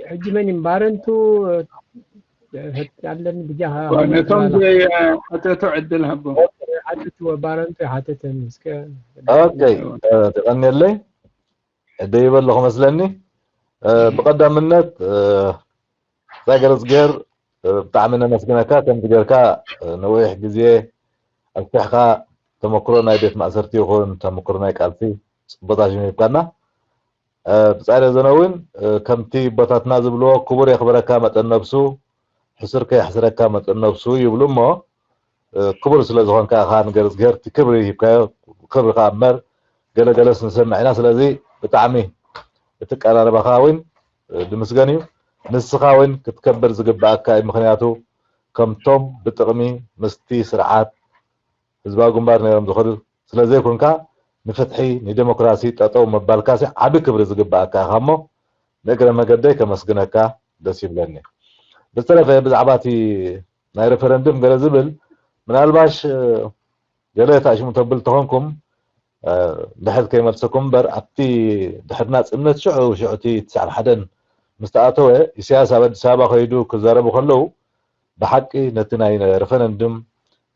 ሕጂ መን እዩ ባረንቱ ኣለኒ ብጃኻ ነቶም ዘይሓተቱ ዕድል ሃቦም። ሓተትዎ ባረንቱ ይሓተተኒ እስከ ኦኬ ተቐንየለይ ደይበ ኣለኹ መስለኒ። ብቐዳምነት ዛገረዝጌር ብጣዕሚ ነመስግነካ። ከምዚ ጌርካ ነዊሕ ግዜ ኣስፊሕካ ተመክሮ ናይ ቤት ማእሰርቲ ይኹን ተመክሮ ናይ ቃልሲ ጽቡቕ ሽም ሂብካና። ብጻይ ረዘነ እውን ከምቲ ኣቦታትና ዝብልዎ ክቡር የኽብረካ መጠን ነብሱ፣ ሕሱር ከየሕስረካ መጠን ነብሱ ይብሉ እሞ ክቡር ስለ ዝኾንካ ኢኻ ንገርዝጌር እቲ ክብሪ ሂብካዮ። ክብሪ ከኣ እምበር ገለገለስ ንሰምዕ ኢና። ስለዚ ብጣዕሚ እቲ ቀራርባኻ እውን ዝምስገን እዩ። ንስኻ እውን ክትከብር ዝግብኣካ እዩ። ምኽንያቱ ከምቶም ብጥቕሚ ምስቲ ስርዓት ህዝባዊ ግንባር ነይሮም ዝኸዱ ስለ ዘይኮንካ ንፍትሒ ንዴሞክራሲ ጠጠው ምባልካሲ ዓቢ ክብሪ ዝግብኣካ ኢኻ እሞ ንእግረ መገደይ ከመስግነካ ደስ ይብለኒ። ብዝተረፈ ብዛዕባ እቲ ናይ ሬፈረንድም ገለ ዝብል ምናልባሽ ገለ ታሽሙ ተብል ተኾንኩም ድሕር ከይመልሰኩም እምበር ኣብቲ ድሕር ናጽነት ሽዑ ሽዑ እቲ ትስዓን ሓደን ምስ ተኣተወ ኢሳያስ ኣብ ኣዲስ ኣበባ ከይዱ ክዛረቡ ከለዉ ብሓቂ ነቲ ናይ ሬፈረንድም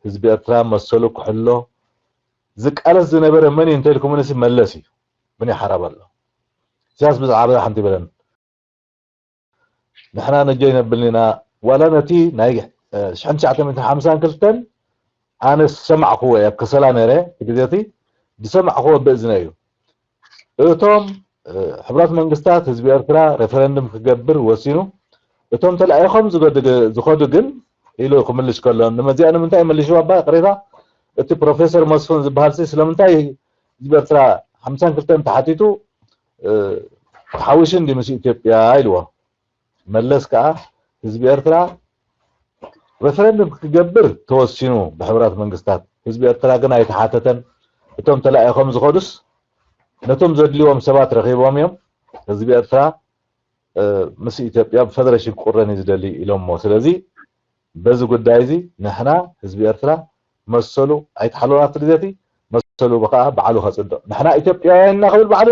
ህዝቢ ኤርትራ መሰሉ ክሕሎ ዝቃለስ ዝነበረ መን እዩ እንተልኩምንሲ መለስ እዩ። ምን ይሓራብ ኣሎ ኢሳያስ ብዛዕባ ሓንቲ ይበለን ንሕና ነጆይን ነብልን ኢና ዋላ ነቲ ናይ ሽሕን ትሽዓተ ሚእትን ሓምሳን ክልተን ኣነ ዝሰማዕክዎ እየ ኣብ ከሰላ ነይረ እቲ ግዜ እቲ ዝሰማዕክዎ ብእዝነ እዩ እቶም ሕቡራት መንግስታት ህዝቢ ኤርትራ ሬፈረንድም ክገብር ወሲኑ እቶም ተላኢኾም ዝኸዱ ግን ኢሉ ክምልሽ ከሎ ንመዚኣ ንምንታይ መልሽዋ እባ ቅሬታ እቲ ፕሮፌሰር መስፍን ዝበሃል ሲ ስለምንታይ ህዝቢ ኤርትራ ሓምሳን ክልተን ተሓቲቱ ተሓዊሱ እንዲ ምስ ኢትዮጵያ ኢልዎ መለስ ከዓ ህዝቢ ኤርትራ ሬፈረንድም ክገብር ተወሲኑ ብሕቡራት መንግስታት ህዝቢ ኤርትራ ግን ኣይተሓተተን እቶም ተላኢኾም ዝኸዱስ ነቶም ዘድልዎም ሰባት ረኺቦም እዮም ህዝቢ ኤርትራ ምስ ኢትዮጵያ ብፈደረሽን ክቁረን እዩ ዝደሊ ኢሎሞ ስለዚ በዚ ጉዳይ እዚ ንሕና ህዝቢ ኤርትራ መሰሉ ኣይተሓለወና እቲ ግዜቲ መሰሉ ከዓ ባዕሉ ከፅድቕ ንሕና ኢትዮጵያውያን ኢና ክብል ባዕሉ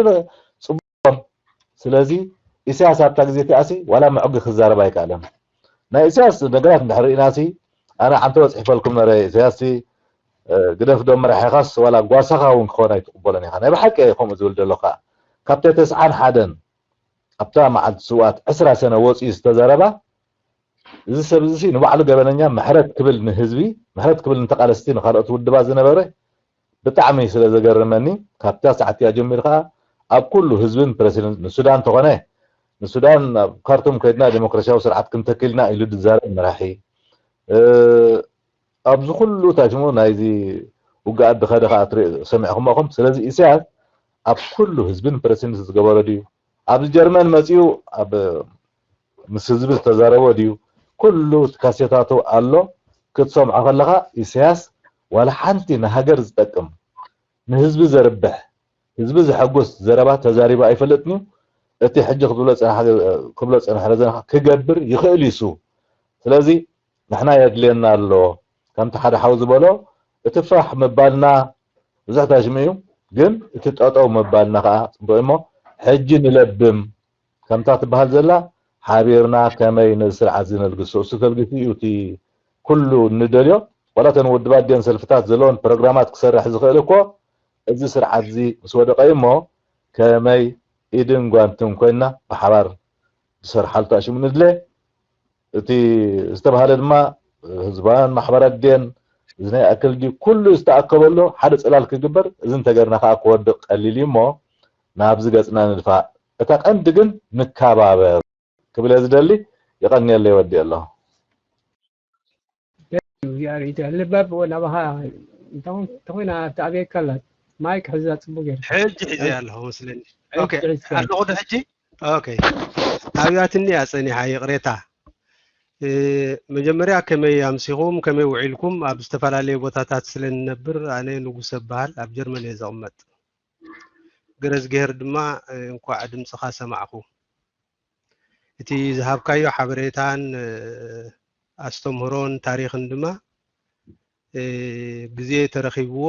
ፅቡቆም ስለዚ ኢሳያስ ኣብታ ግዜ እቲኣሲ ዋላ መዕጉ ክዛረብ ኣይከኣለን ናይ ኢሳያስ ነገራት እንድሕር ርኢናሲ ኣነ ዓንተ ወፅሒፈልኩም ነረ ኢሳያስ ግደፍ ዶ መራሒኻስ ዋላ ጓሳኻ እውን ክኾን ኣይትቕበሎን ኢኻ ናይ ብሓቂ ከምኡ ዝብል ዘሎ ከዓ ካብተ ተስዓን ሓደን ኣብታ መዓልቲ ስውኣት ዕስራ ሰነ ወፂኡ ዝተዘረባ እዚ ሰብ እዚ ንባዕሉ ገበነኛ ምሕረት ክብል ንህዝቢ ምሕረት ክብል ንተቃለስቲ ንካልኦት ውድባት ዝነበረ ብጣዕሚ ስለ ዘገረመኒ ካብታ ሰዓት እያ ጀሚሩ ከዓ ኣብ ኩሉ ህዝብን ፕረሲደንት ንሱዳን ተኾነ ንሱዳን ኣብ ካርቱም ከይድና ዴሞክራሲያዊ ስርዓት ክንተክልና ኢሉ ዝዛረብ መራሒ ኣብዚ ኩሉ ታሽሙ ናይዚ ውግኣት ዝኸደ ከዓ ሰሚዕኹም ኢኹም ስለዚ ኢሳያስ ኣብ ኩሉ ህዝብን ፕረሲደንት ዝገበሮ ድዩ ኣብዚ ጀርመን መፂኡ ኣብ ምስ ህዝቢ ዝተዛረቦ ድዩ ኩሉ ካሴታቱ ኣሎ ክትሰምዖ ከለካ ኢሳያስ ዋላ ሓንቲ ንሃገር ዝጠቅም ንህዝቢ ዘርብሕ ህዝቢ ዘሐጉስ ዘረባ ተዛሪቡ ኣይፈልጥን እዩ እቲ ሕጂ ክብሎ ፀንሐ ረዘነ ክገብር ይኽእል ይሱ ስለዚ ንሕና የድልየና ኣሎ ከምቲ ሓደ ሓው ዝበሎ እቲ ፋሕ ምባልና ብዙሕ ታሽሙ እዩ ግን እቲ ጠጠው ምባልና ከዓ ፅቡቅ እሞ ሕጂ ንለብም ከምታ ትበሃል ዘላ ሓቢርና ከመይ ነዚ ስርዓት እዚ ነልግሶ እሱ ተልግሱ እዩ እቲ ኩሉ ንደልዮ ዋላ ተን ውድባት ድን ሰልፍታት ዘለዎን ፕሮግራማት ክሰርሕ ዝኽእል እኮ እዚ ስርዓት እዚ ምስ ወደቀ እዩ እሞ ከመይ ኢድን ጓንትን ኮይንና ብሓባር ዝሰርሓሉ ታሽሙ ንድለ እቲ ዝተባሃለ ድማ ህዝባውያን ማሕበራት ድን እዚ ናይ ኣክል ድዩ ኩሉ ዝተኣከበሎ ሓደ ፅላል ክግበር እዚ እንተገርና ከዓ ክወድቅ ቀሊል እዩ እሞ ናብዚ ገፅና ንድፋእ እታ ቀንዲ ግን ንከባበር ክብል ዝደሊ ይቀንየለይ ወዲ ኣሎ ርእቶ ልባብ ናባኻ እንተኾይና ኣብቲ ኣብየካ ኣላ ማይክ ሕዛ ፅቡቅ ገይሩ ሕጂ ሕዚ ኣለኹ መስለኒ ኣለኹ ዶ ሕጂ ኦኬ ኣብያትኒ እያ ፀኒሓ ይቕሬታ መጀመርያ ከመይ ኣምሲኹም ከመይ ውዒልኩም ኣብ ዝተፈላለዩ ቦታታት ስለ ንነብር ኣነ ንጉሰ በሃል ኣብ ጀርመን እየ ዘቕመጥ ገረዝግሄር ድማ እንኳዕ ድምፅኻ ሰማዕኹ እቲ ዝሃብካዮ ሓበሬታን ኣስተምህሮን ታሪኽን ድማ ግዜ ተረኺብዎ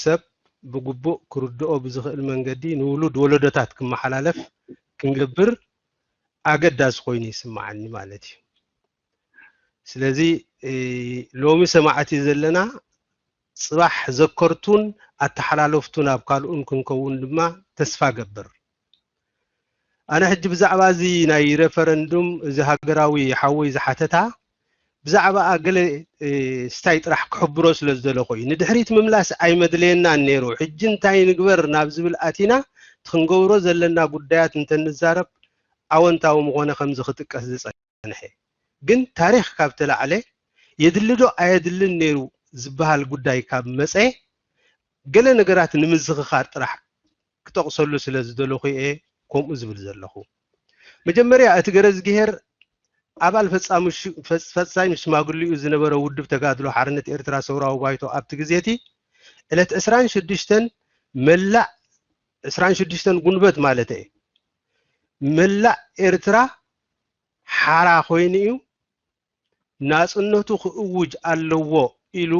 ሰብ ብግቡእ ክርድኦ ብዝኽእል መንገዲ ንውሉድ ወለዶታት ክመሓላለፍ ክንገብር ኣገዳሲ ኮይኑ ይስምዓኒ ማለት እዩ። ስለዚ ሎሚ ሰማዕቲ ዘለና ጽባሕ ዘከርቱን ኣተሓላለፍቱን ኣብ ካልኡን ክንከውን ድማ ተስፋ ገብር። ኣነ ሕጂ ብዛዕባ እዚ ናይ ሬፈረንዱም እዚ ሃገራዊ ሓወይ ዝሓተታ ብዛዕባ ገለ ስታይ ጥራሕ ክሕብሮ ስለ ዝደለኹ እዩ። ንድሕሪት ምምላስ ኣይመድለየናን ነይሩ። ሕጂ እንታይ ንግበር ናብ ዝብል ኣቲና ክንገብሮ ዘለና ጉዳያት እንተንዛረብ ኣወንታዊ ምኾነ ከምዚ ክጥቀስ ዝጸንሐ። ግን ታሪኽ ካብ ተላዕለ የድሊ ዶ ኣየድልን ነይሩ ዝበሃል ጉዳይ ካብ መጸ ገለ ነገራት ንምዝኽኻር ጥራሕ ክጠቕሰሉ ስለ ዝደለኹ እየ ከምኡ ዝብል ዘለኹ። መጀመርያ እቲ ገረዝግሄር ኣባል ፈጻሚ ሽ- ፈጽ- ፈጻሚ ሽማግሌኡ ዝነበረ ውድብ ተጋድሎ ሓርነት ኤርትራ ሰውራዊ ባይቶ ኣብቲ ግዜ እቲ ዕለት ዕስራን ሽዱሽተን መላእ ዕስራን ሽዱሽተን ጉንበት ማለት እየ መላእ ኤርትራ ሓራ ኮይኑ እዩ ናጽነቱ ክእውጅ ኣለዎ ኢሉ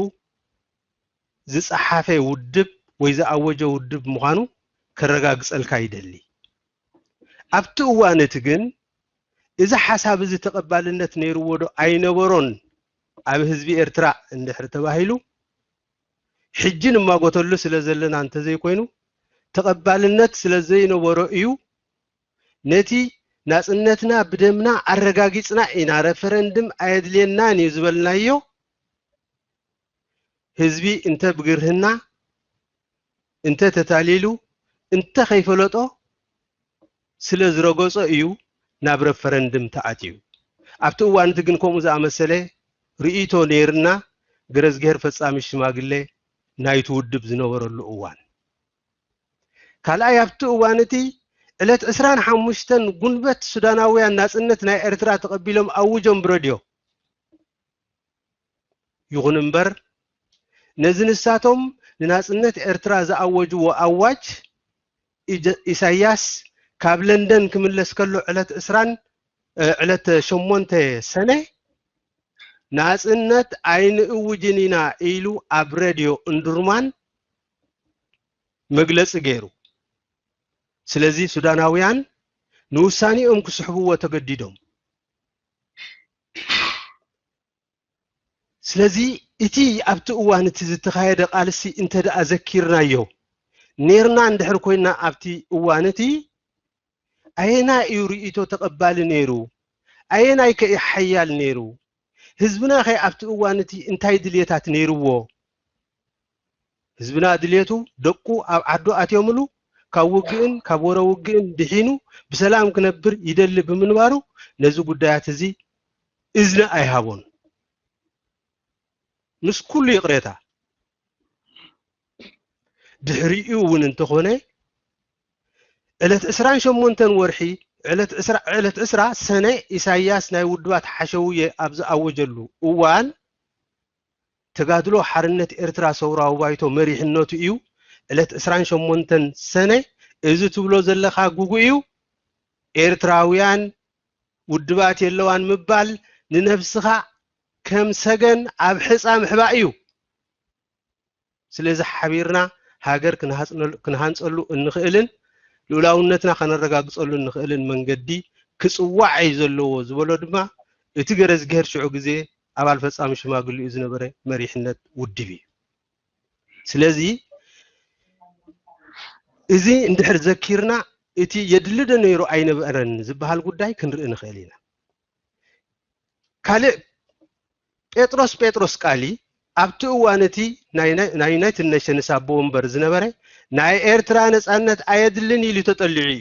ዝጸሓፈ ውድብ ወይ ዝኣወጀ ውድብ ምዃኑ ከረጋግጸልካ ይደሊ። ኣብቲ እዋን እቲ ግን እዚ ሓሳብ እዚ ተቐባልነት ነይርዎ ዶ ኣይነበሮን ኣብ ህዝቢ ኤርትራ እንድሕር ተባሂሉ ሕጂ ንማጎተሉ ስለ ዘለና እንተዘይኮይኑ ተቐባልነት ስለ ዘይነበሮ እዩ ነቲ ናጽነትና ብደምና ኣረጋጊጽና ኢና፣ ረፈረንድም ኣየድልየናን እዩ ዝበልናዮ ህዝቢ እንተ ብግርህና እንተ ተታሊሉ እንተ ከይፈለጦ ስለ ዝረገጾ እዩ ናብ ረፈረንድም ተኣትዩ። ኣብቲ እዋን እቲ ግን ከምኡ ዝኣመሰለ ርእይቶ ነይርና ገረዝግሄር ፈጻሚ ሽማግሌ ናይቲ ውድብ ዝነበረሉ እዋን። ካልኣይ ኣብቲ እዋን እቲ ዕለት ዕስራን ሓሙሽተን ጉንበት ሱዳናውያን ናጽነት ናይ ኤርትራ ተቐቢሎም ኣውጆም ብረድዮ። ይኹን እምበር ነዚ ንሳቶም ንናጽነት ኤርትራ ዝኣወጅዎ ኣዋጅ ኢሳያስ ካብ ለንደን ክምለስ ከሎ ዕለት ዕስራን ዕለት ሸሞንተ ሰነ ናጽነት ኣይንእውጅን ኢና ኢሉ ኣብ ሬድዮ እንዱርማን መግለጺ ገይሩ። ስለዚ ሱዳናውያን ንውሳኔኦም ክስሕብዎ ተገዲዶም። ስለዚ እቲ ኣብቲ እዋን እቲ ዝተኻየደ ቃልሲ እንተ ደኣ ዘኪርናዮ ኔርና እንድሕር ኮይና ኣብቲ እዋን እቲ ኣየናይ እዩ ርእይቶ ተቐባሊ ነይሩ? ኣየናይ ከ እዩ ሓያል ነይሩ? ህዝብና ከ ኣብቲ እዋን እቲ እንታይ ድልየታት ነይርዎ? ህዝብና ድልየቱ ደቁ ኣብ ዓዱ ኣትዮምሉ ካብ ውግእን ካብ ወረ ውግእን ድሒኑ ብሰላም ክነብር ይደሊ ብምንባሩ ነዚ ጉዳያት እዚ እዝኒ ኣይሃቦን። ምስ ኩሉ ይቕሬታ። ድሕሪኡ እውን እንተኾነ ዕለት ዕስራን ሸሞንተን ወርሒ ዕለት ዕስራ ዕለት ዕስራ ሰነ ኢሳያስ ናይ ውድባት ሓሸውየ ኣብ ዝኣወጀሉ እዋን ተጋድሎ ሓርነት ኤርትራ ሰውራዊ ባይቶ መሪሕነቱ እዩ። ዕለት ዕስራን ሸሞንተን ሰነ እዚ ትብሎ ዘለኻ ጉጉ እዩ። ኤርትራውያን ውድባት የለዋን ምባል ንነብስኻ ከም ሰገን ኣብ ሕፃ ምሕባእ እዩ። ስለዚ ሓቢርና ሃገር ክንሃንፀሉ እንኽእልን ልኡላውነትና ከነረጋግፀሉ እንኽእልን መንገዲ ክፅዋዕ እዩ ዘለዎ ዝበሎ ድማ እቲ ገረዝግሄር ሽዑ ግዜ ኣባል ፈፃሚ ሽማግሌኡ ዝነበረ መሪሕነት ውድብ እዩ። ስለዚ እዚ እንድሕር ዘኪርና እቲ የድሊ ዶ ነይሩ ኣይነበረን ዝበሃል ጉዳይ ክንርኢ ንኽእል ኢና። ካልእ ጴጥሮስ ጴጥሮስ ቃሊ ኣብቲ እዋን እቲ ናይ ናይ ትነሸንስ ኣቦ ወንበር ዝነበረ ናይ ኤርትራ ነጻነት ኣየድልን ኢሉ ተጠሊዑ እዩ።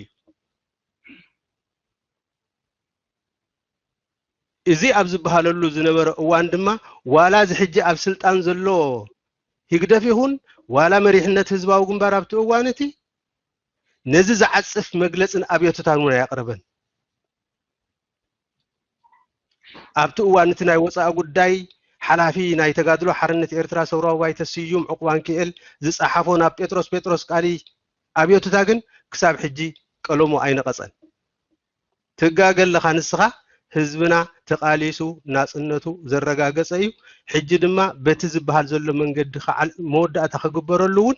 እዚ ኣብ ዝበሃለሉ ዝነበረ እዋን ድማ ዋላ እዚ ሕጂ ኣብ ስልጣን ዘሎ ህግደፍ ይኹን ዋላ መሪሕነት ህዝባዊ ግንባር ኣብቲ እዋን እቲ ነዚ ዝዓጽፍ መግለጽን ኣብዮትታን እውን ኣያቕረበን። ኣብቲ እዋን እቲ ናይ ወፃኢ ጉዳይ ሓላፊ ናይ ተጋድሎ ሓርነት ኤርትራ ሰውራዊ ባይተ ስዩም ዕቁባንክኤል ዝፀሓፎ ናብ ጴጥሮስ ጴጥሮስ ቃሊ ኣብዮትታ ግን ክሳብ ሕጂ ቀለሙ ኣይነቐፀን። ትጋገ ኣለኻ ንስኻ ህዝብና ተቓሊሱ ናፅነቱ ዘረጋገፀ እዩ። ሕጂ ድማ በቲ ዝበሃል ዘሎ መንገዲ ከዓ መወዳእታ ክግበረሉ እውን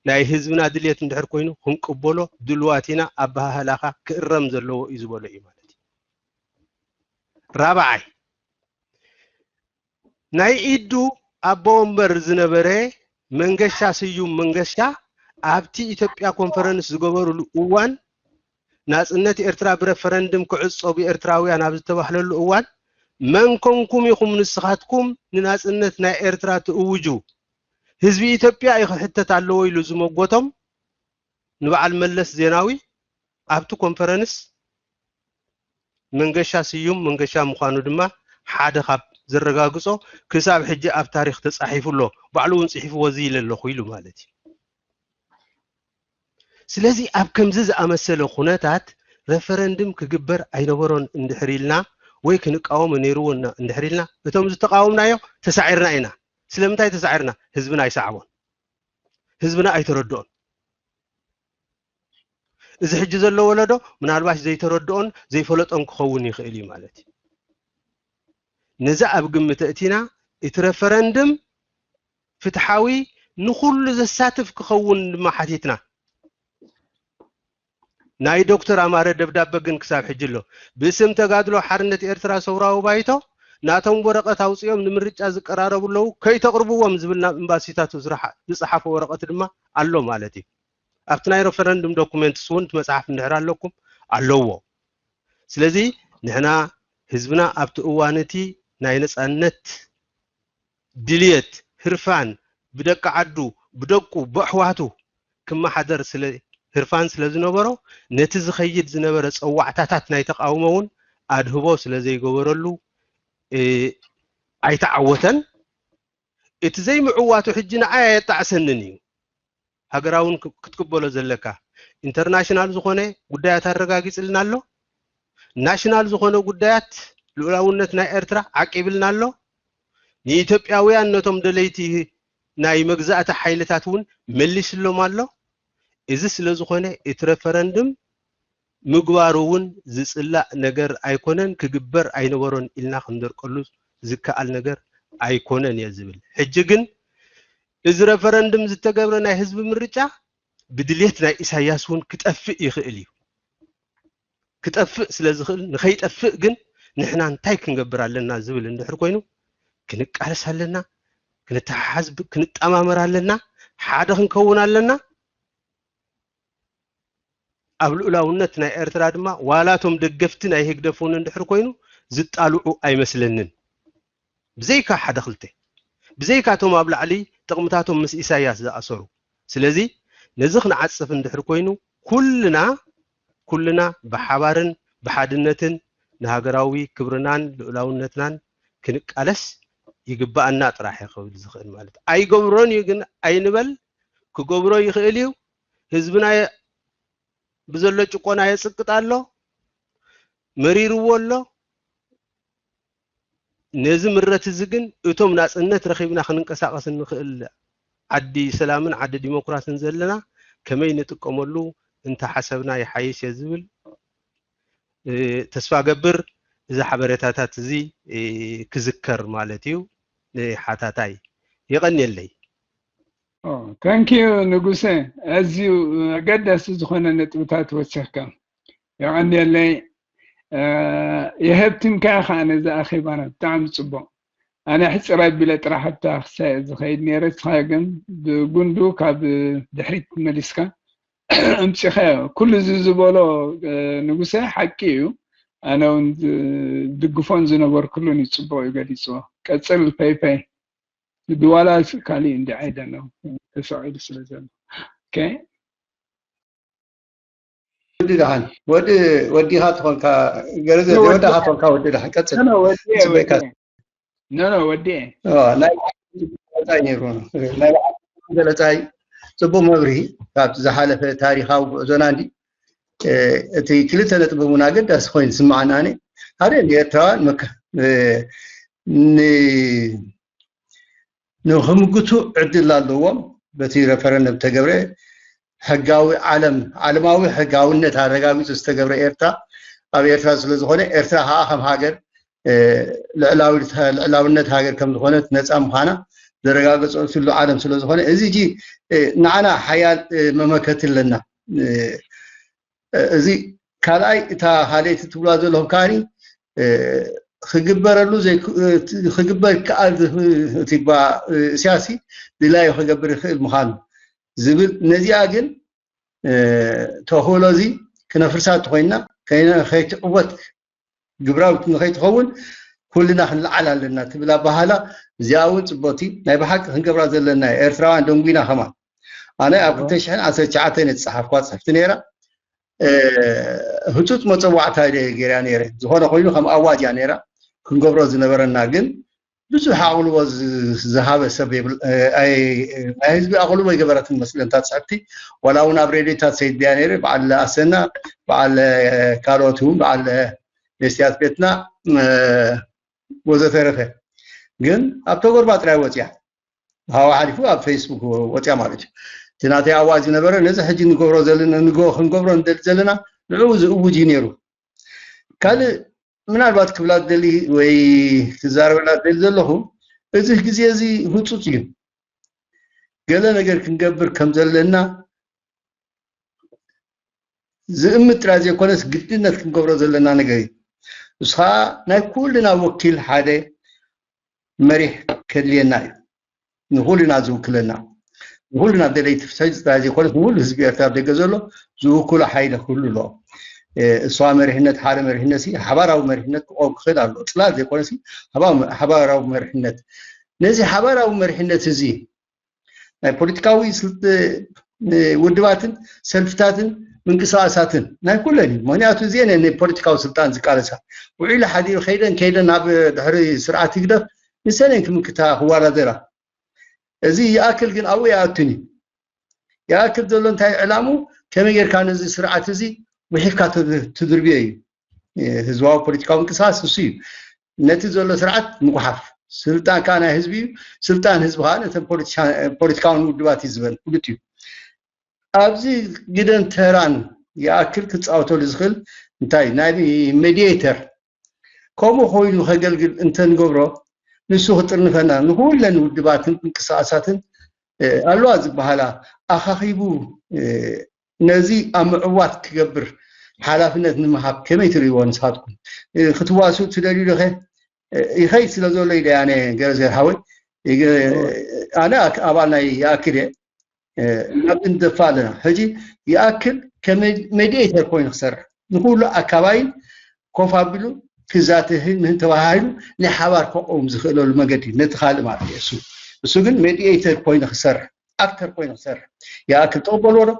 ናይ ህዝብና ድልየት እንድሕር ኮይኑ ክንቅበሎ ድልዋት ኢና። ኣበሃህላኻ ክእረም ዘለዎ እዩ ዝበሎ እዩ ማለት እዩ። ራብዓይ፣ ናይ ኢዱ ኣቦ ወንበር ዝነበረ መንገሻ ስዩም መንገሻ ኣብቲ ኢትዮጵያ ኮንፈረንስ ዝገበሩሉ እዋን፣ ናጽነት ኤርትራ ብረፈረንድም ክዕጾ ብኤርትራውያን ኣብ ዝተባህለሉ እዋን፣ መን ኮንኩም ኢኹም ንስኻትኩም ንናጽነት ናይ ኤርትራ ትእውጁ? ህዝቢ ኢትዮጵያ እዩ ክሕተት ኣለዎ ኢሉ ዝመጎቶም ንበዓል መለስ ዜናዊ ኣብቲ ኮንፈረንስ መንገሻ ስዩም መንገሻ ምዃኑ ድማ ሓደ ካብ ዘረጋግጾ ክሳብ ሕጂ ኣብ ታሪኽ ተጻሒፉ ኣሎ። ባዕሉ እውን ጽሒፍዎ እዚ ኢለ ኣለኹ ኢሉ ማለት እዩ። ስለዚ ኣብ ከምዚ ዝኣመሰለ ኩነታት ረፈረንድም ክግበር ኣይነበሮን እንድሕር ኢልና ወይ ክንቃወም ነይርዎ እና እንድሕር ኢልና እቶም ዝተቃወምናዮ ተሳዒርና ኢና። ስለምንታይ ተሳዒርና? ህዝብና ኣይሰዓቦን፣ ህዝብና ኣይተረድኦን። እዚ ሕጂ ዘሎ ወለዶ ምናልባሽ ዘይተረድኦን ዘይፈለጦን ክኸውን ይኽእል እዩ ማለት እዩ። ነዚ ኣብ ግምት ኣእቲና እቲ ረፈረንድም ፍትሓዊ ንኹሉ ዘሳትፍ ክኸውን ድማ ሓቲትና። ናይ ዶክተር ኣማረ ደብዳበ ግን ክሳብ ሕጂ ኣሎ። ብስም ተጋድሎ ሓርነት ኤርትራ ሰውራዊ ባይቶ ናቶም ወረቐት ኣውጺኦም ንምርጫ ዝቀራረቡ ኣለዉ፣ ከይተቕርብዎም ዝብል ናብ ኤምባሲታት ዝረሓ-፣ ዝጸሓፎ ወረቐት ድማ ኣሎ ማለት እዩ። ኣብቲ ናይ ረፈረንዱም ዶኩሜንትስ እውን እቲ መጽሓፍ እንድሕር ኣለኩም ኣለዎ። ስለዚ ንሕና ህዝብና ኣብቲ እዋን እቲ ናይ ነጻነት ድልየት ህርፋን ብደቂ ዓዱ፣ ብደቁ፣ ብኣሕዋቱ ክመሓደር ስለ ህርፋን ስለ ዝነበሮ ነቲ ዝኸይድ ዝነበረ ጸዋዕታታት ናይ ተቃውሞ እውን ኣድህቦ ስለ ዘይገበረሉ፣ እ፣ ኣይተዓወተን። እቲ ዘይምዕዋቱ ሕጂ ንዓይ ኣየጣዕሰንን እዩ። ሃገራውን ክ-፣ ክትቅበሎ ዘለካ ኢንተርናሽናል ዝኾነ ጉዳያት ኣረጋጊጽልና ኣሎ። ናሽናል ዝኾነ ጉዳያት ልኡላውነት ናይ ኤርትራ ዓቂብልና ኣሎ። ንኢትዮጵያውያን ነቶም ደለይቲ ናይ መግዛእቲ ሓይልታት እውን መሊስሎም ኣሎ። እዚ ስለ ዝኾነ እቲ ረፈረንድም ምግባሩ እውን ዝጽላእ ነገር ኣይኮነን፣ ክግበር ኣይነበሮን ኢልና ክንደርቀሉ ዝከኣል ነገር ኣይኮነን እየ ዝብል። ሕጂ ግን እዚ ረፈረንድም ዝተገብረ ናይ ህዝቢ ምርጫ ብድልየት ናይ ኢሳያስ እውን ክጠፍእ ይኽእል እዩ። ክጠፍእ ስለ ዝኽእል፣ ንኸይጠፍእ ግን ንሕና እንታይ ክንገብር ኣለና ዝብል እንድሕር ኮይኑ፣ ክንቃለስ ኣለና፣ ክንተሓሓዝ፣ ክንጠማመር ኣለና፣ ሓደ ክንከውን ኣለና። ኣብ ልኡላውነት ናይ ኤርትራ ድማ ዋላ እቶም ደገፍቲ ናይ ህግደፍ እውን እንድሕር ኮይኑ ዝጣልዑ ኣይመስለንን። ብዘይካ ሓደ ክልተ፣ ብዘይካ እቶም ኣብ ላዕሊ ጥቕምታቶም ምስ ኢሳያስ ዝኣሰሩ። ስለዚ ነዚ ክንዓጽፍ እንድሕር ኮይኑ ኩልና፣ ኩልና ብሓባርን ብሓድነትን ንሃገራዊ ክብርናን ልኡላውነትናን ክንቃለስ ይግባኣና ጥራሕ እየ ክብል ዝኽእል ማለት። ኣይገብሮን እዩ ግን ኣይንበል፣ ክገብሮ ይኽእል እዩ። ህዝብና የ-፣ ብዘሎ ጭቆና የጽቅጥ ኣሎ፣ መሪርዎ ኣሎ። ነዚ ምረት እዚ ግን እቶም ናጽነት ረኺብና ክንንቀሳቐስ እንኽእል ዓዲ ሰላምን ዓዲ ዲሞክራስን ዘለና ከመይ ንጥቀመሉ እንተሓሰብና ይሓይሽ እየ ዝብል፣ እ፣ ተስፋ ገብር። እዚ ሓበሬታታት እዚ፣ እ፣ ክዝከር ማለት እዩ። ንሓታታይ የቐንየለይ። ኦ፣ thank you ንጉሰ፣ ኣዝዩ ኣገዳሲ ዝኾነ ነጥብታት ወሲኽካ። የቐንየለይ። እ፣ የሀብትምካ ኢኻ ነዚ ኣኼባና፣ ብጣዕሚ ጽቡቕ። ኣነ ሕጽር ኣቢለ ጥራሕ ኣብታ ክሳየ ዝኸይድ ነይረ፣ ንስኻ ግን ብጉንዱ ካብ ድሕሪት መሊስካ ኣምጺኻዮ። ኩሉ እዚ ዝበሎ፣ እ፣ ንጉሰ ሓቂ እዩ። ኣነ እውን ዝድግፎን ዝነበርኩሉን እዩ፣ ጽቡቕ እዩ ገሊጽዎ። ቀጽል ፐይፐይ። ድዋላ ካልእ እንዲ፣ I don't know፣ ተሰቒሉ ስለ ዘሎ። ኦኬ። ወዲ ደሓን፣ ወዲ፣ ወዲኻ ትኾንካ፣ ገለ ዘይወዳኻ ትኾንካ፣ ወዲ ደሓን ቀጽል። ኖ፣ ኖ፣ ወዲኤ፣ ጽበይካ። ወዲኤ። ኖ፣ ኖ፣ ወዲኤ። ኦ፣ ናይ ገለጻይ ነይሩ። ናይ በዓል ገለጻይ ጽቡቕ መብርሂ ካብቲ ዝሓለፈ ታሪኻዊ ጉዕዞና እንዲ፣ እ፣ እቲ ክልተ ነጥቢ እውን ኣገዳሲ ኮይኑ ዝስምዓኒ ኣነ፣ ሓደ ንኤርትራውያን መከ-፣ እ፣ ን-፣ ንኽምግቱ ዕድል ኣለዎም። በቲ ረፈረንደም ተገብረ ሕጋዊ ዓለም፣ ዓለማዊ ሕጋውነት ኣረጋጊጹ ዝተገብረ ኤርትራ ኣብ ኤርትራ ስለ ዝኾነ፣ ኤርትራ ከዓ ከም ሃገር፣ እ፣ ልዕላዊ-፣ ልዕላውነት ሃገር ከም ዝኾነት፣ ነጻ ምዃና ዘረጋገጸትሉ ዓለም ስለ ዝኾነ፣ እዚ ሕጂ፣ እ፣ ንዓና ሓያል፣ እ፣ መመከቲ ኣለና። እ፣ እዚ ካልኣይ፣ እታ ካልኣይቲ ትብላ ዘለኹም ከኣኒ፣ እ፣ ክግበረሉ ክግበር ይከኣል። እቲ ባ እስያሲ ድላዩ ክገብር ይኽእል ምዃኑ ዝብል ነዚኣ ግን ተኽእሎ እዚ ክነፍርሳ እንተኮይና ከይትዕወት ግብራዊት ንከይትኸውን ኩልና ክንለዓል ኣለና ትብል ኣባሃላ። እዚኣ እውን ፅቦቲ ናይ ብሓቂ ክንገብራ ዘለና ኤርትራውያን ደንጉና ከማ ኣነ ኣብ ክልተ ሽሕን ዓሰርተ ትሽዓተን እየ ዝፀሓፍኳ ፅሕፍቲ ነይራ። ህፁፅ መፀዋዕታ ገይርያ ነይረ። ዝኾነ ኮይኑ ከም ኣዋጅ እያ ነይራ። ክንገብሮ ዝነበረና ግን ብዙሕ ኣቕልቦ ዝሃበ ሰብ ናይ ህዝቢ ኣቕልቦ ይገበረትን መስለንታ ፅሕፍቲ። ዋላ እውን ኣብ ሬድዮታት ሰይድያ ነይረ። በዓል ኣሰና፣ በዓል ካልኦት እውን በዓል መስትያት ቤትና ወዘተረፈ። ግን ኣብ ተጎርባ ጥራይ ወፅያ ሃዋ ሓሊፉ ኣብ ፌስቡክ ወፅያ ማለት እዩ። እቲ ናተይ ኣዋጅ ዝነበረ ነዚ ሕጂ ንገብሮ ዘለና ንጎ ክንገብሮ ንደሊ ዘለና ንዕኡ ዝእውጅ እዩ ነይሩ። ካልእ ምናልባት ክብላ ደሊ ወይ ክዛረበላ ደሊ ዘለኹ እዚ ግዜ እዚ ህፁፅ እዩ። ገለ ነገር ክንገብር ከም ዘለና ዝእምት ጥራይ ዘይኮነስ ግድነት ክንገብሮ ዘለና ነገር እዩ። እሱ ከዓ ናይ ኩልና ወኪል ሓደ መሪሕ ከድልየና እዩ። ንኩልና ዝውክለና ንኩልና ደለይቲ ፍትሒ ጥራይ ዘይኮነስ ንኩሉ ህዝቢ ኤርትራ ኣብ ደገ ዘሎ ዝውክሎ ሓይሊ ክህሉ ኣለዎ። እሷ መሪሕነት ሓደ መሪሕነት ሲ ሓባራዊ መሪሕነት ክቆም ክኽእል ኣሎ። ፅላል ዘይኮነሲ ሓባራዊ መሪሕነት ነዚ ሓባራዊ መሪሕነት እዚ ናይ ፖለቲካዊ ውድባትን ሰልፍታትን ምንቅስቃሳትን ናይ ኩለን እዩ። ምክንያቱ እዚአን ናይ ፖለቲካዊ ስልጣን ዝቃለሳ ውዒሉ ሓዲሩ ከይደን ከይደን ናብ ድሕሪ ስርዓት ህግደፍ ንሰን ክምክታ ክወዳደራ እዚ ይኣክል ግን ኣብኡ ይኣቱን እዩ። ይኣክል ዘሎ እንታይ ዕላሙ ከመይ ጌርካ ነዚ ስርዓት እዚ ውሒድካ ትድርብዮ እዩ። ህዝባዊ ፖለቲካዊ ምንቅስቃስ እሱ እዩ። ነቲ ዘሎ ስርዓት ምጉሓፍ ስልጣን ከዓ ናይ ህዝቢ እዩ። ስልጣን ህዝቢ ከዓ ነተን ፖለቲካውን ውድባት እዩ ዝበን ፍሉጥ እዩ። ኣብዚ ግደን ተራን ይኣክል ክፃወተሉ ዝኽእል እንታይ ናይ ሜዲየተር ከምኡ ኮይኑ ከገልግል እንተንገብሮ ንሱ ክጥርንፈና ንኩለን ውድባትን ምንቅስቃሳትን ኣለዋ ዝበሃላ ኣኻኺቡ ነዚ ኣብ ምዕዋት ክገብር ሓላፍነት ንምሃብ ከመይ ትርእይዎ ንስኻትኩም? ክትዋስኡ ትደልዩ ዶ? ይኸይድ ስለ ዘሎ ኢለ ኣነ ገረዘር ሓወይ ኣነ ኣባል ናይ ይኣክል እየ ናብ እንደፋ ኣለና ሕጂ ይኣክል ከመዲኤተር ኮይኑ ክሰርሕ ንኩሉ ኣካባቢ ኮፍ ኣቢሉ ክዛተህን ምህን ተባሃሂሉ ናይ ሓባር ከቆም ዝኽእለሉ መገዲ ነቲ ካልእ ማለት እዩ እሱ እሱ ግን ሜዲኤተር ኮይኑ ክሰርሕ ኣክተር ኮይኑ ክሰርሕ ይኣክል ተቐበልዎ ዶ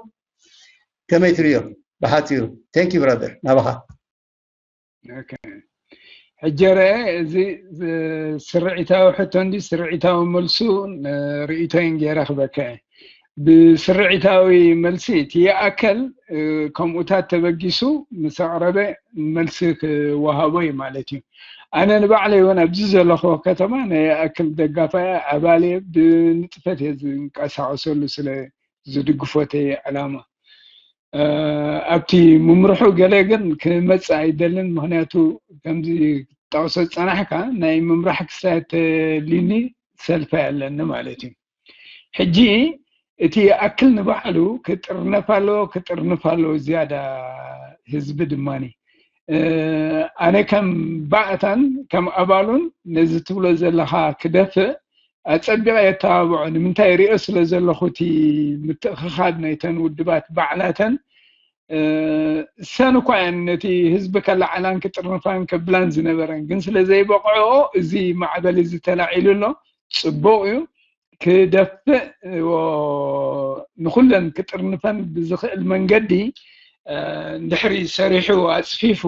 ከመይ ትርእዮ ብሓፂሩ thank you brother ናባኻ ሕጀረ እዚ ስርዒታዊ ሕቶ እንዲ ስርዒታዊ መልሱ ርእይቶይን ገይረ ክበከ ብስርዒታዊ መልሲ እቲ ይኣከል ከምኡታት ተበጊሱ ምስ ኣቕረበ መልሲ ክወሃቦ እዩ ማለት እዩ ኣነ ንባዕለይ እውን ኣብዚ ዘለኹ ከተማ ናይ ይኣክል ደጋፋ ኣባል ብንጥፈት እየ ዝንቀሳቀሰሉ ስለ ዝድግፎ እቲ ዕላማ ኣብቲ ምምርሑ ገለ ግን ክመፅእ ኣይደልን ምክንያቱ ከምዚ ጠቕሶ ዝፀናሕካ ናይ ምምራሕ ክሳድ ተሊኒ ሰልፋ ኣለኒ ማለት እዩ ሕጂ እቲ ይኣክል ንባዕሉ ክጥርነፍ ኣለዎ ክጥርንፍ ኣለዎ ዝያዳ ህዝቢ ድማ ኣነ ከም ባእታን ከም ኣባሉን ነዚ ትብሎ ዘለካ ክደፍእ ኣጸቢቐ የተባብዖ ንምንታይ ሪኦ ስለ ዘለኹ እቲ ምትእኽኻብ ናይተን ውድባት ባዕላተን እሰን እኳ እየን ነቲ ህዝቢ ከለዓላን ክጥርንፋን ከብላን ዝነበረን ግን ስለ ዘይበቕዕኦ እዚ ማዕበል እዚ ተላዒሉ ኣሎ ጽቡቕ እዩ ክደፍእ ንኩለን ክጥርንፈን ብዝኽእል መንገዲ እንድሕሪ ሰሪሑ ኣፅፊፉ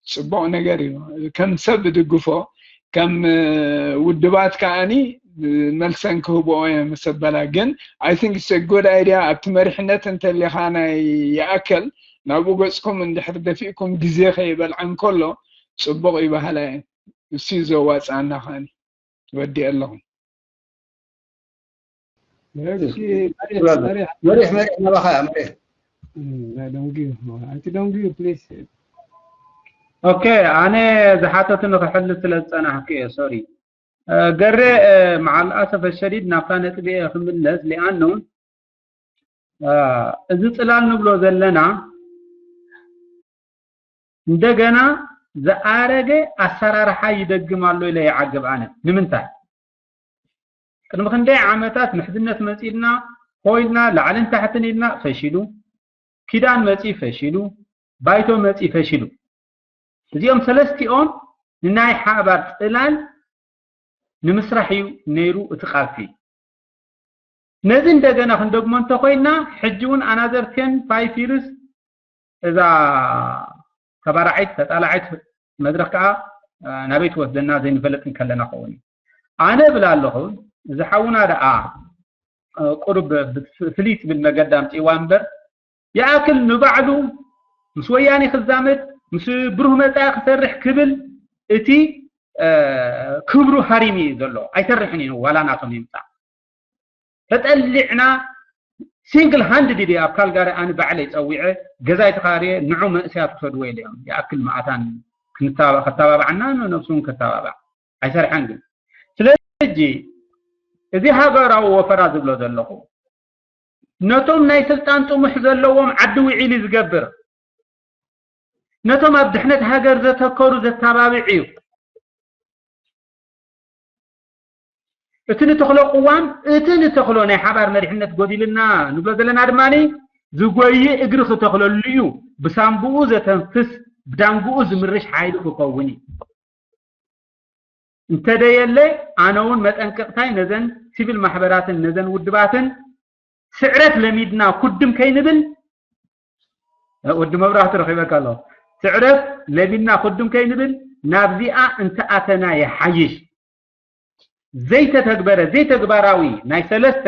ፅቡቕ ነገር እዩ ከም ሰብ እድግፎ ከም ውድባት ከዓኒ መልሰን ክህብኦ እየ ምስ ኣበላ ግን I think it's a good idea ኣብቲ መሪሕነት እንተሊኻ ናይ ይኣከል ናብኡ ገፅኩም እንድሕር ደፊእኩም ግዜ ከይበልዓ እንከሎ ፅቡቕ እዩ በሃላ እየ እሱ እዩ ዘዋፅኣና ከዓኒ ወዲአ ኣለኹ መሪሕ መሪሕ ናባኻ መሪሕ ደንጉዩ ኣንቲ ደንጉዩ ፕሊስ ኦኬ ኣነ ዝሓተቱ ንክሕል ስለ ዝፀናሕኩ እየ ሶሪ ገሬ መዓል ኣሰፈ ሸዲድ ናብታ ነጥቢ እየ ክምለስ ሊኣኑ እዚ ፅላል ንብሎ ዘለና እንደገና ዝኣረገ ኣሰራርሓ ይደግም ኣሎ ኢለ ይዓግብ ኣነ። ንምንታይ? ቅድሚ ክንደይ ዓመታት ምሕዝነት መጺልና ኮይንና ላዕልን ታሕትን ኢልና ፈሺሉ፣ ኪዳን መጺ ፈሺሉ፣ ባይቶ መጺ ፈሺሉ። እዚኦም ሰለስቲኦም ንናይ ሓባር ጽላል ንምስራሕ እዩ ነይሩ እቲ ቃልሲ። ነዚ እንደገና ክንደግሞ እንተኮይና ሕጂ እውን ኣናዘር ቴን ፋይቭ ይርስ እዛ ተባራዓይት ተጣላዓይት መድረክ ከዓ ናበይ ትወስደና ዘይንፈልጥ እንከለና ከውን እዩ። ኣነ እብል ኣለኹ እዚ ሓውና ደኣ ቁሩብ ፍልይ ትብል መገዲ ኣምፅእዋ እምበር ይኣክል ንባዕሉ ምስ ወያኔ ክዛመድ ምስ ብሩህ መፃኢ ክሰርሕ ክብል እቲ ክብሩ ሃሪሙ እዩ ዘሎ። ኣይሰርሕን እዩ ዋላ ናቶም ይምፃእ ተጠሊዕና ሲንግል ሃንድ ድድ ኣብ ካልጋሪ ኣነ ባዕለይ ፀዊዐ ገዛይ ተኻርየ ንዑ መንእሰያት ክሰድዎ ኢለ እዮም ይኣክል መኣታን ከተባባዕና ነብሱ እውን ከተባባዕ ኣይሰርሐን ግን ስለዚ ሕጂ እዚ ሃገራዊ ወፈራ ዝብሎ ዘለኹ ነቶም ናይ ስልጣን ጥሙሕ ዘለዎም ዓዲ ውዒል ዝገብር ነቶም ኣብ ድሕነት ሃገር ዘተከሩ ዘተባብዕ እዩ እቲ ንተኽሎ ቅዋም እቲ ንተኽሎ ናይ ሓባር መሪሕነት ጎዲልና ንብሎ ዘለና ድማ ዝጎይ እግሪ ክተኽለሉ እዩ ብሳንቡኡ ዘተንፍስ ብዳንጉኡ ዝምርሽ ሓይሊ ክኸውን እዩ እንተደየለ ኣነ እውን መጠንቀቕታይ ነዘን ሲቪል ማሕበራትን ነዘን ውድባትን ስዕረት ለሚድና ኩድም ከይንብል ወዲ መብራህቱ ረኺበካ ኣሎ ስዕረት ለሚድና ኩድም ከይንብል ናብዚኣ እንተኣተና ይሓይሽ ዘይተተግበረ ዘይተግባራዊ ናይ ሰለስተ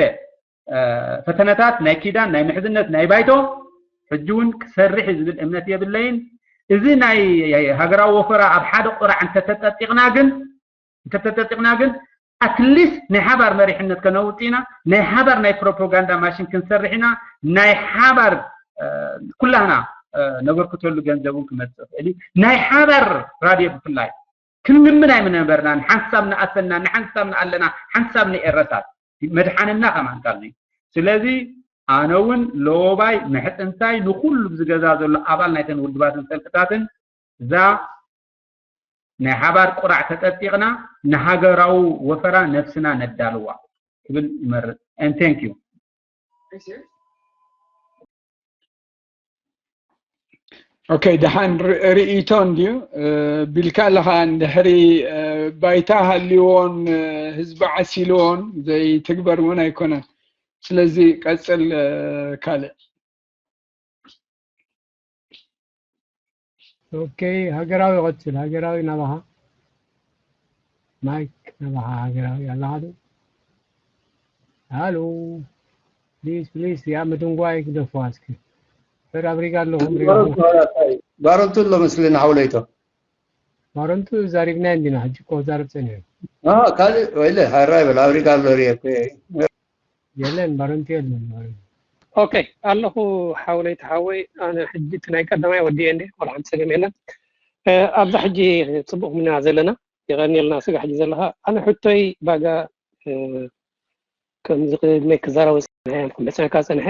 ፈተነታት ናይ ኪዳን ናይ ምሕዝነት ናይ ባይቶ ሕጂ እውን ክሰርሕ ዝብል እምነት የብለይን እዚ ናይ ሃገራዊ ወፈራ ኣብ ሓደ ቁራዕ እንተተጠጢቕና ግን እንተተጠጢቕና ግን ኣትሊስት ናይ ሓባር መሪሕነት ከነውፅ ኢና ናይ ሓባር ናይ ፕሮፓጋንዳ ማሽን ክንሰርሕ ኢና ናይ ሓባር ኩላህና ነበርክተሉ ገንዘብ እውን ክመፅእ ይኽእል እዩ ናይ ሓባር ራድዮ ብፍላይ ክንልምን ኣይምነበርናን ሓንሳብ ንኣሰና ንሓንሳብ ንኣለና ሓንሳብ ንኤረሳት መድሓንና ከማን ካልኒ ስለዚ ኣነ እውን ለወባይ ምሕፅንታይ ንኩሉ ዝገዛ ዘሎ ኣባል ናይተን ውድባትን ሰልፍታትን እዛ ናይ ሓባር ቁራዕ ተጠጢቕና ንሃገራዊ ወፈራ ነብስና ነዳልዋ ክብል ይመርፅ and thank you ኦኬ ደሓን ርእይቶ እንድዩ ቢልካ ኣለኻ እንድሕሪ ባይታ ሃልዎን ህዝቢ ዓሲልዎን ዘይትግበር እውን ኣይኮነን ስለዚ ቀፅል ካልእ ኦኬ ሃገራዊ ይቐጽል ሃገራዊ ናባኻ ማይክ ናባኻ ሃገራዊ ኣለኻ ዶ ሃሎ ፕሊዝ ፕሊዝ ያ ምድንጓይ ግደፍዋ እስኪ ሕር ኣብሪጋ ኣለኹም ሪኢኹም ባረንቱ ኣሎ መስለኒ ሓውለይቶ ባረንቱ ዛሪብና እንዲና ሕጂ እኮ ዛረብ ጸኒሑ ካልእ ወይለ ሃራ ይበል ኣብሪጋ ኣሎ ሪኤ የለን ባረንቱ የለን ኦኬ ኣለኹ ሓውለይቲ ሓወይ ኣነ ሕጂ እቲ ናይ ቀዳማይ ወዲኤ እንዴ ወላ ሓንቲ ፀገም የለን ኣብዛ ሕጂ ፅቡቅ ምና ዘለና የቀንየልና ስጋ ሕጂ ዘለካ ኣነ ሕቶይ ባጋ ከምዚ ቅድመይ ክዛረቦ ፀንሐ መፀካ ፀንሐ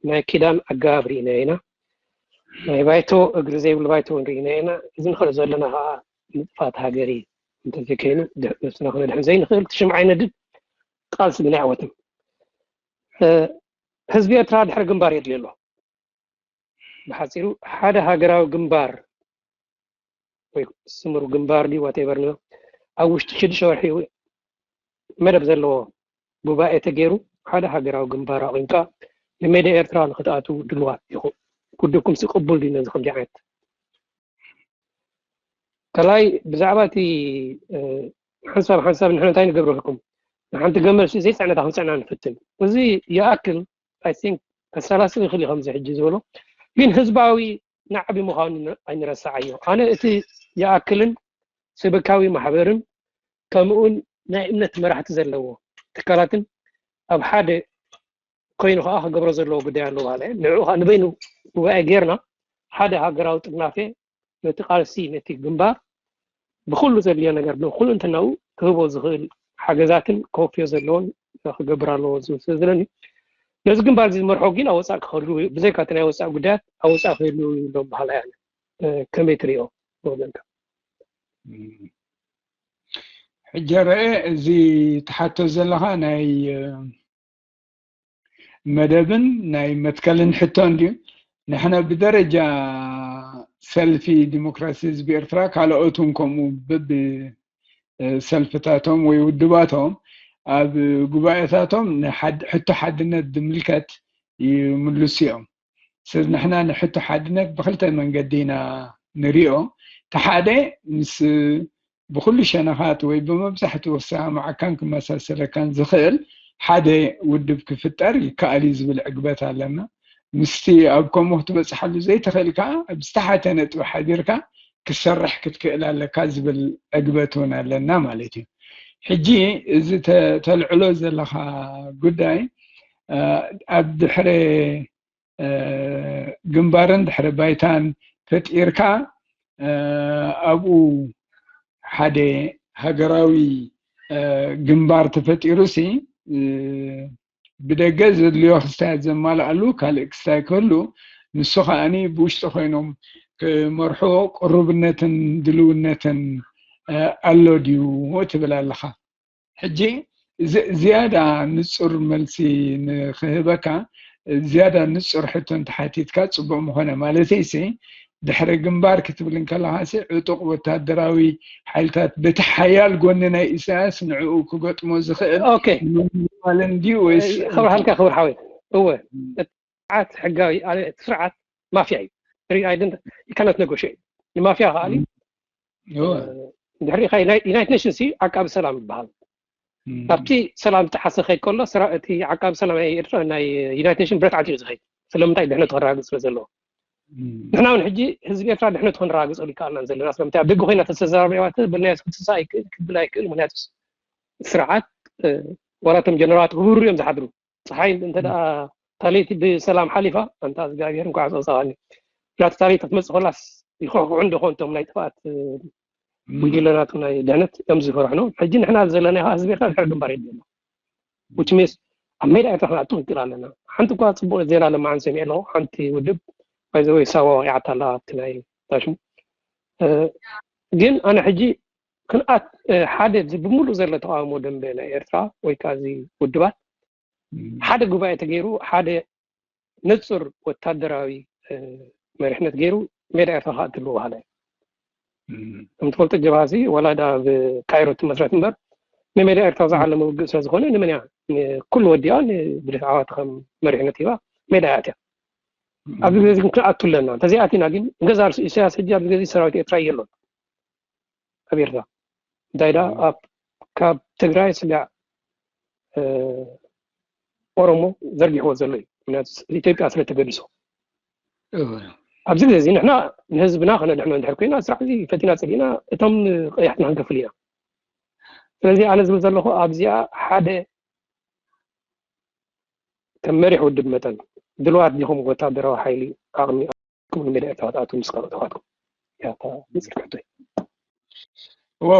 ናይ ኪዳን ኣገባብ ርኢና ኢና ናይ ባይቶ እግሪ ዘይብሉ ባይቶ እውን ርኢና ኢና እዚ ንክእል ዘለና ከዓ ምጥፋት ሃገር እዩ እንተዘይከይኑ ነብስና ክነድሕን ዘይንኽእል ትሽምዓይ ነድድ ቃልሲ ግን ኣይዕወትን ህዝቢ ኤርትራ ድሕሪ ግንባር የድልዮ ኣሎ ብሓፂሩ ሓደ ሃገራዊ ግንባር ወይ ስምሩ ግንባር ድዩ ዋቴቨር ንበል ኣብ ውሽጢ ሽዱሽተ ወርሒ መደብ ዘለዎ ጉባኤ ተገይሩ ሓደ ሃገራዊ ግንባር ኣቑምካ ንሜዳ ኤርትራ ንክትኣትዉ ድልዋት ኢኹም ውድብኩም ሲ ቅቡል ድዩ ነዚ ከምዚ ዓይነት ካልኣይ ብዛዕባ እቲ ሓንሳብ ሓንሳብ ንሕና እንታይ ንገብረልኩም ንሓንቲ ገመል ሲ ዘይፅዕነታ ክንፅዕና ንፍትን እዚ ይኣክል ኣይ ቲንክ ኣሰላስል ይኽእል እዩ ከምዚ ሕጂ ዝበሎ ግን ህዝባዊ ናዕቢ ምዃኑ ኣይንረስዓዮ ኣነ እቲ ይኣክልን ስብካዊ ማሕበርን ከምኡውን ናይ እምነት መራሕቲ ዘለዎ ትካላትን ኣብ ሓደ ኮይኑ ከዓ ክገብሮ ዘለዎ ጉዳይ ኣሎ በሃለ ንዕኡ ከዓ ንበይኑ ጉባኤ ጌርና ሓደ ሃገራዊ ጥርናፌ ነቲ ቃልሲ ነቲ ግንባር ብኩሉ ዘድልዮ ነገር ብኩሉ እንትናኡ ክህቦ ዝኽእል ሓገዛትን ከወፍዮ ዘለዎን ክገብር ኣለዎ ዝብል ስለ ዘለኒ ነዚ ግንባር እዚ ዝመርሖ ግን ኣወፃእ ክኸሉ ብዘይካ እቲ ናይ ወፃእ ጉዳያት ኣወፃእ ክህሉ ይብሎም በሃላ እያ ከመይ ትሪኦ ብወገንካ። ሕጂ ረአ እዚ ትሓቶ ዘለኻ ናይ መደብን ናይ መትከልን ሕቶ እንድዩ። ንሕና ብደረጃ ሰልፊ ዲሞክራሲ ህዝቢ ኤርትራ፣ ካልኦት እውን ከምኡ በብ ሰልፍታቶም ወይ ውድባቶም ኣብ ጉባኤታቶም ንሓድ- ሕቶ ሓድነት ዝምልከት ይምልሱ እዮም። ስለዚ ንሕና ንሕቶ ሓድነት ብክልተ መንገዲ ኢና ንሪኦ። እቲ ሓደ ምስ ብኩሉ ሸነኻት ወይ ብመብዛሕትኡ ክሰማማዓካን ክመሳሰለካን ዝኽእል ሓደ ውድብ ክፍጠር ይከኣል እዩ ዝብል ዕግበት ኣለና። ምስቲ ኣብ ከምኡ ክትበፅሓሉ ዘይትኽእል ከዓ ኣብ ዝተሓተ ነጥቢ ሓቢርካ ክትሰርሕ ክትክእል ኣለካ ዝብል ዕግበት እውን ኣለና ማለት እዩ። ሕጂ እዚ ተ- ተልዕሎ ዘለኻ ጉዳይ ኣብ ድሕረ ግንባርን ድሕረ ባይታን ፈጢርካ ኣብኡ ሓደ ሃገራዊ ግንባር ተፈጢሩ ሲ ብደገ ዘድልዮ ክስታያት ዘማልኣሉ ካልእ ክስታይ ክህሉ ንሱ ከዓኒ ብውሽጢ ኮይኖም ክመርሕዎ ቅሩብነትን ድልውነትን ኣሎ ድዩ ትብል ኣለኻ። ሕጂ ዝያዳ ንፁር መልሲ ንክህበካ ዝያዳ ንፁር ሕቶ እንተሓቲትካ ፅቡቅ ምኾነ። ማለተይ ሲ ድሕሪ ግንባር ክትብል እንከለካ ሲ ዕጡቅ ወታደራዊ ሓይልታት በቲ ሓያል ጎኒ ናይ ኢሳያስ ንዕኡ ክገጥሞ ዝኽእል ኦኬ ንምባል እንድዩ ወይስ ክብርሃልካ ክብር ሓወይ እወ ስርዓት ሕጋዊ ኣለ- እቲ ስርዓት ማፍያ እዩ። You cannot negotiate ንማፍያ ከኣሊ እወ ድሕሪ ዩናይትድ ኔሽንስ ዓቃቢ ሰላም ይበሃል። ካብቲ ሰላም ዝጠሓሰ ከይድ ከሎ ስራ- እቲ ዓቃቢ ሰላም ናይ ኤርትራ ናይ ዩናይትድ ኔሽን ብረት ዓጢቑ ዝኸይድ ስለምንታይ ድሕነቱ ከረጋግፅ ስለ ዘለዎ ንሕና እውን ሕጂ ህዝቢ ኤርትራ ድሕነቱ ከነረጋግፀሉ ይከኣልና ዘለና ስለምንታይ ኣብ ደገ ኮይና ተተዘራሪባ ተበልናዮ ክትሳ ኣይክእል ክብል ኣይክእል ምክንያቱ ስርዓት ዋላቶም ጀነራላት ክብሩ እዮም ዝሓድሩ ፀሓይ እንተ ደኣ ታለይቲ ብሰላም ሓሊፋ ኣንታ እግዚኣብሔር እንኳዕ ኣውፃእካኒ ናቲ ታለይቲ ክትመፅእ ከላስ ይኹሕኩሑ እንደኾን እቶም ናይ ጥፍኣት ጉጅለናቱ ናይ ድሕነት እዮም ዝፈርሕኑ ሕጂ ንሕና ዘለና ህዝቢ ኤርትራ ድሕሪ ግንባር የድልየና which means ኣብ ሜዳ ኤርትራ ክንኣቱ ክንክእል ኣለና ሓንቲ እኳ ፅቡቅ ዜና ለማዓን ሰሚዐ ኣለኹ ሓንቲ ውድብ ባይዘወይ ሳዋ ወቂዓታ ኣላ ኣብቲ ናይ ታሽሙ ግን ኣነ ሕጂ ክንኣት ሓደ ብሙሉእ ዘሎ ተቃውሞ ደንበ ናይ ኤርትራ ወይ ከዓ እዚ ውድባት ሓደ ጉባኤ ተገይሩ ሓደ ንፁር ወታደራዊ መሪሕነት ገይሩ ሜዳ ኤርትራ ክኣትሉ በሃለ ከም ትፈልጦ ጀብሃ ሲ ዋላ ዳ ኣብ ካይሮ ትመስረት እምበር ንሜዳ ኤርትራ ዝዓለመ ውግእ ስለዝኾነ ንመን እያ ኩሉ ወዲኣ ንብልት ዓዋቲ ከም መሪሕነት ሂባ ሜዳ እያ ኣትያ ኣብዚ ግዜ ግን ክንኣቱ ኣለና እንተዘይኣቲና ግን ገዛ ርእሱ ኢሳያስ ሕጂ ኣብዚ ግዜ ሰራዊት ኤርትራ የሎን ኣብ ኤርትራ እንታይ ዳ ኣብ ካብ ትግራይ ስጋዕ ኦሮሞ ዘርጊሕዎ ዘሎ እዩ ምክንያቱ ኢትዮጵያ ስለ ተገድሶ ኣብዚ ግዜ እዚ ንሕና ንህዝብና ከነድሕኖ እንድሕር ኮይና ስራሕ እዚ ፈቲና ፀሊእና እቶም ቀያሕትና ክንከፍል ኢና ስለዚ ኣነ ዝብል ዘለኹ ኣብዚኣ ሓደ ከም መሪሕ ውድብ መጠን ድልዋት ዲኹም ወታደራዊ ሓይሊ ዓቕሚ ኣኩም ንሜዳ ኤርትራ ክትኣትዉ ምስ ካልኦት ኣሕዋትኩም ያታ ዝርክሕቶይ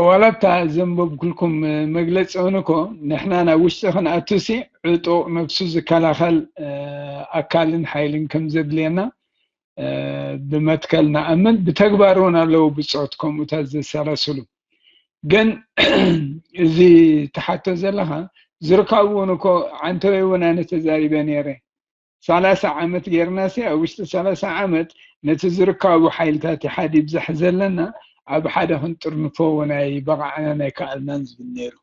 ዋላ እታ ዘንበብኩልኩም መግለፂ እውን እኮ ንሕና ናብ ውሽጢ ክንኣቱሲ ዕጡቕ ነብሱ ዝከላኸል ኣካልን ሓይልን ከም ዘድልየና ብመትከል ንኣምን ብተግባር እውን ኣለዉ ብፆት ከምኡታት ዘሰላስሉ ግን እዚ ትሓቶ ዘለኻ ዝርካቡ እውን እኮ ዓንተወይ እውን ኣነ ተዛሪበ ነይረ ሰላሳ ዓመት ጌርናሲ ኣብ ውሽጢ ሰላሳ ዓመት ነቲ ዝርካቡ ሓይልታት ይሓድ ይብዛሕ ዘለና ኣብ ሓደ ክንጥርንፎ እውን ኣይበቓዕናን ኣይከኣልናን ዝብል ነይሩ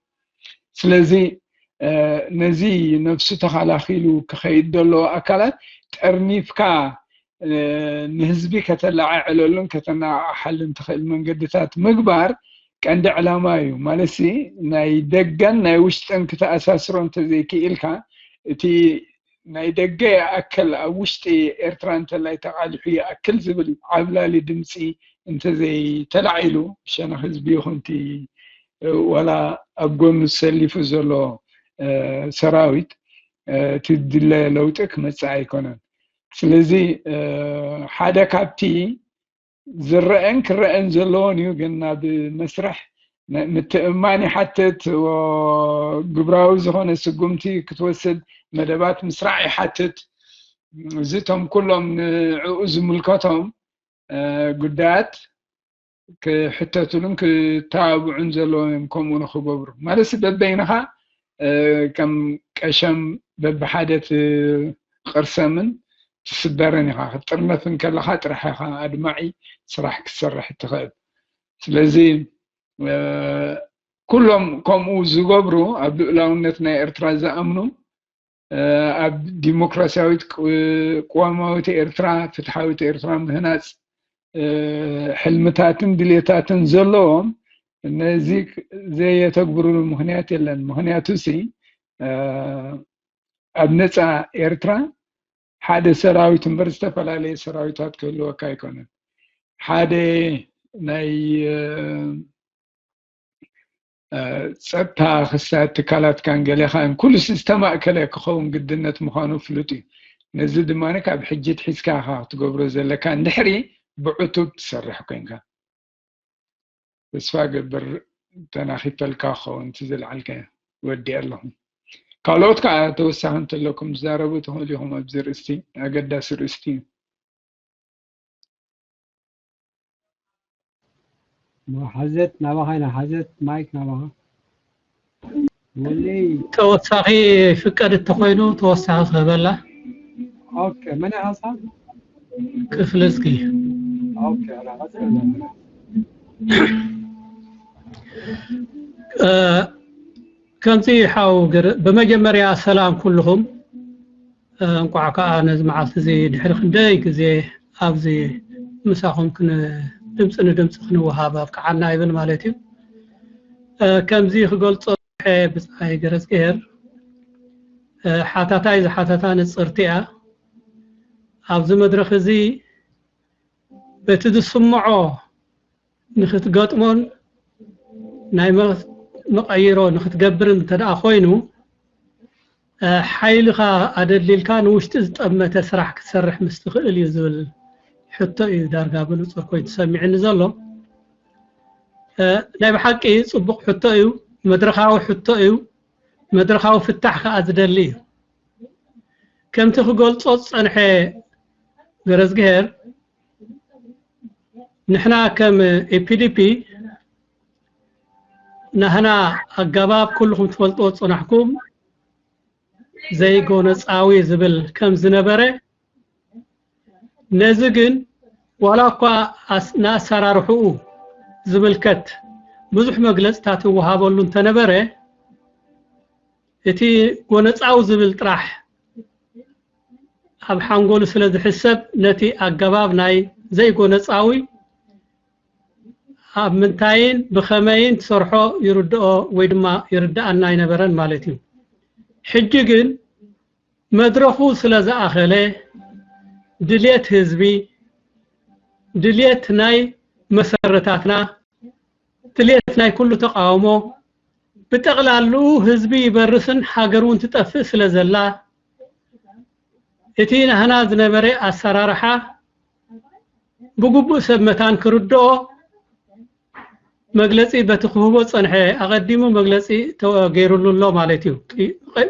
ስለዚ ነዚ ነብሱ ተኸላኺሉ ክኸይድ ዘለዎ ኣካላት ጠርኒፍካ ንህዝቢ ከተለዓዕለሉን ከተነቓቕሓሉን ትኽእል መንገድታት ምግባር ቀንዲ ዕላማ እዩ ማለት ናይ ደገን ናይ ውሽጥን ክተኣሳስሮ እንተዘይክኢልካ እቲ ናይ ደገ ይኣክል ኣብ ውሽጢ ኤርትራ እንተላይ ተቓሊሑ ይኣክል ዝብል ዓብላሊ ድምፂ እንተዘይተላዒሉ ብሸነኽ ህዝቢ ይኹንቲ ዋላ ኣብ ጎኑ ዝሰሊፉ ዘሎ ሰራዊት እቲ ድለ ለውጢ ክመፅእ ኣይኮነን ስለዚ ሓደ ካብቲ ዝረአን ክረአን ዘለዎን እዩ ግን ናብ መስርሕ ምትእማን ይሓትት ግብራዊ ዝኾነ ስጉምቲ ክትወስድ መደባት ምስራዕ ይሓትት እዚ እቶም ኩሎም ንዕኡ ዝምልከቶም ጉዳያት ክሕተቱሉን ክተባብዑን ዘለዎም እዮም። ከምኡ ንክገብሩ ማለት በበይንኻ ከም ቀሸም በብሓደ ትቕርሰምን ትስበርን ኢኻ። ክትጥርነፍ እንከለኻ ጥራሕ ኢኻ ኣድማዒ ስራሕ ክትሰርሕ እትኽእል። ስለዚ ኩሎም ከምኡ ዝገብሩ፣ ኣብ ልኡላውነት ናይ ኤርትራ ዝኣምኑ፣ ኣብ ዲሞክራሲያዊት ቅዋማዊት ኤርትራ፣ ፍትሓዊት ኤርትራ ምህናፅ ሕልምታትን ድሌታትን ዘለዎም፣ ነዚ ዘየተግብሩሉ ምክንያት የለን። ምክንያቱ ሲ ኣብ ነፃ ኤርትራ ሓደ ሰራዊት እምበር ዝተፈላለየ ሰራዊታት ክህልወካ ኣይኮነን። ሓደ ናይ ጸጥታ ክስታት ትካላትካን ገሌኻን ኩሉ ዝተማእከለ ክኸውን ግድነት ምዃኑ ፍሉጥ እዩ። ነዚ ድማ ካብ ሕጂ ትሒዝካ ኢኻ ክትገብሮ ዘለካ፣ እንድሕሪ ብዕቱብ ትሰርሕ ኮንካ። ተስፋ ገብር ተናኺፈልካ ክኸውን እቲ ዝለዓልካዮ። ወዲእ ኣለኹ። ካልኦት ከዓ ተወሳኺ እንተለኩም ትዛረቡ ትኽእሉ ኢኹም ኣብዚ ርእስቲ፣ ኣገዳሲ ርእስቲ እዩ። ሓዘት ናባኻ ኢና። ሓዘት ማይክ ናባኻ። ወለይ ተወሳኺ ፍቀድ እተኾይኑ ተወሳኺ ክህበላ። ኦኬ፣ መን ኢኻ ንስኻ? ክፍለ እስኪ። ኦኬ፣ ኣላ ቀጽል። ከምዚ ሓው ገረ ብመጀመርያ ሰላም ኩልኹም። እንቋዕ ከዓ ነዚ መዓልቲ እዚ ድሕሪ ክንደይ ግዜ ኣብዚ ምሳኹም ድምፂ ንድምፂ ክንወሃብ ኣብቅዓና ይብል ማለት እዩ። ከምዚ ክገልፆ ብፃይ ገረዝግሄር ሓታታይ ዝሓተታ ንፅርቲ እያ። ኣብዚ መድረክ እዚ በቲ ዝስምዖ ንክትገጥሞን ናይ መቐይሮ ንክትገብርን እንተ ደኣ ኮይኑ ሓይልኻ ኣደሊልካ ንውሽጢ ዝጠመተ ስራሕ ክትሰርሕ ምስ ትኽእል እዩ ዝብል ሕቶ እዩ ዳርጋ ብንጹር ኮይኑ ተሰሚዕኒ ዘሎ። ናይ ብሓቂ ጽቡቕ ሕቶ እዩ፣ መድረኻዊ ሕቶ እዩ፣ መድረኻዊ ፍታሕ ከኣ ዝደሊ እዩ። ከምቲ ክገልጾ ዝጸንሐ ገረዝግሄር ንሕና ከም ኤፒዲፒ ናህና ኣገባብ ኩልኹም ትፈልጥዎ ዝጸናሕኩም ዘይጎነጻዊ ዝብል ከም ዝነበረ ነዚ ግን ዋላ እኳ ንኣሰራርሕኡ ዝምልከት ብዙሕ መግለፅታት ይወሃበሉ እንተነበረ እቲ ጎነፃዊ ዝብል ጥራሕ ኣብ ሓንጎሉ ስለ ዝሕሰብ ነቲ ኣገባብ ናይ ዘይጎነፃዊ ኣብ ምንታይን ብኸመይን ትሰርሖ ይርድኦ ወይ ድማ ይርድኣና ኣይነበረን ማለት እዩ። ሕጂ ግን መድረኹ ስለ ዝኣኸለ ድልየት ህዝቢ፣ ድልየት ናይ መሰረታትና፣ ድልየት ናይ ኩሉ ተቃውሞ፣ ብጠቕላልኡ ህዝቢ ይበርስን ሃገር እውን ትጠፍእ ስለ ዘላ እቲ ናህና ዝነበረ ኣሰራርሓ ብግቡእ ሰብ መታን ክርድኦ መግለፂ በቲ ክህቦ ፀንሐ ኣቐዲሙ መግለፂ ተገይሩሉ ኣሎ ማለት እዩ።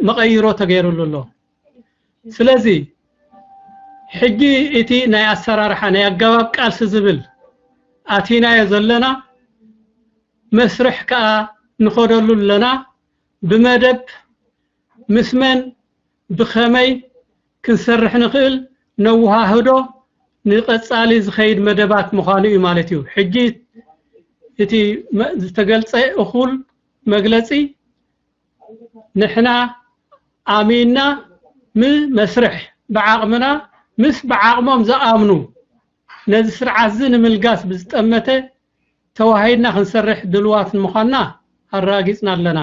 መቐይሮ ተገይሩሉ ኣሎ። ስለዚ ሕጂ እቲ ናይ ኣሰራርሓ ናይ ኣገባብ ቃልሲ ዝብል ኣቲናዮ ዘለና መስርሕ ከዓ ንኸደሉ ኣለና። ብመደብ ምስ መን ብኸመይ ክንሰርሕ ንኽእል ነወሃህዶ ንቐፃሊ ዝኸይድ መደባት ምዃኑ እዩ ማለት እዩ። ሕጂ እቲ ዝተገልፀ እኹል መግለፂ ንሕና ኣሚንና ብመስርሕ ብዓቕምና ምስ ብዓቕሞም ዝኣምኑ ነዚ ስርዓት እዚ ንምልጋስ ብዝጠመተ ተዋሂድና ክንሰርሕ ድልዋት ንምዃንና ኣረጋጊፅና ኣለና።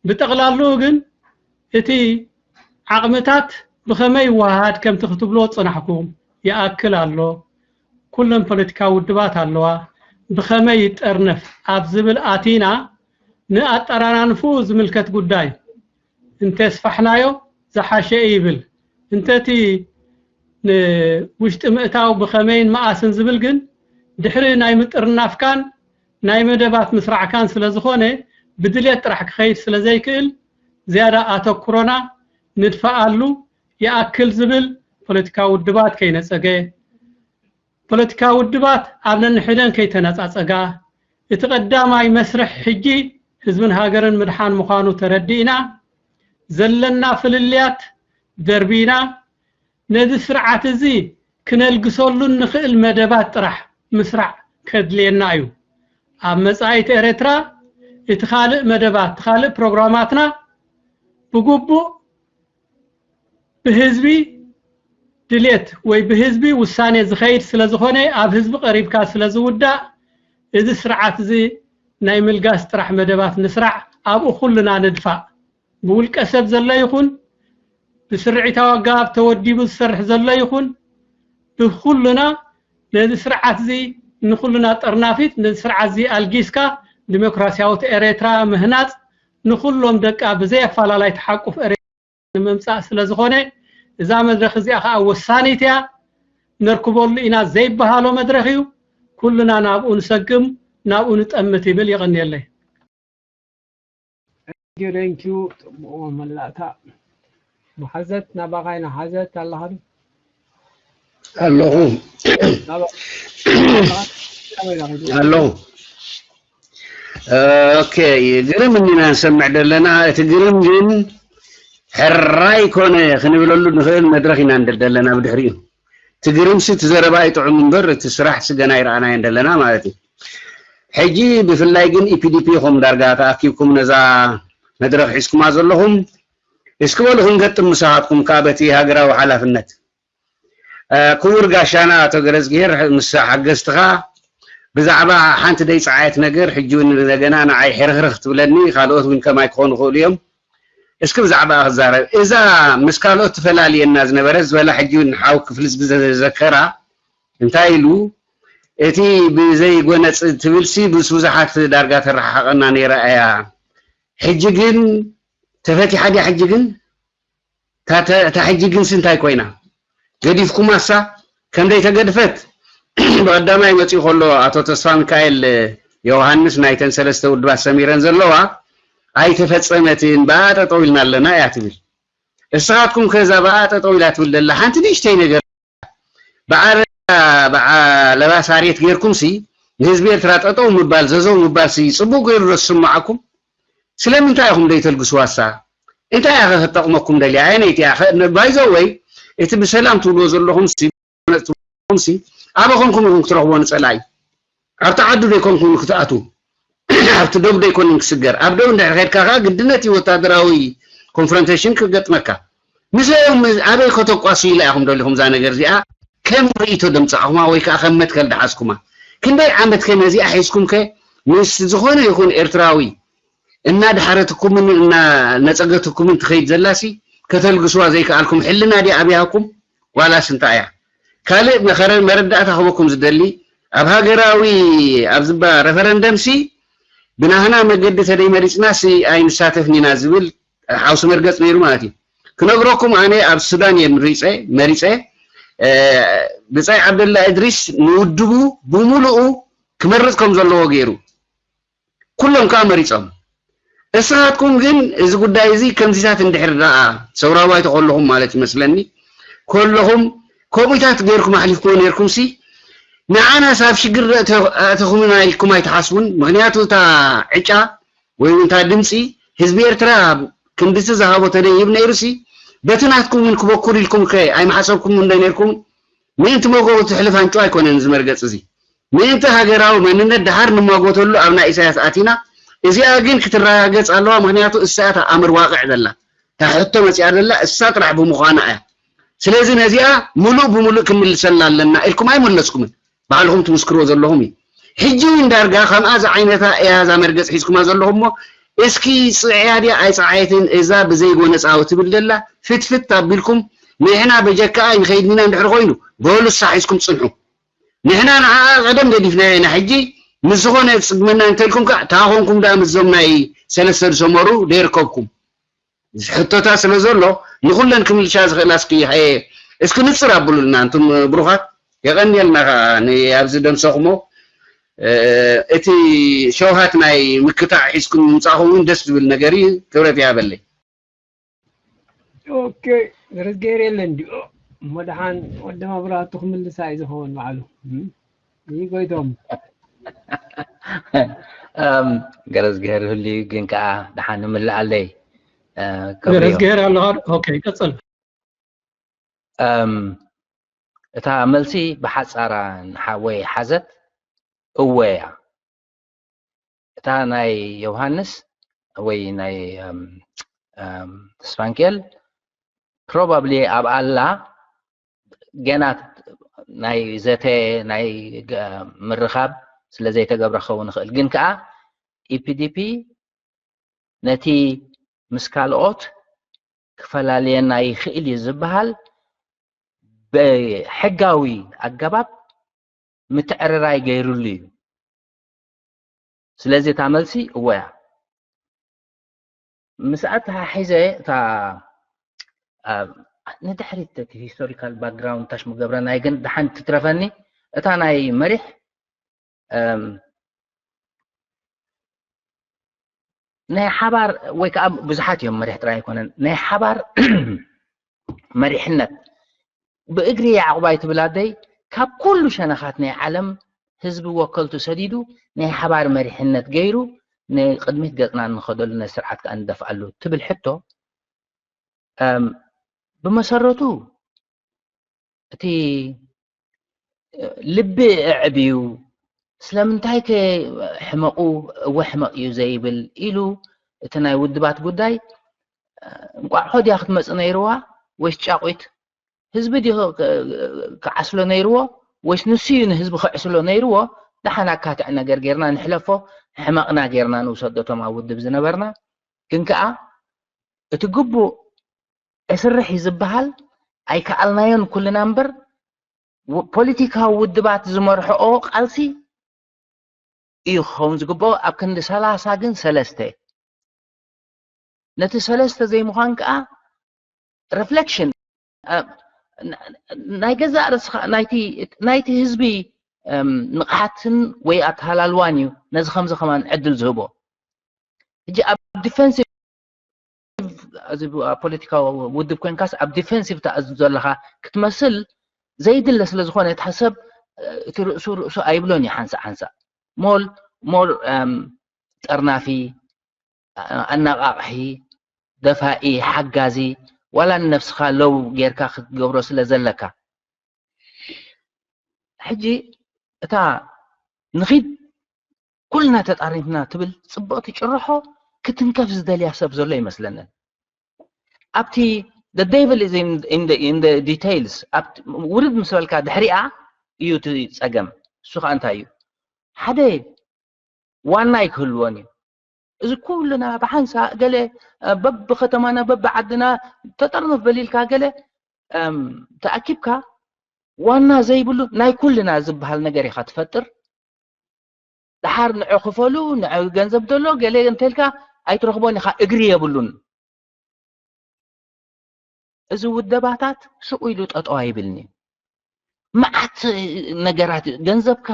ብጠቕላልኡ ግን እቲ ዓቕምታት ብኸመይ ይወሃሃድ ከምቲ ክትብልዎ ዝፀናሕኩም ይኣክል ኣሎ። ኩለን ፖለቲካዊ ውድባት ኣለዋ። ብኸመይ ይጠርነፍ ኣብ ዝብል ኣቲና ንኣጠራናንፍኡ ዝምልከት ጉዳይ እንተስፋሕናዮ ዝሓሸ እዩ ይብል። እንተቲ ንውሽጢ ምእታው ብኸመይን መኣስን ዝብል ግን ድሕሪ ናይ ምጥርናፍካን ናይ መደባት ምስራዕካን ስለ ዝኾነ ብድልየት ጥራሕ ክኸይድ ስለ ዘይክእል ዝያዳ ኣተኩሮና ንድፈኣሉ ይኣክል ዝብል ፖለቲካዊ ውድባት ከይነጸገ ፖለቲካዊ ውድባት ኣብ ነንሕደን ከይተነጻጸጋ፣ እቲ ቀዳማይ መስርሕ ሕጂ ህዝብን ሃገርን ምድሓን ምዃኑ ተረዲእና፣ ዘለና ፍልልያት ደርቢና፣ ነዚ ስርዓት እዚ ክነልግሰሉ እንኽእል መደባት ጥራሕ ምስራዕ ከድልየና እዩ። ኣብ መጻኢት ኤርትራ እቲ ካልእ መደባት፣ እቲ ካልእ ፕሮግራማትና ብግቡእ ብህዝቢ ድሌት ወይ ብህዝቢ ውሳኔ ዝኸይድ ስለ ዝኾነ፣ ኣብ ህዝቢ ቀሪብካ ስለ ዝውዳእ፣ እዚ ስርዓት እዚ ናይ ምልጋስ ጥራሕ መደባት ንስራዕ፣ ኣብኡ ኩልና ንድፋእ። ብውልቀ ሰብ ዘሎ ይኹን፣ ብስርዒታዊ ኣገባብ ተወዲቡ ዝሰርሕ ዘሎ ይኹን፣ ብኩልና ነዚ ስርዓት እዚ፣ ንኩልና ጠርናፊት ነዚ ስርዓት እዚ ኣልጊስካ፣ ዲሞክራሲያዊት ኤርትራ ምህናጽ፣ ንኩሎም ደቃ ብዘይ ኣፈላላይ ትሓቁፍ ኤርትራ ንምምጻእ ስለ ዝኾነ፣ እዛ መድረኽ እዚኣ ከኣ ወሳኒት እያ። ነርክበሉ ኢና ዘይበሃሎ መድረኽ እዩ። ኩልና ናብኡ ንሰግም፣ ናብኡ ንጠምት ይብል። የቐንየለይ። ቴንኪዩ። ጽቡቕ መመላእታ። መሓዘት፣ ናባኻ ኢና። ሓዘት ኣለኻ ዶ? ኣለኹ። ናባ- ኣለኹ። ኦኬ፣ ግርም እንዲና ንሰምዕ ዘለና። እቲ ግርም ግን ሕራይ ኮነ ክንብለሉ ንኽእል መድረኽ ኢና ንደሊ ዘለና ብድሕሪኡ። እቲ ግርምሲ እቲ ዘረባ ይጥዑም እምበር እቲ ስራሕሲ ገና ኣይረኣናዮን ዘለና ማለት እዩ። ሕጂ ብፍላይ ግን ኢፒዲፒ ኢኹም ዳርጋ ተኣኪብኩም ነዛ መድረኽ ሒዝኩማ ዘለኹም። እስኪ በሉ ክንገጥም ምሳኻትኩም ከኣ በቲ ሃገራዊ ሓላፍነት። እ፣ ክቡር ጋሻና ኣቶ ገረዝግሄር ምስ ሓገዝትኻ ብዛዕባ ሓንቲ ደይጸዓየት ነገር ሕጂ እውን እንደገና ንዓይ ሕርኽርኽ ትብለኒ፣ ካልኦት እውን ከማይ ክኾኑ ይኽእሉ እዮም። እስኪ ብዛዕባ ክዛረብ። እዛ ምስ ካልኦት ትፈላልየና ዝነበረት ዝበላ ሕጂ እውን ሓው ክፍሊ ዝዘከራ እንታይ ኢሉ፣ እቲ ብዘይ ጎነጽ ትብልሲ ምስ ብዙሓት ዳርጋ ተረሓሓቐና ነይራ እያ። ሕጂ ግን ተፈቲሓ ድያ? ሕጂ ግን እታ ሕጂ ግንሲ እንታይ ኮይና? ገዲፍኩማሳ? ከም ዘይተገድፈት ብቐዳማይ መጺኡ ከሎ ኣቶ ተስፋ ሚካኤል ዮሃንስ ናይተን ሰለስተ ውድባት ሰሚረን ዘለዋ ኣይተፈጸመትን፣ ብኣ ጠጠው ኢልና ኣለና እያ ትብል። እስኻትኩም ከዛ ብኣ ጠጠው ኢላ ትብል ዘላ ሓንቲ ንእሽተይ ነገር ብዓረዳ ብዓለባ ሳሬት ጌርኩምሲ ንህዝቢ ኤርትራ ጠጠው ምባል ዘዘው ምባልሲ ጽቡቅ ገይሩ ዶ ዝስምዓኩም? ስለምንታይ ኢኹም ዘይተልግስዋሳ? እንታይ እያ ከ ክትጠቕመኩም ደልያ? ኣየነይቲ እያ? ባይዘወይ እቲ ብሰላም ትብልዎ ዘለኹምሲ ትብልዎምሲ ኣበ ኮንኩም ኢኹም ክትረኽቦ ንጸላኢ ኣብቲ ዓዱ ዘይኮንኩም ክትኣትዉ ኣብቲ ዶብ ዘይኮንን ክስገር ኣብ ዶብ እንድሕር ከድካ ከዓ ግድነት እዩ ወታደራዊ ኮንፍሮንቴሽን ክገጥመካ ምስኦም ኣበይ ከተቋስዩላ ኢኹም ደሊኹም እዛ ነገር እዚኣ ከም ርእይቶ ደምፃኹማ ወይ ከዓ ከም መትከል ደሓዝኩማ ክንደይ ዓመት ከ ነዚኣ ሒዝኩም ከ ምስ ዝኾነ ይኹን ኤርትራዊ እናድሓረትኩምን እናነፀገትኩምን ትኸይድ ዘላሲ ከተልግስዋ ዘይከኣልኩም ሕልና ድያ ኣብያኩም ዋላስ እንታይ እያ ካልእ መኸረ መረዳእታ ክበኩም ዝደሊ ኣብ ሃገራዊ ኣብ ዝባ ረፈረንደምሲ ብናህና መገዲ ተደይመሪፅናሲ ኣይንሳተፍን ኢና ዝብል ሓውሲ መርገፅ ነይሩ ማለት እዩ ክነግረኩም ኣነ ኣብ ሱዳን እየ ምሪፀ መሪፀ ብፃይ ዓብደላ እድሪስ ንውድቡ ብሙሉኡ ክመርፅ ከም ዘለዎ ገይሩ ኩሎም ከዓ መሪፆም እስኻትኩም ግን እዚ ጉዳይ እዚ ከምዚታት እንድሕር ደኣ ሰውራዋይ ተኸለኹም ማለት ይመስለኒ ከለኹም ከምኡታት ገይርኩም ኣሕሊፍኩሞ ነይርኩም ሲ ንዓናስ ኣብ ሽግር ኣእተኹምና ኢልኩም ኣይትሓስቡን ምክንያቱ እታ ዕጫ ወይ እውን እታ ድምፂ ህዝቢ ኤርትራ ክንድቲ ዝሃቦ ተደይብ ነይሩሲ በቲ ናትኩም እውን ክበኩር ኢልኩም ከ ኣይመሓሰብኩም እንዶ ነይርኩም ምእንቲ መጎ ትሕልፍ ኣንጮ ኣይኮነን እዚ መርገፂ እዚ ምእንቲ ሃገራዊ መንነት ደሓር ንማጎተሉ ኣብ ናይ ኢሳያስ ኣቲና እዚኣ ግን ክትረጋገፅ ኣለዋ ምክንያቱ እሳ እያ ኣምር ዋቅዕ ዘላ እታ ሕቶ መፂኣ ዘላ እሳ ጥራሕ ብምዃና እያ ስለዚ ነዚኣ ሙሉእ ብሙሉእ ክንምልሰላ ኣለና ኢልኩም ኣይመለስኩምን ባዕልኹም ትምስክርዎ ዘለኹም እዩ ሕጂ እውን ዳርጋ ከምኣ ዝዓይነታ እያ እዛ መርገፂ ሒዝኩማ ዘለኹም እሞ እስኪ ፅዕያ ድያ ኣይፀዓየትን እዛ ብዘይጎነፃዊ ትብል ዘላ ፍትፍት ኣቢልኩም ንሕና በጀካ ኣይንኸይድን ኢና እንድሕር ኮይኑ በሉ እሳ ሒዝኩም ፅንሑ ንሕና ንዓኣ ቀደም ገዲፍናዮ ኢና ሕጂ ምስ ዝኾነ ዝፅግመና እንተልኩም ከዓ ታኾንኩም ደኣ ምስዞም ናይ ሰለስተ ዝሰመሩ ደይርከብኩም ሕቶታት ስለ ዘሎ ንኩለን ክምልሻ ዝኽእላ እስኪ እስኪ ንፅር ኣብሉልና እንቱም ብሩኻት የቐንየልና ከዓ ኣብዚ ደምሰኹሞ እቲ ሸውሃት ናይ ምክታዕ ሒዝኩም ምምፃእኹም እውን ደስ ዝብል ነገር እዩ ክብረት ይሃበለይ ኦኬ ዝርዝገር የለን ድዩ እሞ ደሓን ወዲ መብራቱ ክምልሳ እዩ ዝኸውን ባዕሉ። እም? ይህ ጎይቶም። እም፣ ገረዝግሄር ህልዩ ግን ከዓ ደሓን ንምልኣለይ። እ፣ ከብርዮ። ገረዝግሄር ኣለኻ? ኦኬ፣ ቀጽል። እም፣ እታ መልሲ ብሓጻራ ንሓ-፣ ወይ ሓዘት እወ እያ። እታ ናይ ዮሃንስ ወይ ናይ፣ እም፣ እም፣ ተስፋንኪኤል ፕሮባብሊ ኣብ ኣላ ገና ናይ ዘተ ናይ ገ-፣ ምርኻብ ስለ ዘይተገብረ ክኸውን ይኽእል። ግን ከኣ ኢፒዲፒ ነቲ ምስ ካልኦት ክፈላልየና ይኽእል እዩ ዝበሃል ብሕጋዊ ኣገባብ ምትዕርራይ ገይሩሉ እዩ። ስለዚ እታ መልሲ እወ እያ። ምስኣ ተሓሒዘ እታ፣ አ፣ ንድሕሪት እቲ ሂስቶሪካል ባክግራውንድ ታሽ ምገብረናይ ግን ደሓን ትትረፈኒ። እታ ናይ መሪሕ፣ እም፣ ናይ ሓባር ወይ ከዓ ብዙሓት እዮም መሪሕ ጥራይ ኣይኮነን፣ ናይ ሓባር መሪሕነት ብእግሪ ያዕቑባይ ትብል ኣደይ ካብ ኩሉ ሸነኻት ናይ ዓለም ህዝቢ ወከልቱ ሰዲዱ ናይ ሓባር መሪሕነት ገይሩ ንቅድሚት ገጽና እንኸደሉ ነቲ ስርዓት ከዓ ንደፍኣሉ ትብል ሕቶ፣ እም፣ ብመሰረቱ እቲ ልቢ እዕብዩ ስለምንታይ ከ ሕመቑ እወ ሕመቕ እዩ ዘይብል ኢሉ እቲ ናይ ውድባት ጉዳይ እንቋዕ ሆድያ ክትመጽእ ነይርዋ ወይስ ጫቑት ህዝቢ ድዩ ክ-፣ ክዓስሎ ነይርዎ ወይስ ንሱ እዩ ንህዝቢ ክዕስሎ ነይርዎ? ደሓን ኣካትዕ ነገር ጌርና ንሕለፎ፣ ሕመቕና ጌርና ንውሰዶ እቶም ኣብ ውድብ ዝነበርና። ግን ከኣ እቲ ግቡእ እስርሕ እዩ ዝበሃል ኣይከኣልናዮን ኩልና እምበር፣ ው-፣ ፖለቲካዊ ውድባት ዝመርሕኦ ቃልሲ እዩ ክኸውን ዝግብኦ። ኣብ ክንዲ ሰላሳ ግን ሰለስተ። ነቲ ሰለስተ ዘይምዃን ከኣ ሪፍሌክሽን፣ እ፣ ን-፣ ናይ ገዛእ ርእስኻ ናይቲ፣ ናይቲ ህዝቢ፣ እም፣ ንቕሓትን ወይ ኣተሃላልዋን እዩ ነዚ ከምዚ ከማን ዕድል ዝህቦ። ሕጂ ኣብ ዲፌንሲቭ፣ እዚ ብ-፣ ኣብ ፖለቲካዊ ውድብ ኮንካስ ኣብ ዲፌንሲቭ ተኣዝዞ ኣለኻ ክትመስል ዘይድለ ስለ ዝኾነ፣ እቲ ሰብ፣ እ፣ እቲ ርእሱ ርእሱ ኣይብሎን እዩ ሓንሳእ ሓንሳእ። ሞል-፣ ሞር፣ እም፣ ጠርናፊ፣ ኣ-፣ ኣነቓቕሒ፣ ደፋኢ፣ ሓጋዚ፣ ዋላ ንነብስኻ ለው ጌርካ ክትገብሮ ስለ ዘለካ። ሕጂ እታ ንኺድ ኩልና ተጣሪፍና ትብል ጽብቕቲ ጭርሖ ክትንከፍ ዝደልያ ሰብ ዘሎ ይመስለንን። ኣብቲ the devil is in, in the, in the details፣ ኣብቲ ውርድ ምስ በልካ ድሕሪኣ እዩ እቲ ጸገም። እሱ ኸኣ እንታይ እዩ? ሓደ ዋና ኣይክህልዎን እዩ። እዚ ኩልና ብሓንሳእ ገለ፣ እ፣ በብኸተማና በብዓድና ተጠርነፍ በሊልካ ገለ፣ እም፣ ተኣኪብካ ዋና ዘይብሉ ናይ ኩልና ዝበሃል ነገር ኢኻ ትፈጥር። ደሓር ንዑ ክፈሉ፣ ንዑ ገንዘብ ደሎ፣ ገለ እንተልካ ኣይትረኽቦን ኢኻ፣ እግሪ የብሉን። እዚ ውደባታት ስቕ ኢሉ ጠጠው ኣይብልን እዩ። መዓት ነገራት እዩ። ገንዘብካ፣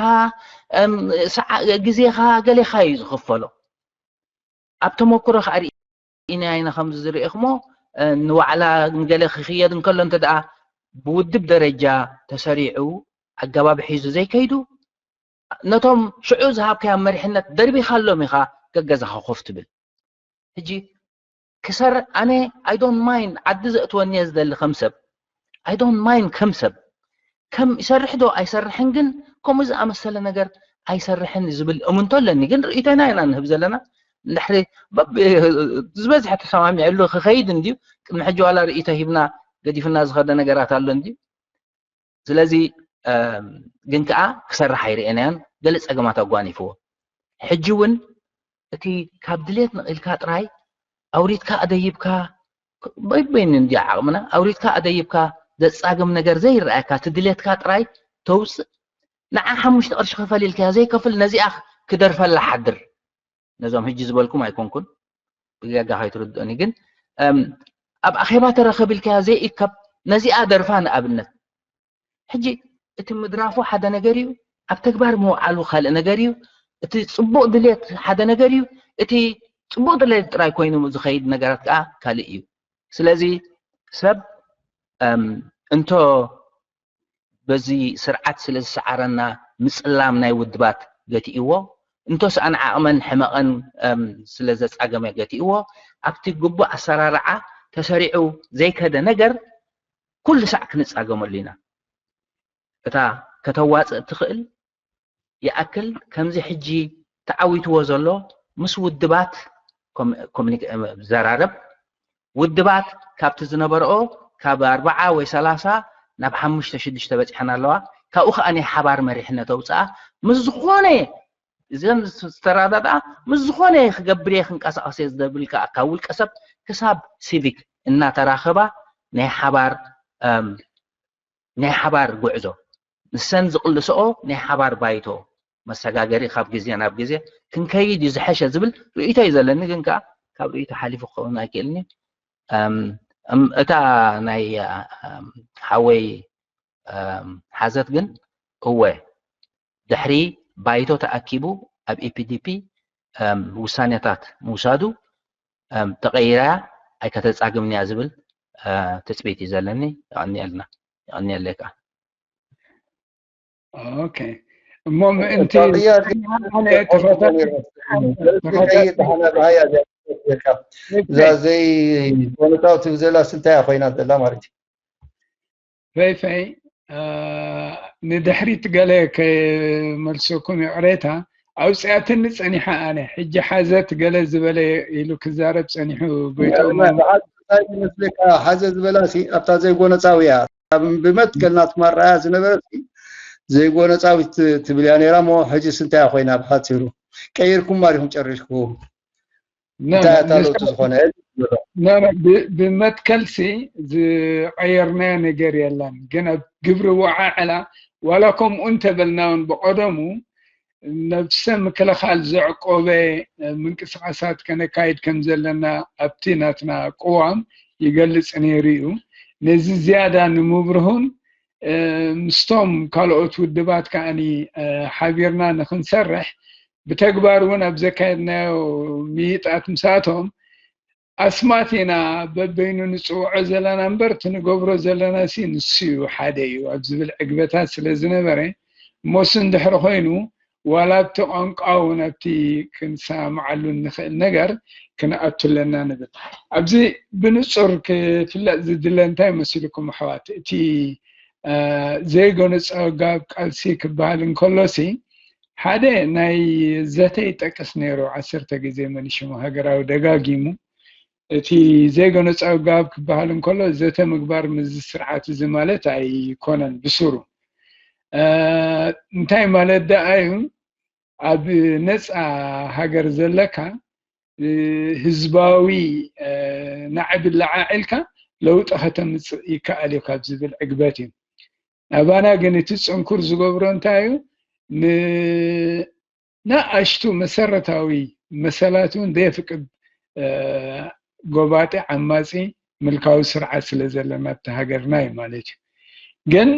እም፣ ሰዓ-፣ ግዜኻ፣ ገሌኻ እዩ ዝኽፈሎ። ኣብ ተመክሮ ከዓ ርኢና ኢና ከምዚ ዝርኤኽሞ፣ እ፣ ንዋዕላ ንገለ ክኽየድ እንከሎ እንተ ደኣ ብውድብ ደረጃ ተሰሪዑ ኣገባብ ሒዙ ዘይከይዱ፣ ነቶም ሽዑ ዝሃብካዮም መሪሕነት ደርቢኻሎም ኢኻ ገገዛኻ ኮፍ ትብል። ሕጂ ክሰር-፣ ኣነ I don't mind ዓዲ ዘእትወኒ እየ ዝደሊ ከም ሰብ። I don't mind ከም ሰብ። ከም ይሰርሕ ዶ ኣይሰርሕን ግን ከምኡ ዝኣመሰለ ነገር ኣይሰርሕን ዝብል እምንቶ ኣለኒ። ግን ርእይቶና ኢና ንህብ ዘለና። እንድሕሪ በብ-፣ ዝበዝሐ ተሰማሚዕሉ ክኸይድ እንድዩ። ቅድሚ ሕጂ ዋላ ርእይቶ ሂብና ገዲፍና ዝኸደ ነገራት ኣሎ እንድዩ። ስለዚ፣ እም፣ ግን ከኣ ክሰርሕ ኣይርእየናዮን፣ ገለ ጸገማት ኣጓኒፍዎ። ሕጂ እውን እቲ ካብ ድሌት ነቒልካ ጥራይ ኣውሪድካ ኣደይብካ፣ በይበይኑ እንድዩ ዓቕምና፣ ኣውሪድካ ኣደይብካ ዘጻግም ነገር ዘይረኣየካ፣ እቲ ድሌትካ ጥራይ ተውጽእ። ንዓ ሓሙሽተ ቅርሺ ክፈል ኢልካያ ዘይከፍል ነዚኣ ክደርፈላ ሓድር። ነዞም ሕጂ ዝበልኩም ኣይኮንኩን፣ ብጌጋ ከይትርድኡኒ። ግን፣ እም፣ ኣብ ኣኼባ ተረኸብ ኢልካያ ዘይእከብ ነዚኣ ደርፋ ንኣብነት። ሕጂ እቲ ምድራፉ ሓደ ነገር እዩ፣ ኣብ ተግባር ምውዓሉ ካልእ ነገር እዩ። እቲ ጽቡቕ ድሌት ሓደ ነገር እዩ፣ እቲ ጽቡቕ ድሌት ጥራይ ኮይኑ ዝኸይድ ነገራት ከኣ ካልእ እዩ። ስለዚ ሰብ፣ እም፣ እንቶ በዚ ስርዓት ስለ ዝሰዓረና ምጽላም ናይ ውድባት ገቲእዎ፣ እንቶስ ኣነ ዓቕመን ሕመቐን ስለ ዘጻገመ ገቲእዎ፣ ኣብቲ ግቡእ ኣሰራርዓ ተሰሪዑ ዘይከደ ነገር ኩሉ ሳዕ ክንጻገመሉ ኢና። እታ ከተዋጽእ እትኽእል ይኣክል ከምዚ ሕጂ ተዓዊትዎ ዘሎ ምስ ውድባት ዘራረብ፣ ውድባት ካብቲ ዝነበረኦ ካብ ኣርባዓ ወይ ሰላሳ ናብ ሓሙሽተ ሽዱሽተ በፂሐን ኣለዋ። ካብኡ ከዓ ናይ ሓባር መሪሕነት ኣውፅኣ። ምስ ዝኾነ እዘን ዝተረዳድኣ ምስ ዝኾነ ክገብር እየ ክንቀሳቐስ እየ ዝደብል ከዓ ካብ ውልቀ ሰብ ክሳብ ሲቪክ እናተራኸባ ናይ ሓባር ናይ ሓባር ጉዕዞ ንሰን ዝቕልስኦ ናይ ሓባር ባይቶ መሰጋገሪ ካብ ግዜ ናብ ግዜ ክንከይድ እዩ ዝሐሸ ዝብል ርእይቶ እዩ ዘለኒ። ግን ከዓ ካብ ርእይቶ ሓሊፉ ክኸውን ኣይክእልኒ። እታ ናይ ሓወይ ሓዘት ግን እወ ድሕሪ ባይቶ ተኣኪቡ ኣብ ኢፒዲፒ ውሳኔታት ምውሳዱ ተቐይራ ኣይከተጻግምንያ ዝብል ትጽቢት እዩ ዘለኒ። የቐንየልና። የቐንየለይ ከዓ። ኦኬ እሞ ምእንቲ እዛ ዘይጎነጻዊ ትብል ዘላ ስንታያ ኮይና ዘላ ማለት እዩ። ፈይፈይ ንድሕሪት ገለ ከመልሰኩም ይቕሬታ ኣውፅኣትኒ ፀኒሓ ኣነ ሕጂ ሓዘት ገለ ዝበለ ኢሉ ክዛረብ ፀኒሑ ጎይቶም ይመስለካ ሓዘ ዝበላ ኣብታ ዘይጎነፃዊ እያ። ብመትከል ናትኩም ኣረኣያ ዝነበረ ዘይጎነፃዊት ትብል እያ ነይራ እሞ ሕጂስ እንታይ ኮይና ብሓፂሩ ቀይርኩም ማሪኹም ጨሪሽኩም እንታይ ኣታለውቲ ዝኾነ ብመትከልሲ ዝቀየርናዮ ነገር የለን ግን ኣብ ግብሪ ወዓዕላ ዋላ ከምኡ እንተበልና እውን ብቀደሙ ነብሰ ምክልኻል ዘዕቆበ ምንቅስቃሳት ከነካይድ ከም ዘለና ኣብቲ ናትና ቅዋም ይገልፅ ነይሩ እዩ። ነዚ ዝያዳ ንምብርሁን ምስቶም ካልኦት ውድባት ከዓኒ ሓቢርና ንክንሰርሕ ብተግባር እውን ኣብ ዘካየድናዮ ምይጣት ምስኣቶም ኣስማት ኢና በበይኑ ንፅውዖ ዘለና እምበር እቲ ንገብሮ ዘለና ሲ ንሱ እዩ ሓደ እዩ ኣብ ዝብል ዕግበታት ስለ ዝነበረ እሞስ እንድሕሪ ኮይኑ ዋላ ኣብቲ ቋንቋ እውን ኣብቲ ክንሰማማዓሉ እንኽእል ነገር ክንኣቱ ኣለና ንብል። ኣብዚ ብንፁር ክፍለጥ ዝድለ እንታይ መሲልኩም ኣሕዋት? እቲ ዘይጎነፃዊ ኣገባብ ቃልሲ ክበሃል እንከሎ ሲ ሓደ ናይ ዘተ ይጠቅስ ነይሩ ዓሰርተ ግዜ መኒሽሙ ሃገራዊ ደጋጊሙ እቲ ዘይጎነፃዊ ኣገባብ ክበሃል እንከሎ ዘተ ምግባር ምስዚ ስርዓት እዚ ማለት ኣይኮነን ብስሩ እንታይ ማለት ደኣ እዩ ኣብ ነፃ ሃገር ዘለካ ህዝባዊ ናዕቢ ለዓዒልካ ለውጢ ከተምፅእ ይከኣል እዩ ካብ ዝብል ዕግበት እዩ ናባና ግን እቲ ፅንኩር ዝገብሮ እንታይ እዩ ንኣሽቱ መሰረታዊ መሰላት እውን ዘየፍቅድ ጎባጢ ዓማፂ ምልካዊ ስርዓት ስለ ዘለና ኣብቲ ሃገርና እዩ ማለት እዩ ግን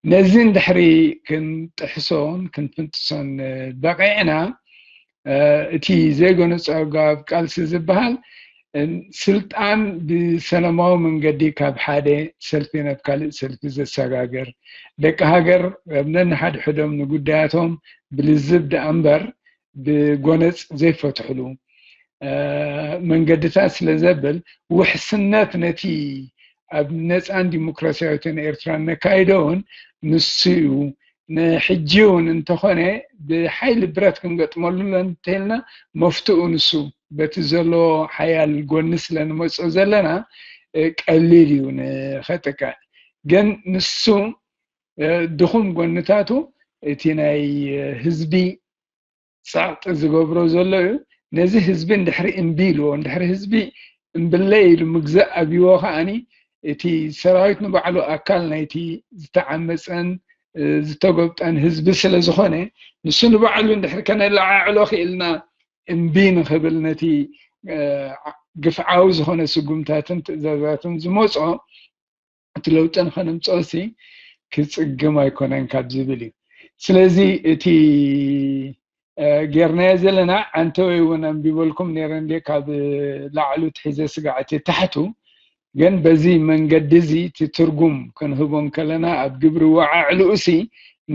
ነዚ እንድሕሪ ክንጥሕሶን ክንፍንጥሶን በቂዕና እቲ ዘይጎነፃዊ ኣገባብ ቃልሲ ዝበሃል ስልጣን ብሰላማዊ መንገዲ ካብ ሓደ ሰልፊ ናብ ካልእ ሰልፊ ዘሰጋግር ደቂ ሃገር ነንሓድሕዶም ንጉዳያቶም ብልዝብ ደኣ እምበር ብጎነፅ ዘይፈትሕሉ መንገድታት ስለ ዘብል ውሕስነት ነቲ ኣብ ነፃን ዲሞክራሲያዊትን ኤርትራን ነካይዶ እውን ንሱ እዩ ንሕጂ እውን እንተኾነ ብሓይሊ ብረት ክንገጥመሉ እንተልና መፍትኡ ንሱ በቲ ዘሎ ሓያል ጎኒ ስለ ንመፅኦ ዘለና ቀሊል እዩ ንኸጥቅዕ ግን ንሱ ድኹም ጎንታቱ እቲ ናይ ህዝቢ ፃዕጢ ዝገብሮ ዘሎ እዩ ነዚ ህዝቢ እንድሕሪ እምቢ ኢልዎ እንድሕሪ ህዝቢ እምብለይ ኢሉ ምግዛእ ኣብይዎ ከዓኒ እቲ ሰራዊት ንባዕሉ ኣካል ናይቲ ዝተዓመፀን ዝተጎብጠን ህዝቢ ስለ ዝኾነ ንሱ ንባዕሉ እንድሕሪ ከነለዓዕሎ ክኢልና እምቢ ንኽብል ነቲ ግፍዓዊ ዝኾነ ስጉምታትን ትእዛዛትን ዝመፆ እቲ ለውጢ ንኸነምፅኦ ሲ ክፅግም ኣይኮነን ካብ ዝብል እዩ ስለዚ እቲ ጌርናዮ ዘለና ዓንተወይ እውን ኣንቢበልኩም ነይረ እንደ ካብ ላዕሉ ትሒዘ ስጋዕ እቲ ታሕቱ ግን በዚ መንገዲ እዚ እቲ ትርጉም ክንህቦ እንከለና ኣብ ግብሪ ወዓዕልኡሲ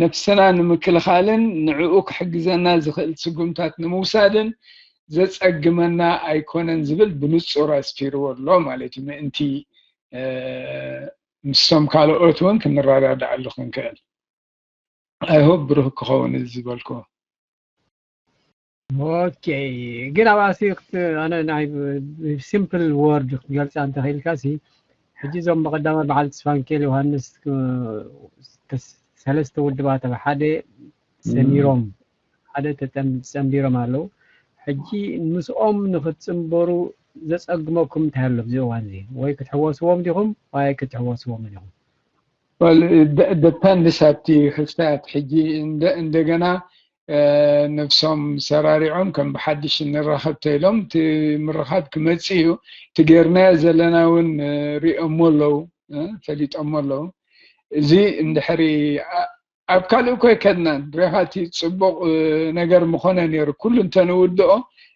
ነብስና ንምክልኻልን ንዕኡ ክሕግዘና ዝኽእል ስጉምታት ንምውሳድን ዘጸግመና ኣይኮነን ዝብል ብንጹር ኣስፊርዎ ኣሎ ማለት እዩ። ምእንቲ ምስቶም ካልኦት እውን ክንረዳድኣሉ ክንክእል። I hope ብሩህ ክኸውን እዚ ዝበልኩ። ኦኬ፣ ግን ኣብኣሲ ኣነ ናይ ሲምፕል ወርድ ክትገልፃ እንተኽኢልካ ሲ ሕጂ እዞም ብቐዳማይ በዓል ተስፋንኬል ዮሃንስ ሰለስተ ውድባት ኣብ ሓደ ሰሚሮም ሓደ ተፀንቢሮም ኣለዉ። ሕጂ ምስኦም ንክትፅንበሩ ዘፀግመኩም እንታይ ኣሎ ኣብዚ እዋን እዚ? ወይ ክትሕወስዎም ዲኹም ወይ ክትሕወስዎም ዲኹም? ደፐንድስ ኣብቲ ክፍተት ሕጂ እንደገና ነብሶም ሰራሪዖም ከም ብሓድሽ ንራኸብ ተኢሎም እቲ ምርኻብ ክመፅእ እዩ። እቲ ጌርናዮ ዘለና እውን ሪኦሞ ኣለዉ፣ ፈሊጦሞ ኣለዉ። እዚ እንድሕሪ ኣብ ካልእ እኮ ኣይከድናን። ሪኻ እቲ ፅቡቕ ነገር ምኾነ ነይሩ። ኩሉ እንተንውድኦ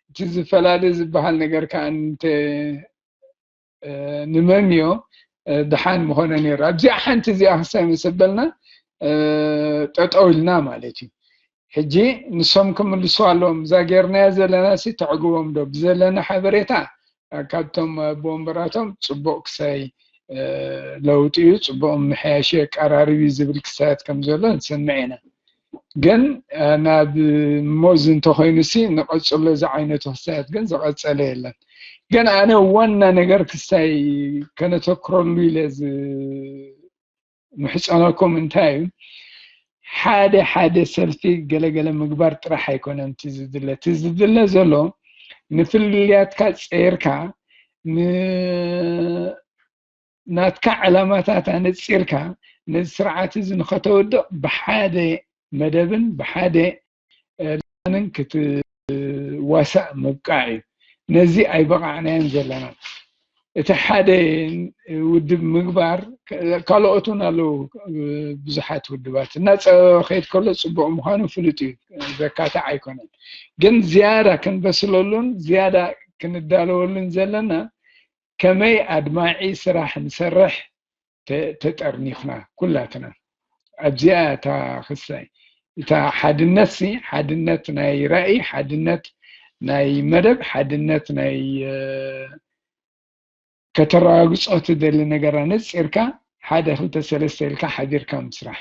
እቲ ዝፈላለ ዝበሃል ነገር ከዓ እንተ ንመምዮ ደሓን ምኾነ ነይሩ። ኣብዚኣ ሓንቲ እዚኣ ክሳይ ምስ በልና ጠጠው ኢልና ማለት እዩ። ሕጂ ንሶም ክምልሱ ኣለዎም። እዛ ጌርናያ ዘለና ሲ ተዕግቦም ዶ ብዘለና ሓበሬታ ካብቶም ኣቦ ወንበራቶም ፅቡቕ ክሳይ ለውጢ እዩ፣ ፅቡቕ ምሕያሽ የቀራርብ እዩ ዝብል ክሳያት ከም ዘሎ ንሰምዕ ኢና። ግን ናብ ሞዝ እንተኾይኑ ሲ ንቐፅሎ እዚ ዓይነቱ ክሳያት ግን ዝቐፀለ የለን። ግን ኣነ ዋና ነገር ክሳይ ከነተኩረሉ ኢለ ምሕፀነኩም እንታይ እዩ፣ ሓደ ሓደ ሰልፊ ገለገለ ምግባር ጥራሕ ኣይኮነን እቲ ዝድለ። እቲ ዝድለ ዘሎ ንፍልልያትካ ፀይርካ ናትካ ዕላማታት ኣነፂርካ ነዚ ስርዓት እዚ ንኸተወድቕ ብሓደ መደብን ብሓደ ላንን ክትዋሳእ ምብቃዕ እዩ። ነዚ ኣይበቓዕናዮን ዘለና። እቲ ሓደ ውድብ ምግባር ካልኦት እውን ኣለዉ፣ ብዙሓት ውድባት እናፀበበ ከይድ ከሎ ፅቡቕ ምዃኑ ፍሉጥ እዩ፣ ዘካትዕ ኣይኮነን። ግን ዝያዳ ክንበስለሉን ዝያዳ ክንዳለወሉን ዘለና ከመይ ኣድማዒ ስራሕ ንሰርሕ ተጠርኒፍና ኩላትና ኣብዚኣ እታ ክሳይ እታ ሓድነት ሲ ሓድነት ናይ ራእይ ሓድነት ናይ መደብ ሓድነት ናይ ከተረጋግፆ ትደሊ ነገር ኣነፂርካ ሓደ ክልተ ሰለስተ ኢልካ ሓቢርካ ምስራሕ።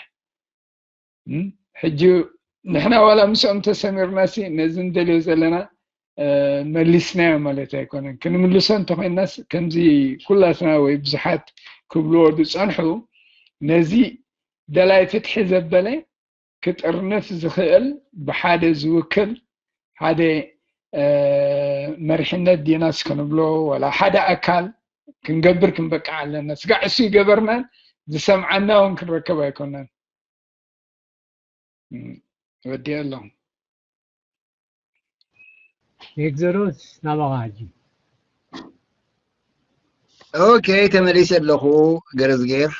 ሕጂ ንሕና ዋላ ምስኦም ተሰሚርና ሲ ነዚ ንደልዮ ዘለና መሊስናዮ ማለት ኣይኮነን። ክንምልሶ እንተኮይናስ ከምዚ ኩላትና ወይ ብዙሓት ክብልዎ ዝፀንሑ ነዚ ደላይ ፍትሒ ዘበለ ክጥርንፍ ዝኽእል ብሓደ ዝውክል ሓደ መሪሕነት ዲናስ ክንብሎ ዋላ ሓደ ኣካል ክንገብር ክንበቅዕ ኣለና። ስጋዕ እሱ ይገበርናን ዝሰምዓና እውን ክንረከብ ኣይኮናን። ወዲኤ ኣለኹ። ኤግዞዶስ ናባኻ ሕጂ። ኦኬ፣ ተመሊሰ ኣለኹ። ገረዝጌር፣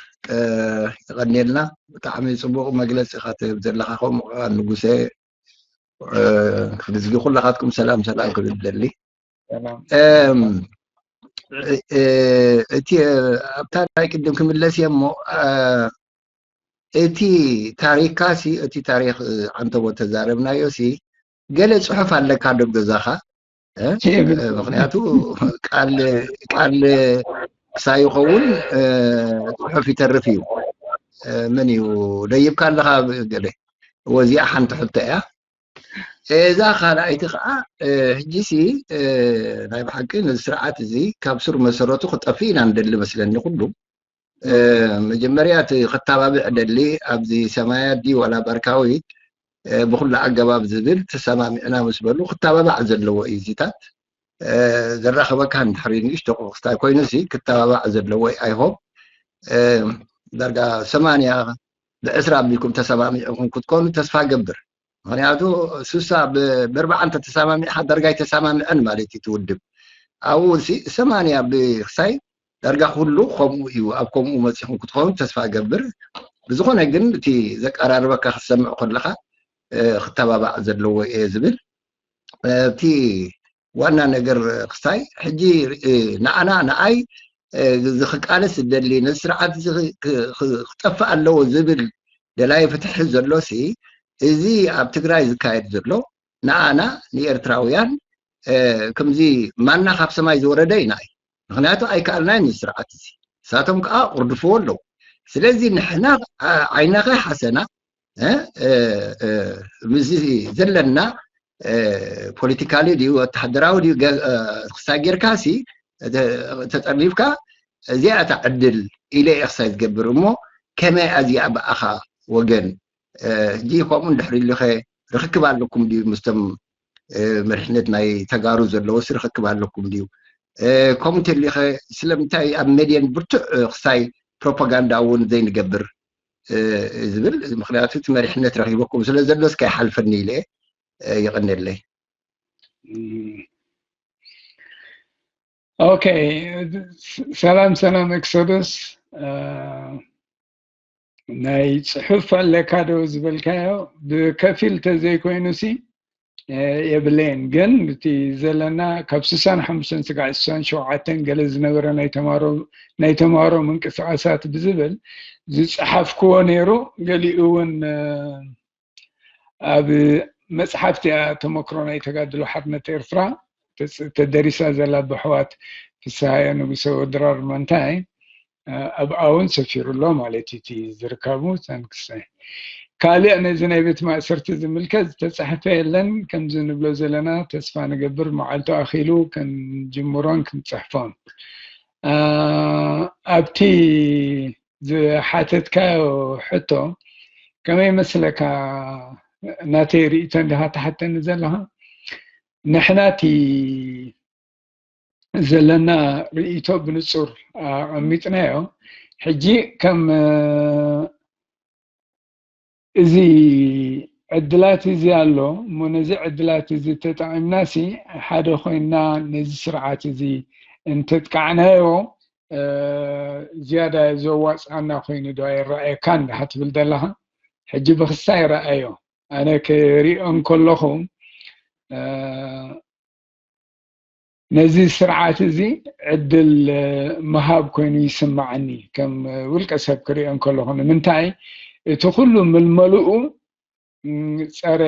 የቐንየልና። ብጣዕሚ ፅቡቕ መግለፂ ኢኻ ትህብ ዘለኻ። ከምኡ ከዓ ንጉሰ፣ ክፍሊ ዝጊ ኩላኻትኩም ሰላም ሰላም ክብል ደሊ። እቲ ኣብታ ናይ ቅድም ክምለስ እየ እሞ እቲ ታሪክካ ሲ እቲ ታሪክ ዓንተቦ ተዛረብናዮ ሲ ገለ ፅሑፍ ኣለካ ዶ ገዛኻ? ምክንያቱ ቃል ቃል ክሳይ ይኸውን ፅሑፍ ይተርፍ እዩ። መን እዩ ደይብካ ኣለካ? ገለ ወዚኣ ሓንቲ ሕቶ እያ። እዛ ካልኣይቲ ከዓ ሕጂሲ ናይ ብሓቂ ነዚ ስርዓት እዚ ካብ ስር መሰረቱ ክጠፍእ ኢና ንደሊ መስለኒ ኩሉ። መጀመርያ እቲ ክተባብዕ ደሊ ኣብዚ ሰማያ ዲ ዋላ ባርካዊት ብኩሉ ኣገባብ ዝብል ተሰማሚዕና ምስ በሉ ክተባባዕ ዘለዎ እዩ። እዚታት ዘራኸበካ እንድሕሪ ንእሽቶ ክስታይ ኮይኑ ሲ ክተባባዕ ዘለዎ እዩ። I hope ዳርጋ ሰማንያ ብዕስራ ኣቢልኩም ተሰማሚዕኩም ክትኮኑ ተስፋ ገብር። ምክንያቱ ስሳ ብኣርባዓ እንተ ተሰማሚዕካ ዳርጋ ኣይተሰማምዐን ማለት እዩ ትውድብ ኣብኡ ሲ ሰማንያ ብክሳይ ዳርጋ ኩሉ ከምኡ እዩ። ኣብ ከምኡ መፂኹም ክትኸውን ተስፋ እገብር። ብዝኾነ ግን እቲ ዘቀራርበካ ክትሰምዕ ከለኻ ክተባባዕ ዘለዎ እየ ዝብል። እቲ ዋና ነገር ክስታይ ሕጂ ንዓና ንኣይ እዚ ክቃለስ ዝደሊ፣ ነዚ ስርዓት እዚ ክጠፍእ ኣለዎ ዝብል ደላይ ፍትሒ ዘሎሲ፣ እዚ ኣብ ትግራይ ዝካየድ ዘሎ ንኣና ንኤርትራውያን ከምዚ ማና ካብ ሰማይ ዝወረደ ኢና እዩ። ምክንያቱ ኣይከኣልናይን እዚ ስርዓት እዚ፣ ንሳቶም ከዓ ቅርድፍዎ ኣለዉ። ስለዚ ንሕና ዓይና ከይሓሰና፣ ምስ ዘለና ፖለቲካሊ ድዩ ወተሃደራዊ ድዩ ክሳይ ጌርካ ሲ ተጠርኒፍካ፣ እዚኣ እታ ዕድል ኢለ እየ ክሳይ ዝገብር እሞ፣ ከመይ እዚኣ ብኣኻ ወገን ሕጂ ከምኡ እንድሕር ኢሉኸ ርክክብ ኣለኩም ድዩ ምስቶም መሪሕነት ናይ ተጋሩ ዘለዎስ ርክክብ ኣለኩም ድዩ? ከምኡ እንተሊኸ ስለምንታይ ኣብ ሜድየን ብርቱዕ ክሳይ ፕሮፓጋንዳ እውን ዘይንገብር ዝብል? ምክንያቱ እቲ መሪሕነት ረኪበኩም ስለ ዘሎስ ከይሓልፈኒ ኢለ። ይቕንየለይ። ኦኬ። ሰላም ሰላም ኤክሶዶስ። ናይ ፅሑፍ ኣለካ ዶ ዝበልካዮ? ብከፊል ተዘይኮይኑ ሲ የብለይን፣ ግን እቲ ዘለና ካብ ስሳን ሓሙሽተን ስጋዕ ስሳን ሸውዓተን ገለ ዝነበረ ናይ ተማሮ ናይ ተማሮ ምንቅስቃሳት ብዝብል ዝፀሓፍክዎ ነይሩ። ገሊኡ እውን ኣብ መፅሓፍቲ እያ ተመክሮ ናይ ተጋድሎ ሓርነት ኤርትራ ተደሪሳ ዘላ ብኣሕዋት ፍስሃየ ንጉሰ ወድራር መንታይ ኣብኣ እውን ሰፊሩ ኣሎ ማለት እዩ። እቲ ዝርከቡ ተንክሰ ካልእ ነዚ ናይ ቤት ማእሰርቲ ዝምልከት ዝተፃሕፈ የለን። ከምዚ ንብሎ ዘለና ተስፋ ንገብር መዓልቱ ኣኺሉ ክንጅምሮን ክንፅሕፎን። ኣብቲ ዝሓተትካዮ ሕቶ ከመይ መስለካ? ናተይ ርእይቶ እንዲኻ ትሓተኒ ዘለኻ? ንሕና እቲ ዘለና ርእይቶ ብንጹር ኣቐሚጥናዮ። ሕጂ ከም እዚ ዕድላት እዚ ኣሎ እሞ ነዚ ዕድላት እዚ ተጠቒምናሲ ሓደ ኮይንና ነዚ ስርዓት እዚ እንተጥቃዕናዮ ዝያዳ ዘዋፅኣና ኮይኑ ዶ ኣይረኣየካን? ትብል ዘለኻ ሕጂ ብክስታይ ረኣዮ። ኣነ ክሪኦ እንከለኹ ነዚ ስርዓት እዚ ዕድል ምሃብ ኮይኑ ይስማዓኒ ከም ውልቀ ሰብ ክሪኦ እንከለኹ። ንምንታይ እቲ ኩሉ ምልመልኡ ጸረ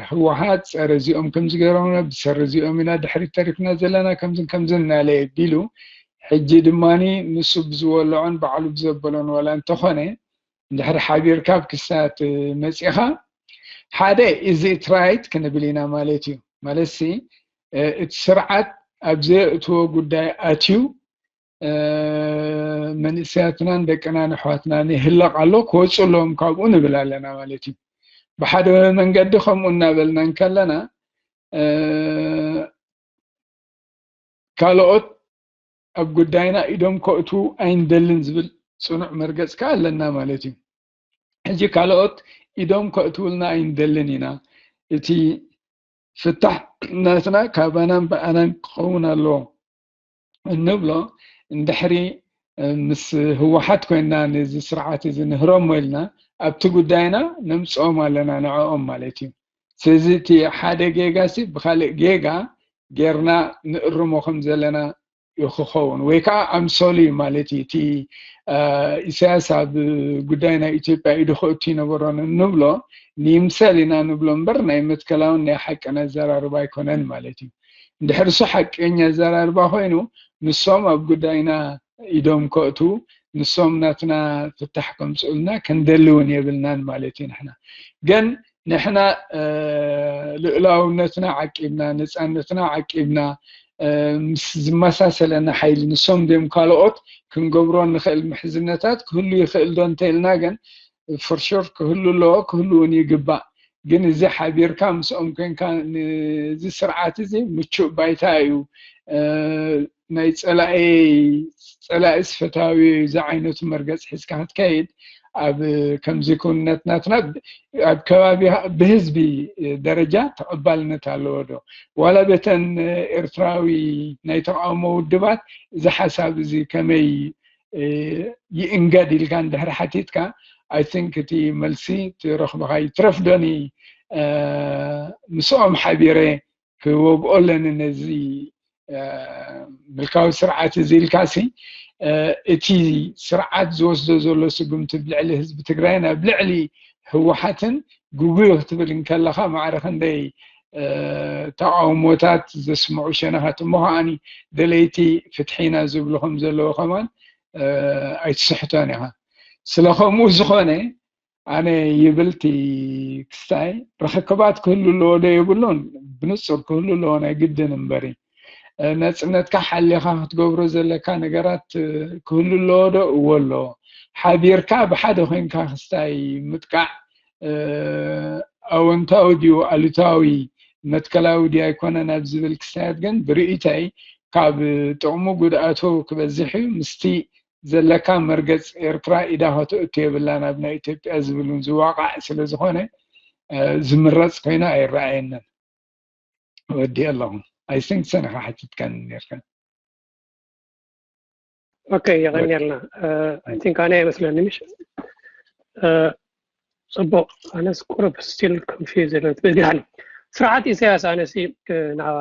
ህወሓት፣ ጸረ እዚኦም ከምዚ ገይሮምና፣ ብሰሪ እዚኦም ኢና ድሕሪት ተሪፍና ዘለና፣ ከምዝን ከምዝን እናለ ቢሉ ሕጂ ድማ ንሱ ብዝወለዖን ባዕሉ ብዘበሎን ዋላ እንተኾነ እንድሕር ሓቢርካ ኣብ ክሳት መፂኻ ሓደ is it right ክንብል ኢና ማለት እዩ። ማለትሲ እቲ ስርዓት ኣብ ዘየእትዎ ጉዳይ ኣትዩ መንእሰያትናን ደቅናን ኣሕዋትናን ይህለቕ ኣሎ፣ ክወፁ ኣለዎም ካብኡ ንብል ኣለና ማለት እዩ። ብሓደ መንገዲ ከምኡ እናበልና እንከለና ካልኦት ኣብ ጉዳይና ኢዶም ከእቱ ኣይንደልን ዝብል ፅኑዕ መርገፅ ከኣ ኣለና ማለት እዩ። ሕጂ ካልኦት ኢዶም ከእትውልና ኣይንደልን ኢና። እቲ ፍታሕ ናትና ካባናን ብኣናን ክኸውን ኣለዎ እንብሎ እንድሕሪ ምስ ህወሓት ኮይንና ነዚ ስርዓት እዚ ንህረሞ ኢልና ኣብቲ ጉዳይና ነምፅኦም ኣለና ንዕኦም ማለት እዩ። ስለዚ እቲ ሓደ ጌጋ ሲ ብካልእ ጌጋ ጌርና ንእርሞ ከም ዘለና እዩ ክኸውን ወይ ከዓ ኣምሶሊ ማለት እዩ። እቲ ኢሳያስ ኣብ ጉዳይ ናይ ኢትዮጵያ ኢዱ ክእቱ ይነበሮን እንብሎ ንይምሰል ኢና ንብሎ እምበር ናይ መትከላውን ናይ ሓቂ ኣዘራርባ ኣይኮነን ማለት እዩ። እንድሕር እሱ ሓቀኛ ኣዘራርባ ኮይኑ ንሶም ኣብ ጉዳይና ኢዶም ከእቱ ንሶም ናትና ፍታሕ ከምፅኡልና ክንደሊ እውን የብልናን ማለት እዩ። ንሕና ግን ንሕና ልእላውነትና ዓቂብና ነፃነትና ዓቂብና ምስ ዝመሳሰለና ሓይሊ ንሶም ድም ካልኦት ክንገብሮ ንኽእል ምሕዝነታት ክህሉ ይኽእል ዶ እንተኢልና ግን for sure ክህሉ ኣለዎ፣ ክህሉ እውን ይግባእ። ግን እዚ ሓቢርካ ምስኦም ኮንካ ነዚ ስርዓት እዚ ምቹእ ባይታ እዩ። ናይ ፀላኢ ፀላኢስ ፈታዊ ዝዓይነቱ መርገፂ ሒዝካ ክትከይድ ኣብ ከምዚ ክውንነት ናትና ኣብ ከባቢ ብህዝቢ ደረጃ ተቐባልነት ኣለዎ ዶ? ዋላ በተን ኤርትራዊ ናይ ተቃውሞ ውድባት እዚ ሓሳብ እዚ ከመይ ይእንገድ ኢልካ እንድሕር ሓቲትካ I think እቲ መልሲ ትረኽብኻ ይትረፍ ዶኒ ምስኦም ሓቢረ ክወግኦ ኣለኒ ነዚ ምልካዊ ስርዓት እዚ ኢልካሲ እቲ ስርዓት ዝወስዶ ዘሎ ስጉምቲ ብልዕሊ ህዝቢ ትግራይን ኣብ ልዕሊ ህወሓትን ግጉይ ክትብል እንከለኻ ማዕረ ክንደይ ተቃውሞታት ዘስምዑ ሸነኻት እሞ ከዓኒ ደለይቲ ፍትሒና ዝብሉ ከም ዘለዉ ከማን ኣይትስሕቶን ኢኻ። ስለ ከምኡ ዝኾነ ኣነ ይብል እቲ ክስታይ ርኽክባት ክህሉ ኣለዎ ዶ የብሉን? ብንጹር ክህሉ ኣለዎ ናይ ግድን እምበሪ። ናጽነትካ ሓሊኻ ክትገብሮ ዘለካ ነገራት ክህሉ ኣለዎ ዶ? እዎ ኣለዎ። ሓቢርካ ብሓደ ኮይንካ ክስታይ ምጥቃዕ ኣወንታዊ ድዩ ኣሉታዊ መትከላዊ ድዩ ኣይኮነን ኣብ ዝብል ክስታያት ግን ብርእይተይ ካብ ጥቕሙ ጉድኣቱ ክበዝሕ እዩ። ምስቲ ዘለካ መርገጽ ኤርትራ ኢዳ ከተእቱ የብላን ኣብ ናይ ኢትዮጵያ ዝብል እውን ዝዋቃዕ ስለ ዝኾነ ዝምረጽ ኮይኑ ኣይረኣየንን። ወዲእ ኣለኹ። I think ሰነኻ ሓቲትካኒ ነርካ። ኦኬ፣ የቐንየልና። I think ኣነ ኣይመስለኒ ምሽ ጽቡቕ። ኣነስ ቁሩብ still confused የለን ትብልኒ። ስርዓት ኢሳያስ ኣነሲ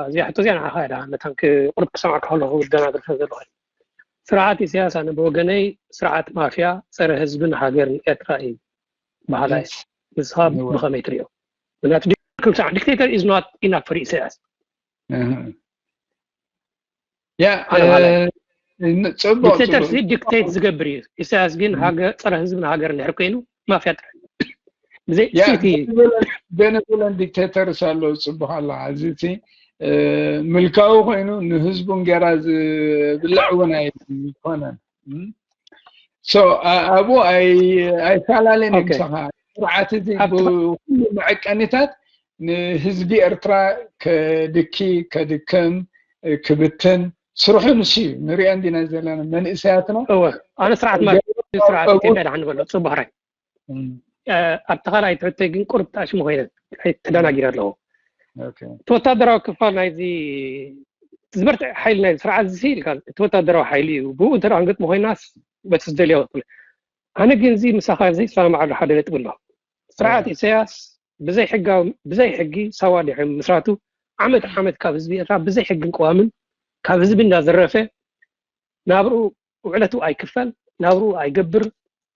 እዚኣ ሕቶ እዚኣ ንዓኻ እያ ደኣ መታን ቁሩብ ክሰምዓካ ከለኹ ክደናገር ስለ ዘለኹ። ስርዓት ኢሳያስ ኣነ ብወገነይ ስርዓት ማፍያ ጸረ ህዝብን ሃገርን ኤርትራ እዩ በሃላይ። ንስኻ ብኸመይ ትሪኦ? ምክንያቱ ዲክቴተር is not enough for ኢሳያስ። ያ ጽቡቅ ዲክቴተር ሲ ዲክቴት ዝገብር እዩ። ኢሳያስ ግን ሃገር ጸረ ህዝብን ሃገር እንድሕር ኮይኑ ማፍያ ጥራሕ። ብዘይ ያ ሲቲ ቤኔቮለንት ዲክቴተርስ ኣለዉ። ጽቡቅ ኣላ እዚ እቲ ምልካዊ ኮይኑ ንህዝቡ እንጌራ ዝብልዕ እውን ኣይኮነን። ሶ ኣብኡ ኣይፈላለን ኦኬ። ምሳኻ ስርዓት እዚ ኣብቲ ብኩሉ መዐቀኒታት ንህዝቢ ኤርትራ ከድኪ ከድክም ክብትን ስርሑ ንሱ እዩ። ንሪኦ እንዲና ዘለና መንእሰያትና እወ ኣነ ስርዓት ማለት ስርዓት ኢትዮጵያ ደሓን ንበሎ ጽቡቅ ሕራይ ኣብቲ ካልኣይ ትሕተይ ግን ቁርብ ተኣሽሙ ኮይነ ተደናጊረ ኣለዎ። እቲ ወታደራዊ ክፋል ናይዚ ዝበርትዕ ሓይሊ ናይ ስርዓት እዚ ኢልካ እቲ ወታደራዊ ሓይሊ እዩ። ብኡ እንተ ደኣ ክንገጥሞ ኮይናስ በቲ ዝደልዮ ክብል። ኣነ ግን እዚ ምሳኻ ዘይሰማማዓሉ ሓደ ነጥቢ ኣሎ። ስርዓት ኢሳያስ ብዘይ ሕጋዊ ብዘይ ሕጊ ሳዋ ድሕሪ ምስራቱ ዓመት ዓመት ካብ ህዝቢ ኤርትራ ብዘይ ሕግን ቅዋምን ካብ ህዝቢ እንዳዘረፈ ናብርኡ ውዕለቱ ኣይክፈል ናብርኡ ኣይገብር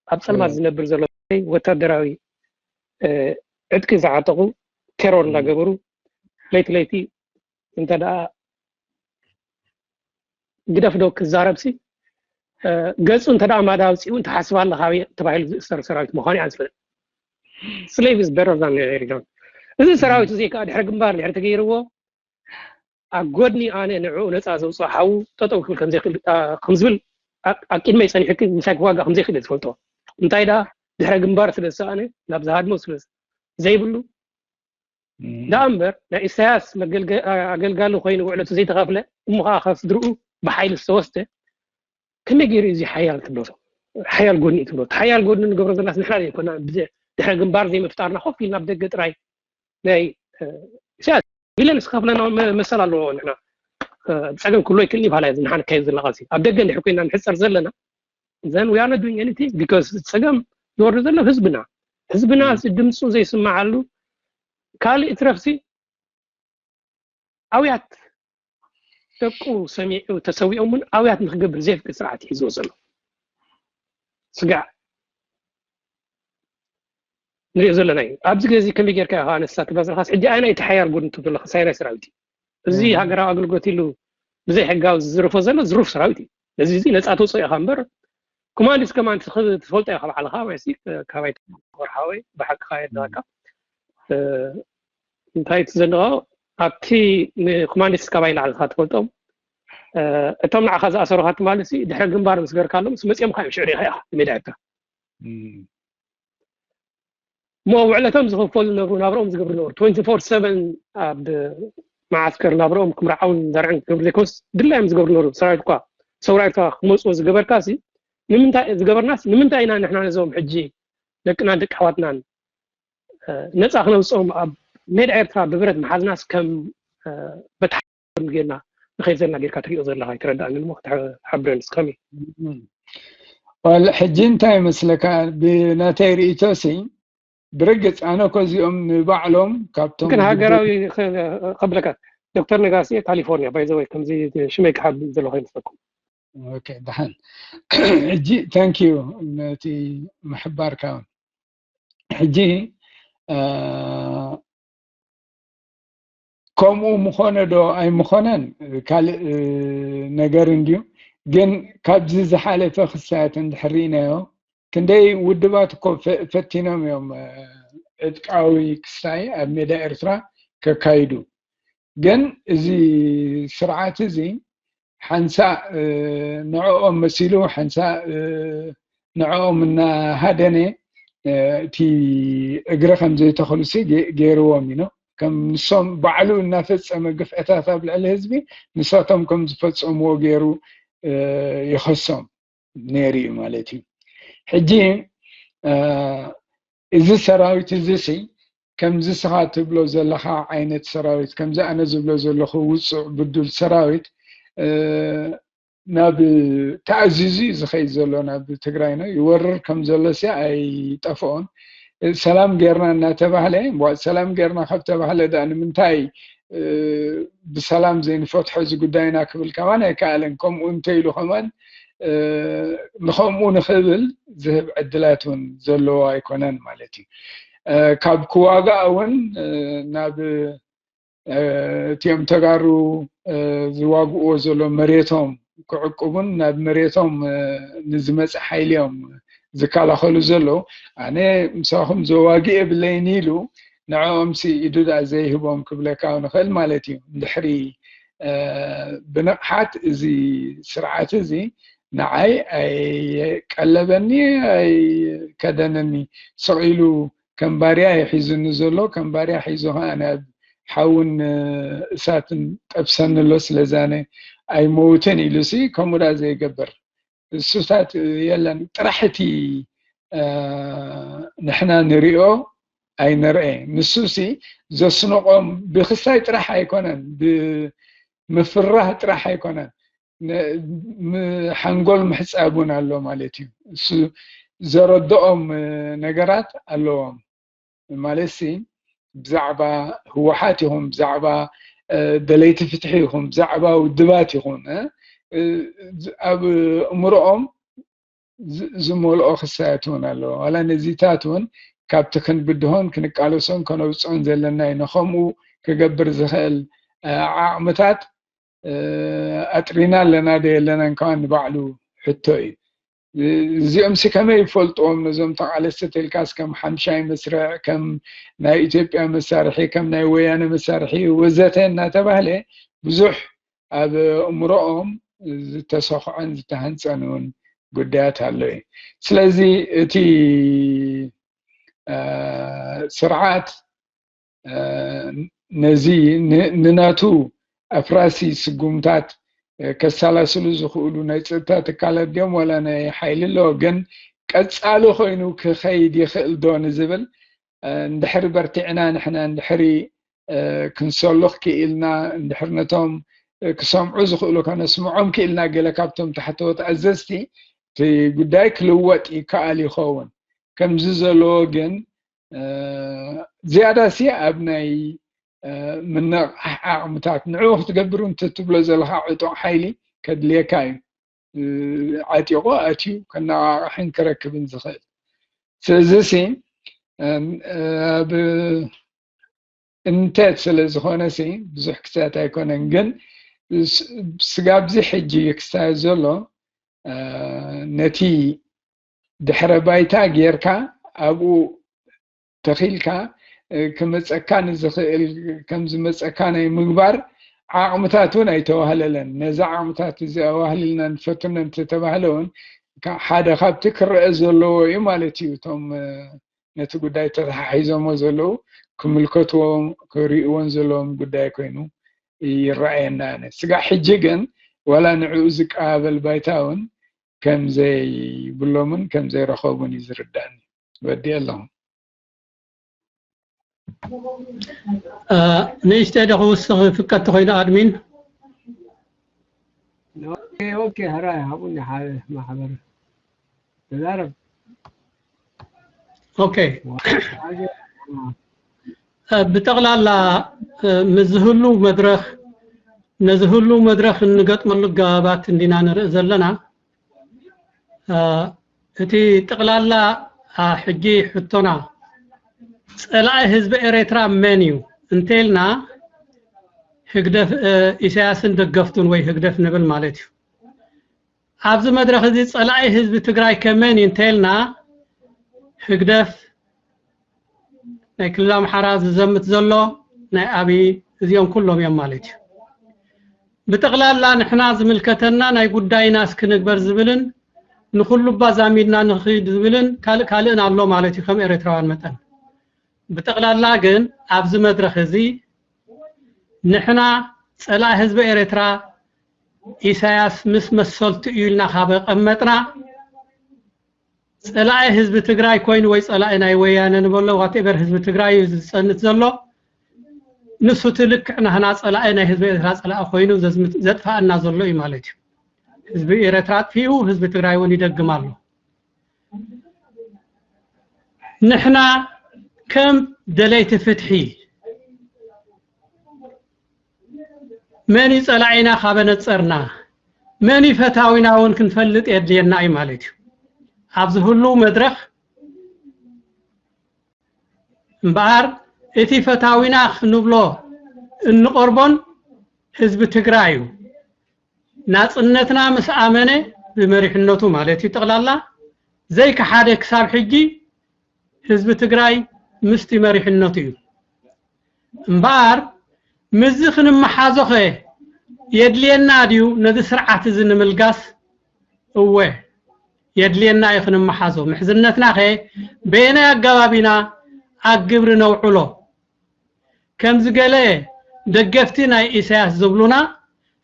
ኣብ ጸልማት ዝነብር ዘሎ ወታደራዊ ዕጥቂ ዝዓጠቑ ቴሮር እንዳገበሩ ለይቲ ለይቲ እንተ ደኣ ግደፍ ዶ ክዛረብ ሲ ገጹ እንተ ደኣ ማዳ ኣውጺኡ እንተ ሓስብ ኣለኻ ተባሂሉ ዝእሰር ሰራዊት ምዃኑ እያ ዝፈልጥ። Slave is better than religion። እዚ ሰራዊት እዚ ከዓ ድሕሪ ግንባር ድሕሪ ተገይርዎ ኣብ ጎድኒ ኣነ ንዕኡ ነፃ ዘውፅኦ ሓዉ ጠጠው ክብል ከም ዘይክእል ከም ዝብል ኣብ ቅድመይ ፀኒሑኪ ምሳይ ክዋጋእ ከም ዘይክእል ዝፈልጦ እንታይ ደኣ ድሕረ ግንባር ስለ ዝሰኣነ ናብ ዝሃድሞ ስለ ዘይብሉ ደኣ እምበር ናይ ኢሳያስ ኣገልጋሊ ኮይኑ ውዕለቱ ዘይተኸፍለ እሞ ከዓ ካብ ስድርኡ ብሓይሊ ዝተወስደ ከመይ ገይሩ እዚ ሓያል ትብሎ ሓያል ጎድኒ ትብሎ ሓያል ጎድኒ ንገብሮ ዘላስ ንሕና ዘይኮና ድሕረ ግንባር ዘይምፍጣርና ኮፍ ኢልና ብደገ ጥራይ ናይ ኢሳያስ ቢልዮን ዝኸፍለና መሰል ኣለዎ ንሕና ፀገም ክህሉ ኣይክእልን ይባሃል እዚ ንሓንካዮ ዘለና ቃልሲ ኣብ ደገ እንድሕር ኮይና ንሕፀር ዘለና then we are not doing anything because ፀገም ዝወርድ ዘሎ ህዝብና ህዝብና ድምፁ ዘይስማዓሉ ካልእ ትረፍሲ ኣውያት ደቁ ሰሚዑ ተሰዊኦም እውን ኣውያት ንክገብር ዘይፍቅድ ስርዓት ሒዝዎ ዘሎ ስጋዕ ንሪኦ ዘለና እዩ ኣብዚ ግዜ ከመይ ጌርካ ኢኻ ኣነሳ ትባዝርካስ ሕጂ ኣይ ናይ ተሓያር ጎድን ትብሎ ዘለካ ሳይናይ ሰራዊት እዩ እዚ ሃገራዊ ኣገልግሎት ኢሉ ብዘይ ሕጋዊ ዝዝርፎ ዘሎ ዝሩፍ ሰራዊት እዩ ነዚ እዚ ነፃ ተውፅኦ ኢኻ እምበር ኮማንድስ ከማን ትፈልጦ ኢኻ ባዕልኻ ወይሲ ካባይ ወርሓወይ ብሓቅኻ የድናካ እንታይ ትዘንኦ ኣብቲ ንኮማንዲስ ካባይ ላዕልካ ትፈልጦም እቶም ንዓኻ ዝኣሰሩኻ ትማል ሲ ድሕረ ግንባር ምስ ገርካሎም ምስ መፅኦም ካዮም ሽዕሪ ኢኻ ኢኻ ሜዳ ኤርትራ እሞ ውዕለቶም ዝኸፈሉ ዝነብሩ ናብርኦም ዝገብሩ ነበሩ ትወንቲ ፎር ሰቨን ኣብ መዓስከር ናብርኦም ክምርዓውን ዘርዕን ክገብሩ ዘይኮንስ ድላዮም ዝገብሩ ነበሩ ሰራዊት እኳ ሰውራ ኤርትራ ክመፅዎ ዝገበርካ ሲ ንምንታይ ዝገበርናስ ንምንታይ ኢና ንሕና ነዞም ሕጂ ደቅናን ደቂ ኣሕዋትናን ነፃ ክነውፅኦም ኣብ ሜዳ ኤርትራ ብብረት መሓዝናስ ከም በታ ጌርና ንኸይድ ዘለና ጌርካ ትሪኦ ዘለኻ ይትረዳእኒ እሞ ክትሓብረን እስከሚ ዋል ሕጂ እንታይ ይመስለካ ብናተይ ርእቶ ሲ ብርግፅ ኣነ ኮ እዚኦም ንባዕሎም ካብቶም ግን ሃገራዊ ከብለካ ዶክተር ነጋሲ ካሊፎርኒያ ባይዘወይ ከምዚ ሽመይ ክሓብ ዘለኹ ይመስለኩም ኦኬ፣ ደሓን። ሕጂ፣ thank you ነቲ ምሕባርካ እውን። ሕጂ፣ እ፣ ከምኡ ምኾነ ዶ ኣይምኾነን ካልእ፣ እ፣ ነገር እንድዩ። ግን ካብዚ ዝሓለፈ ክሳየት እንድሕር ርኢናዮ፣ ክንደይ ውድባት እኮ ፈ-፣ ፈቲኖም እዮም፣ እ፣ ዕጥቃዊ ክሳይ ኣብ ሜዳ ኤርትራ ከካይዱ። ግን እዚ ስርዓት እዚ ሓንሳእ፣ እ፣ ንዕኦም መሲሉ፣ ሓንሳእ፣ እ፣ ንዕኦም እናሃደነ፣ እ፣ እቲ እግሪ ከም ዘይተኽሉሲ ገ-፣ ገይርዎም እዩ። ከም ንሶም ባዕሉ እናፈጸመ ግፍዕታት ኣብ ልዕሊ ህዝቢ ንሳቶም ከም ዝፈጸምዎ ገይሩ፣ እ፣ ይኸሶም ነይሩ እዩ ማለት እዩ። ሕጂ፣ እ፣ እዚ ሰራዊት እዚ ሲ ከምዚ ስኻ ትብሎ ዘለኻ ዓይነት ሰራዊት፣ ከምዚ ኣነ ዝብሎ ዘለኹ ውጹዕ ብዱል ሰራዊት፣ እ፣ ናብ ተኣዚዙ እዩ ዝኸይድ ዘሎ ናብ ትግራይ ነው። ይወርር ከም ዘሎ ሲ ኣይጠፍኦን። ሰላም ጌርና እናተባህለ፣ ዋ፣ ሰላም ጌርና ካብ ተባህለ ደኣ ንምንታይ፣ እ፣ ብሰላም ዘይንፈትሖ እዚ ጉዳይና ክብል ከማን ኣይከኣለን። ከምኡ እንተኢሉ ከማን፣ እ፣ ንኸምኡ ንኽብል ዝህብ ዕድላት እውን ዘለዎ ኣይኮነን ማለት እዩ። እ፣ ካብ ክዋጋእ እውን፣ እ፣ ናብ፣ እ፣ እቲኦም ተጋሩ፣ እ፣ ዝዋግእዎ ዘሎ መሬቶም ክዕቅቡን ናብ መሬቶም፣ እ፣ ንዝመጽእ ሓይሊ እዮም ዝከላኸሉ ዘለዉ። ኣነ ምሳኹም ዘዋግእ የብለይን ኢሉ ንዕኦምሲ ኢዱ ደኣ ዘይህቦም ክብለካ ንኽእል ማለት እዩ። እንድሕሪ፣ እ፣ ብንቕሓት እዚ ስርዓት እዚ ንዓይ ኣይቀለበኒ፣ ኣይከደነኒ። ስቕ ኢሉ ከም ባርያ እዩ ሒዙኒ ዘሎ። ከም ባርያ ሒዙ ኸዓ ናብ ሓውን እሳትን ጠብሰኒ ኣሎ፣ ስለዚ ኣነ ኣይመውትን ኢሉሲ ከምኡ ደኣ ዘይገብር። እሱታት የለን። ጥራሕ እቲ፣ እ፣ ንሕና ንሪኦ ኣይንርኤ። ንሱሲ ዘስንቖም ብክሳይ ጥራሕ ኣይኮነን፣ ብምፍርራህ ጥራሕ ኣይኮነን። ን-፣ ም-፣ ሓንጎል ምሕጻብ እውን ኣሎ ማለት እዩ። እሱ ዘረድኦም፣ እ፣ ነገራት ኣለዎም። ማለት ሲ ብዛዕባ ህወሓት ይኹን፣ ብዛዕባ፣ እ፣ ደለይቲ ፍትሒ ይኹን፣ ብዛዕባ ውድባት ይኹን፣ እ፣ እ፣ ዝ-፣ ኣብ እምሮኦም ዝ-፣ ዝመልኦ ክሳየት እውን ኣለዎ። ዋላ ነዚታት እውን ካብቲ ክንብድሆን ክንቃለሶን ከነውፅኦን ዘለና እዩ። ንኸምኡ ክገብር ዝኽእል፣ እ፣ ዓቕምታት፣ እ፣ ኣጥሪና ኣለና ዶ የለናን ከማን ንባዕሉ ሕቶ እዩ። እ፣ እዚኦም ሲ ከመይ ይፈልጥዎም ነዞም ተቓለስቲ ተልካስ ከም ሓምሻይ መስርዕ፣ ከም ናይ ኢትዮጵያ መሳርሒ፣ ከም ናይ ወያነ መሳርሒ ወዘተ እናተባህለ ብዙሕ ኣብ እምሮኦም ዝተሰኽዐን ዝተሃንጸን እውን ጉዳያት ኣሎ እዩ። ስለዚ እቲ፣ እ፣ ስርዓት፣ እ፣ ነዚ ን-፣ ንናቱ ኣፍራሲ ስጉምታት፣ እ፣ ከሰላስሉ ዝኽእሉ ናይ ጸጥታ ትካላት ድዮም ዋላ ናይ ሓይሊ ኣለዎ፣ ግን ቀጻሊ ኮይኑ ክኸይድ ይኽእል ዶ ንዝብል፣ እ፣ እንድሕሪ በርቲዕና ንሕና እንድሕሪ፣ እ፣ ክንሰሉኽ ክኢልና፣ እንድሕር ነቶም፣ እ፣ ክሰምዑ ዝኽእሉ ከነስምዖም ክኢልና፣ ገለ ካብቶም ታሕተዎት ኣዘዝቲ እቲ ጉዳይ ክልወጥ ይከኣል ይኸውን። ከምዚ ዘለዎ ግን፣ እ፣ ዝያዳ ሲ ኣብ ናይ፣ እ፣ ምንቕቓሕ ዓቕምታት ንዕኡ ክትገብር እውን ትብሎ ዘለኻ ዕጡቕ ሓይሊ ከድልየካ እዩ። እ፣ ዓጢቑ ኣትዩ ከነቓቕሕን ክረክብን ዝኽእል። ስለዚ ሲ፣ እ፣ ኣብ እንተ ስለ ዝኾነ ሲ ብዙሕ ክሳየት ኣይኮነን፣ ግን ስ-፣ ስጋብ እዚ ሕጂ ክሳየት ዘሎ፣ እ፣ ነቲ ድሕረ ባይታ ጌርካ ኣብኡ ተኺልካ፣ እ፣ ክመጸካ ንዝኽእል፣ ከም ዝመጸካ ናይ ምግባር ዓቕምታት እውን ኣይተዋህለለን። ነዚ ዓቕምታት እዚ ኣዋህሊልና ንፈትኖ እንተተባህለ እውን፣ ካ-፣ ሓደ ካብቲ ክረአ ዘለዎ እዩ ማለት እዩ። እቶም፣ እ፣ ነቲ ጉዳይ ተተሓሒዞሞ ዘለዉ ክምልከትዎም፣ ክርእይዎን ዘለዎም ጉዳይ ኮይኑ ይረኣየና። ኣነ ስጋዕ ሕጂ ግን ዋላ ንዕኡ ዝቀባበል ባይታ እውን ከም ዘይብሎምን ከም ዘይረኸቡን እዩ ዝርዳእኒ። ወዲኤ ኣለኹ። እ፣ ንእሽተይ ዶ ክውስኽ ፍቀድ ተኾይኑ ኣድሚን? ኦኬ፣ ኦኬ፣ ሕራይ ሃቡኒ ሓደ ማሕበር ተዛረብ። ኦኬ። እ፣ ብጠቕላላ፣ እ፣ ምስ ዝህሉ መድረኽ ነዚ ህሉው መድረኽ እንገጥመሉ ኣገባባት እንዲና ንርኢ ዘለና። እቲ ጠቕላላ ሕጂ ሕቶና፣ ጸላኢ ህዝቢ ኤርትራ መን እዩ እንተልና፣ ህግደፍ፣ ኢሳያስን ደገፍቱን ወይ ህግደፍ ንብል ማለት እዩ። ኣብዚ መድረኽ እዚ ጸላኢ ህዝቢ ትግራይ ከ መን እዩ እንተልና፣ ህግደፍ፣ ናይ ክልል ኣምሓራ ዝዘምት ዘሎ ናይ ኣብይ፣ እዚኦም ኩሎም እዮም ማለት እዩ። ብጠቕላላ ንሕና ዝምልከተና ናይ ጉዳይና እስኪ ንግበር ዝብልን ንኹሉ ባዛሚድና ንኽድ ዝብልን ካልእ ካልእን ኣሎ ማለት እዩ። ከም ኤርትራውያን መጠን ብጠቕላላ ግን ኣብዚ መድረኽ እዚ ንሕና ጸላኢ ህዝቢ ኤርትራ ኢሳያስ ምስ መሰልቱ እዩ ኢልና ካብ ቀመጥና፣ ጸላኢ ህዝቢ ትግራይ ኮይኑ ወይ ጸላኢ ናይ ወያነ ንበሎ፣ ዋቴቨር፣ ህዝቢ ትግራይ እዩ ዝጸንት ዘሎ። ንሱ እቲ ልክዕ ናህና ጸላኢ፣ ናይ ህዝቢ ኤርትራ ጸላኢ ኮይኑ ዘጥፋኣና ዘሎ እዩ ማለት እዩ። ህዝቢ ኤርትራ ኣጥፊኡ ህዝቢ ትግራይ እውን ይደግም ኣሎ። ንሕና ከም ደለይቲ ፍትሒ መን እዩ ጸላኢና ካብ ኣነጸርና፣ መን እዩ ፈታዊና እውን ክንፈልጥ የድልየና እዩ ማለት እዩ። ኣብዚ ህሉው መድረኽ እምበኣር እቲ ፈታዊና ክንብሎ እንቐርቦን ህዝቢ ትግራይ እዩ። ናጽነትና ምስ ኣመነ ብመሪሕነቱ ማለት እዩ፣ ጠቕላላ ዘይከሓደ ክሳብ ሕጂ ህዝቢ ትግራይ ምስቲ መሪሕነቱ እዩ። እምበኣር ምስዚ ክንመሓዞኸ የድልየና ድዩ ነዚ ስርዓት እዚ ንምልጋስ? እወ የድልየና እዩ ክንመሓዞ። ምሕዝነትናኸ በየናይ ኣገባብ ኢና ኣብ ግብሪ ነውዕሎ? ከምዚ ገለ ደገፍቲ ናይ ኢሳያስ ዝብሉና፣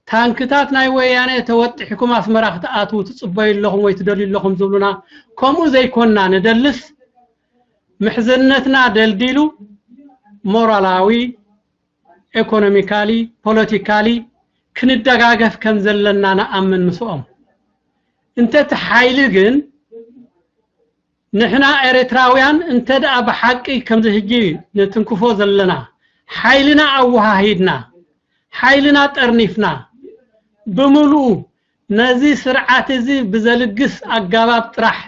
ታንክታት ናይ ወያነ ተወጢሕኩም ኣስመራ ክትኣትዉ ትጽበዩ ኣለኹም ወይ ትደልዩ ኣለኹም ዝብሉና፣ ከምኡ ዘይኮንና ንደልስ፣ ምሕዝነትና ደልዲሉ ሞራላዊ፣ ኤኮኖሚካሊ፣ ፖለቲካሊ ክንደጋገፍ ከም ዘለና ንኣምን ምስኦም። እንተ እቲ ሓይሊ ግን ንሕና ኤርትራውያን እንተ ደኣ ብሓቂ ከምዚ ሕጂ ንትንክፎ ዘለና ሓይልና ኣወሃሂድና፣ ሓይልና ጠርኒፍና፣ ብምሉኡ ነዚ ስርዓት እዚ ብዘልግስ ኣገባብ ጥራሕ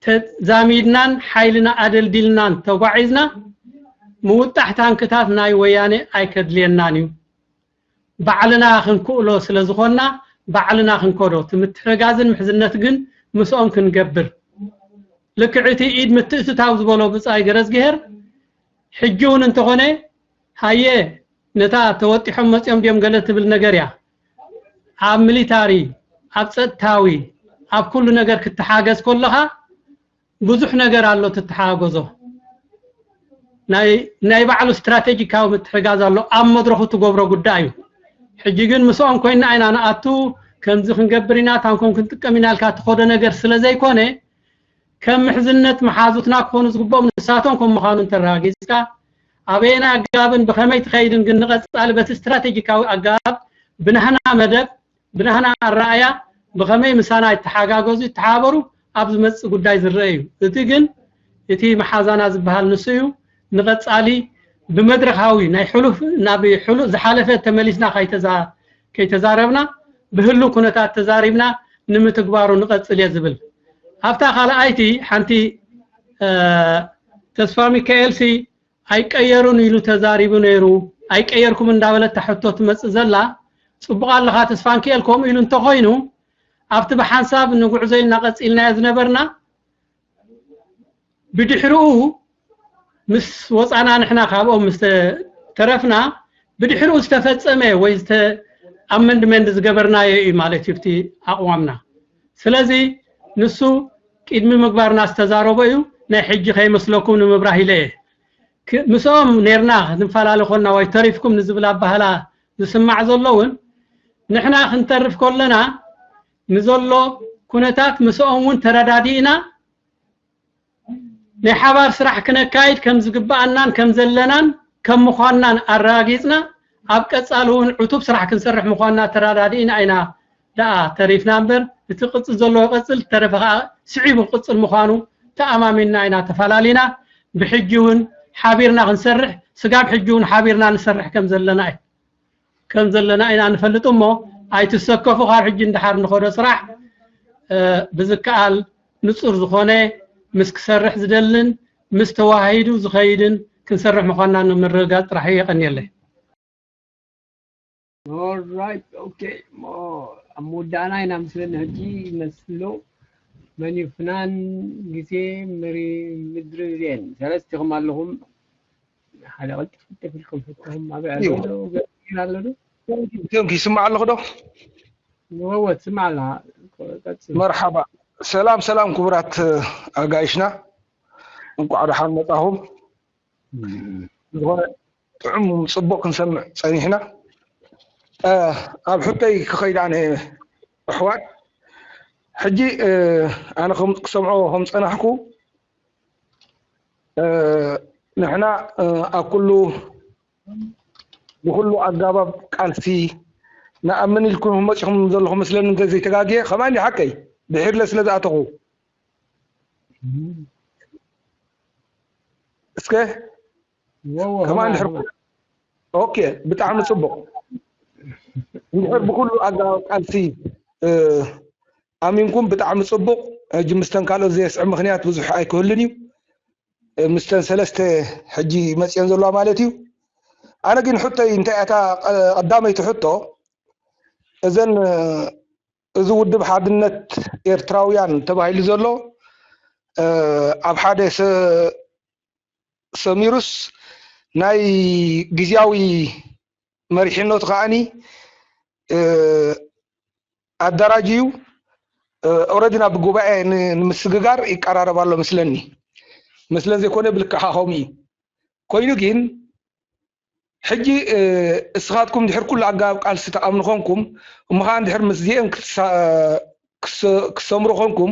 ተዛሚድናን ሓይልና ኣደልዲልናን ተጓዒዝና፣ ምውጣሕ ታንክታት ናይ ወያነ ኣይከድልየናን እዩ። ባዕልና ክንክእሎ ስለ ዝኾንና፣ ባዕልና ክንከዶ። እቲ ምትሕግጋዝን ምሕዝነት ግን ምስኦም ክንገብር። ልክዕ እቲ ኢድ ምትእትታው ዝበሎ ብጻይ ገረዝግሄር፣ ሕጂ እውን እንተኾነ፣ ሃየ፣ ነታ ተወጢሖም መጺኦም ድዮም ገለ ትብል ነገር እያ። ኣብ ሚሊታሪ፣ ኣብ ጸጥታዊ፣ ኣብ ኩሉ ነገር ክትሓገዝ ከለኻ፣ ብዙሕ ነገር ኣሎ ትተሓጋገዞ። ናይ፣ ናይ ባዕሉ ስትራቴጂካዊ ምትሕጋዝ ኣሎ፣ ኣብ መድረኹ ትገብሮ ጉዳይ እዩ። ሕጂ ግን ምስኦም ኮይንና ኢና ንኣቱ፣ ከምዚ ክንገብር ኢና፣ ታንኮም ክንጥቀም ኢና ኢልካ ትኸዶ ነገር ስለ ዘይኮነ፣ ከም ምሕዝነት መሓዙትና ክኾኑ ዝግብኦም ንሳቶም ከም ምዃኑ እንተረጋጊጽካ፣ ኣበየናይ ኣገባብን ብኸመይ ትኸይድን ግን ንቐጻሊ በቲ ስትራቴጂካዊ ኣገባብ ብናህና መደብ፣ ብናህና ኣረኣእያ ብኸመይ ምሳና ይተሓጋገዙ፣ ይተሓባበሩ ኣብ ዝመጽእ ጉዳይ ዝረአ እዩ። እቲ ግን እቲ መሓዛና ዝበሃል ንሱ እዩ። ንቐጻሊ ብመድረኻዊ ናይ ሕሉፍ፣ ናብ ሕሉፍ ዝሓለፈ ተመሊስና ከይተዛ-፣ ከይተዛረብና ብህሉው ኩነታት ተዛሪብና ንምትግባሩ ንቐጽል እየ ዝብል። ኣብታ ካልኣይቲ ሓንቲ፣ እ፣ ተስፋ ሚካኤልሲ ኣይቀየሩን ኢሉ ተዛሪቡ ነይሩ። ኣይቀየርኩም እንዳበለት እታ ሕቶ ትመጽእ ዘላ። ጽቡቕ ኣለኻ ተስፋ ሚካኤል፣ ከምኡ ኢሉ እንተኾይኑ ኣብቲ ብሓንሳብ ንጉዕዞ ኢልና ቀጺልናዮ ዝነበርና፣ ብድሕሪኡ ምስ ወጻና፣ ንሕና ካብኦም ምስ ተረፍና፣ ብድሕሪኡ ዝተፈጸመ ወይ ዝተ-፣ ኣመንድመንድ ዝገበርናዮ እዩ ማለት እዩ እቲ ኣቕዋምና። ስለዚ ንሱ ቅድሚ ምግባርና ዝተዛረቦ እዩ፣ ናይ ሕጂ ከይመስለኩም ንምብራህ ኢለ እየ። ክ-፣ ምስኦም ኔርና ንፈላለ ኮንና ወይ ተሪፍኩም ንዝብል ኣባህላ ዝስማዕ ዘሎ እውን፣ ንሕና ክንተርፍ ከለና ንዘሎ ኩነታት ምስኦም እውን ተረዳዲእና ናይ ሓባር ስራሕ ክነካይድ ከም ዝግብኣናን ከም ዘለናን ከም ምዃንናን ኣረጋጊጽና፣ ኣብ ቀጻሊ እውን ዕቱብ ስራሕ ክንሰርሕ ምዃንና ተረዳዲእና ኢና ደኣ ተሪፍና እምበር፣ እቲ ቅጽል ዘለዎ ይቐጽል፣ ዝተረፈ ከኣ ስዒቡ ክቕጽል ምዃኑ ተኣማሚንና ኢና ተፈላሊና። ብሕጂ እውን ሓቢርና ክንሰርሕ፣ ስጋብ ሕጂ እውን ሓቢርና ንሰርሕ ከም ዘለና እዩ። ከም ዘለና ኢና ንፈልጥ እሞ ኣይትሰከፉ። ካብ ሕጂ ንደሓር ንኸዶ ስራሕ ብዝከኣል ንጹር ዝኾነ ምስ ክሰርሕ ዝደልን ምስ ተዋሂዱ ዝኸይድን ክንሰርሕ ምዃንና ንምርግጋጽ ጥራሕ እየ። የቐንየለይ። Alright, okay. እሞ ኣብ መወዳእና ኢና ምስለኒ ሕጂ ይመስሎ። መን እዩ ፍናን ግዜ ምሪ ምድሪ ዜን ሰለስቲኹም ኣለኹም። ሓደ ቅልጥፍ ቅልጥፍ ኢልኩም ሕቶኹም ኣብዕ ኣሎ ዶ? ገ- ኣሎ ዶ? ቴንክ ይስማዕ ኣለኹ ዶ? ወወ ትስማዕ ኣለኻ። ቀጽል። መርሓባ። ሰላም ሰላም ክቡራት ኣጋይሽና፣ እንኳዕ ደሓን መጻኹም። ዝኾነ ጥዑም ጽቡቕ ክንሰምዕ ጸኒሕና። ኣብ ሕቶይ ክኸይድ ኣነ ኣሕዋት፣ ሕጂ ኣነ ክሰምዖ ከም ጸናሕኩ ንሕና ኣብ ኩሉ ብኩሉ ኣጋባብ ቃልሲ ንኣምን ኢልኩም መጺኹም ዘለኹም መስለኒ እንተ ዘይተጋግየ። ከማን ሓቀይ ድሒርለ ስለ ዝኣተኹ እስከ ከማን ድሕር ኦኬ፣ ብጣዕሚ ጽቡቕ። እንድሕር ብኩሉ ኣጋባብ ቃልሲ ኣሚንኩም ብጣዕሚ ጽቡቕ። ሕጂ ምስተን ካልኦት ዘየስዕብ ምኽንያት ብዙሕ ኣይክህሉን እዩ። ምስተን ሰለስተ ሕጂ መፅየን ዘለዋ ማለት እዩ። ኣነ ግን ሕቶይ እንታይ እታ ቀዳመይቲ ሕቶ፣ እዘን እዚ ውድብ ሓድነት ኤርትራውያን ተባሂሉ ዘሎ ኣብ ሓደ ሰሚሩስ ናይ ግዝያዊ መሪሕነቱ ከዓኒ ኣዳራጅ እዩ። ኦረዲ ናብ ጉባኤ ንምስግጋር ይቀራረብ ኣሎ መስለኒ። መስለን ዘይኮነ ብልክዓ ከምኡ እዩ። ኮይኑ ግን ሕጂ እስኻትኩም ድሕር ኩሉ ኣገባብ ቃልሲ ተኣምኑ ኮንኩም፣ እሞ ኸዓ ድሕር ምስዚአን ክሰምሩ ኮንኩም፣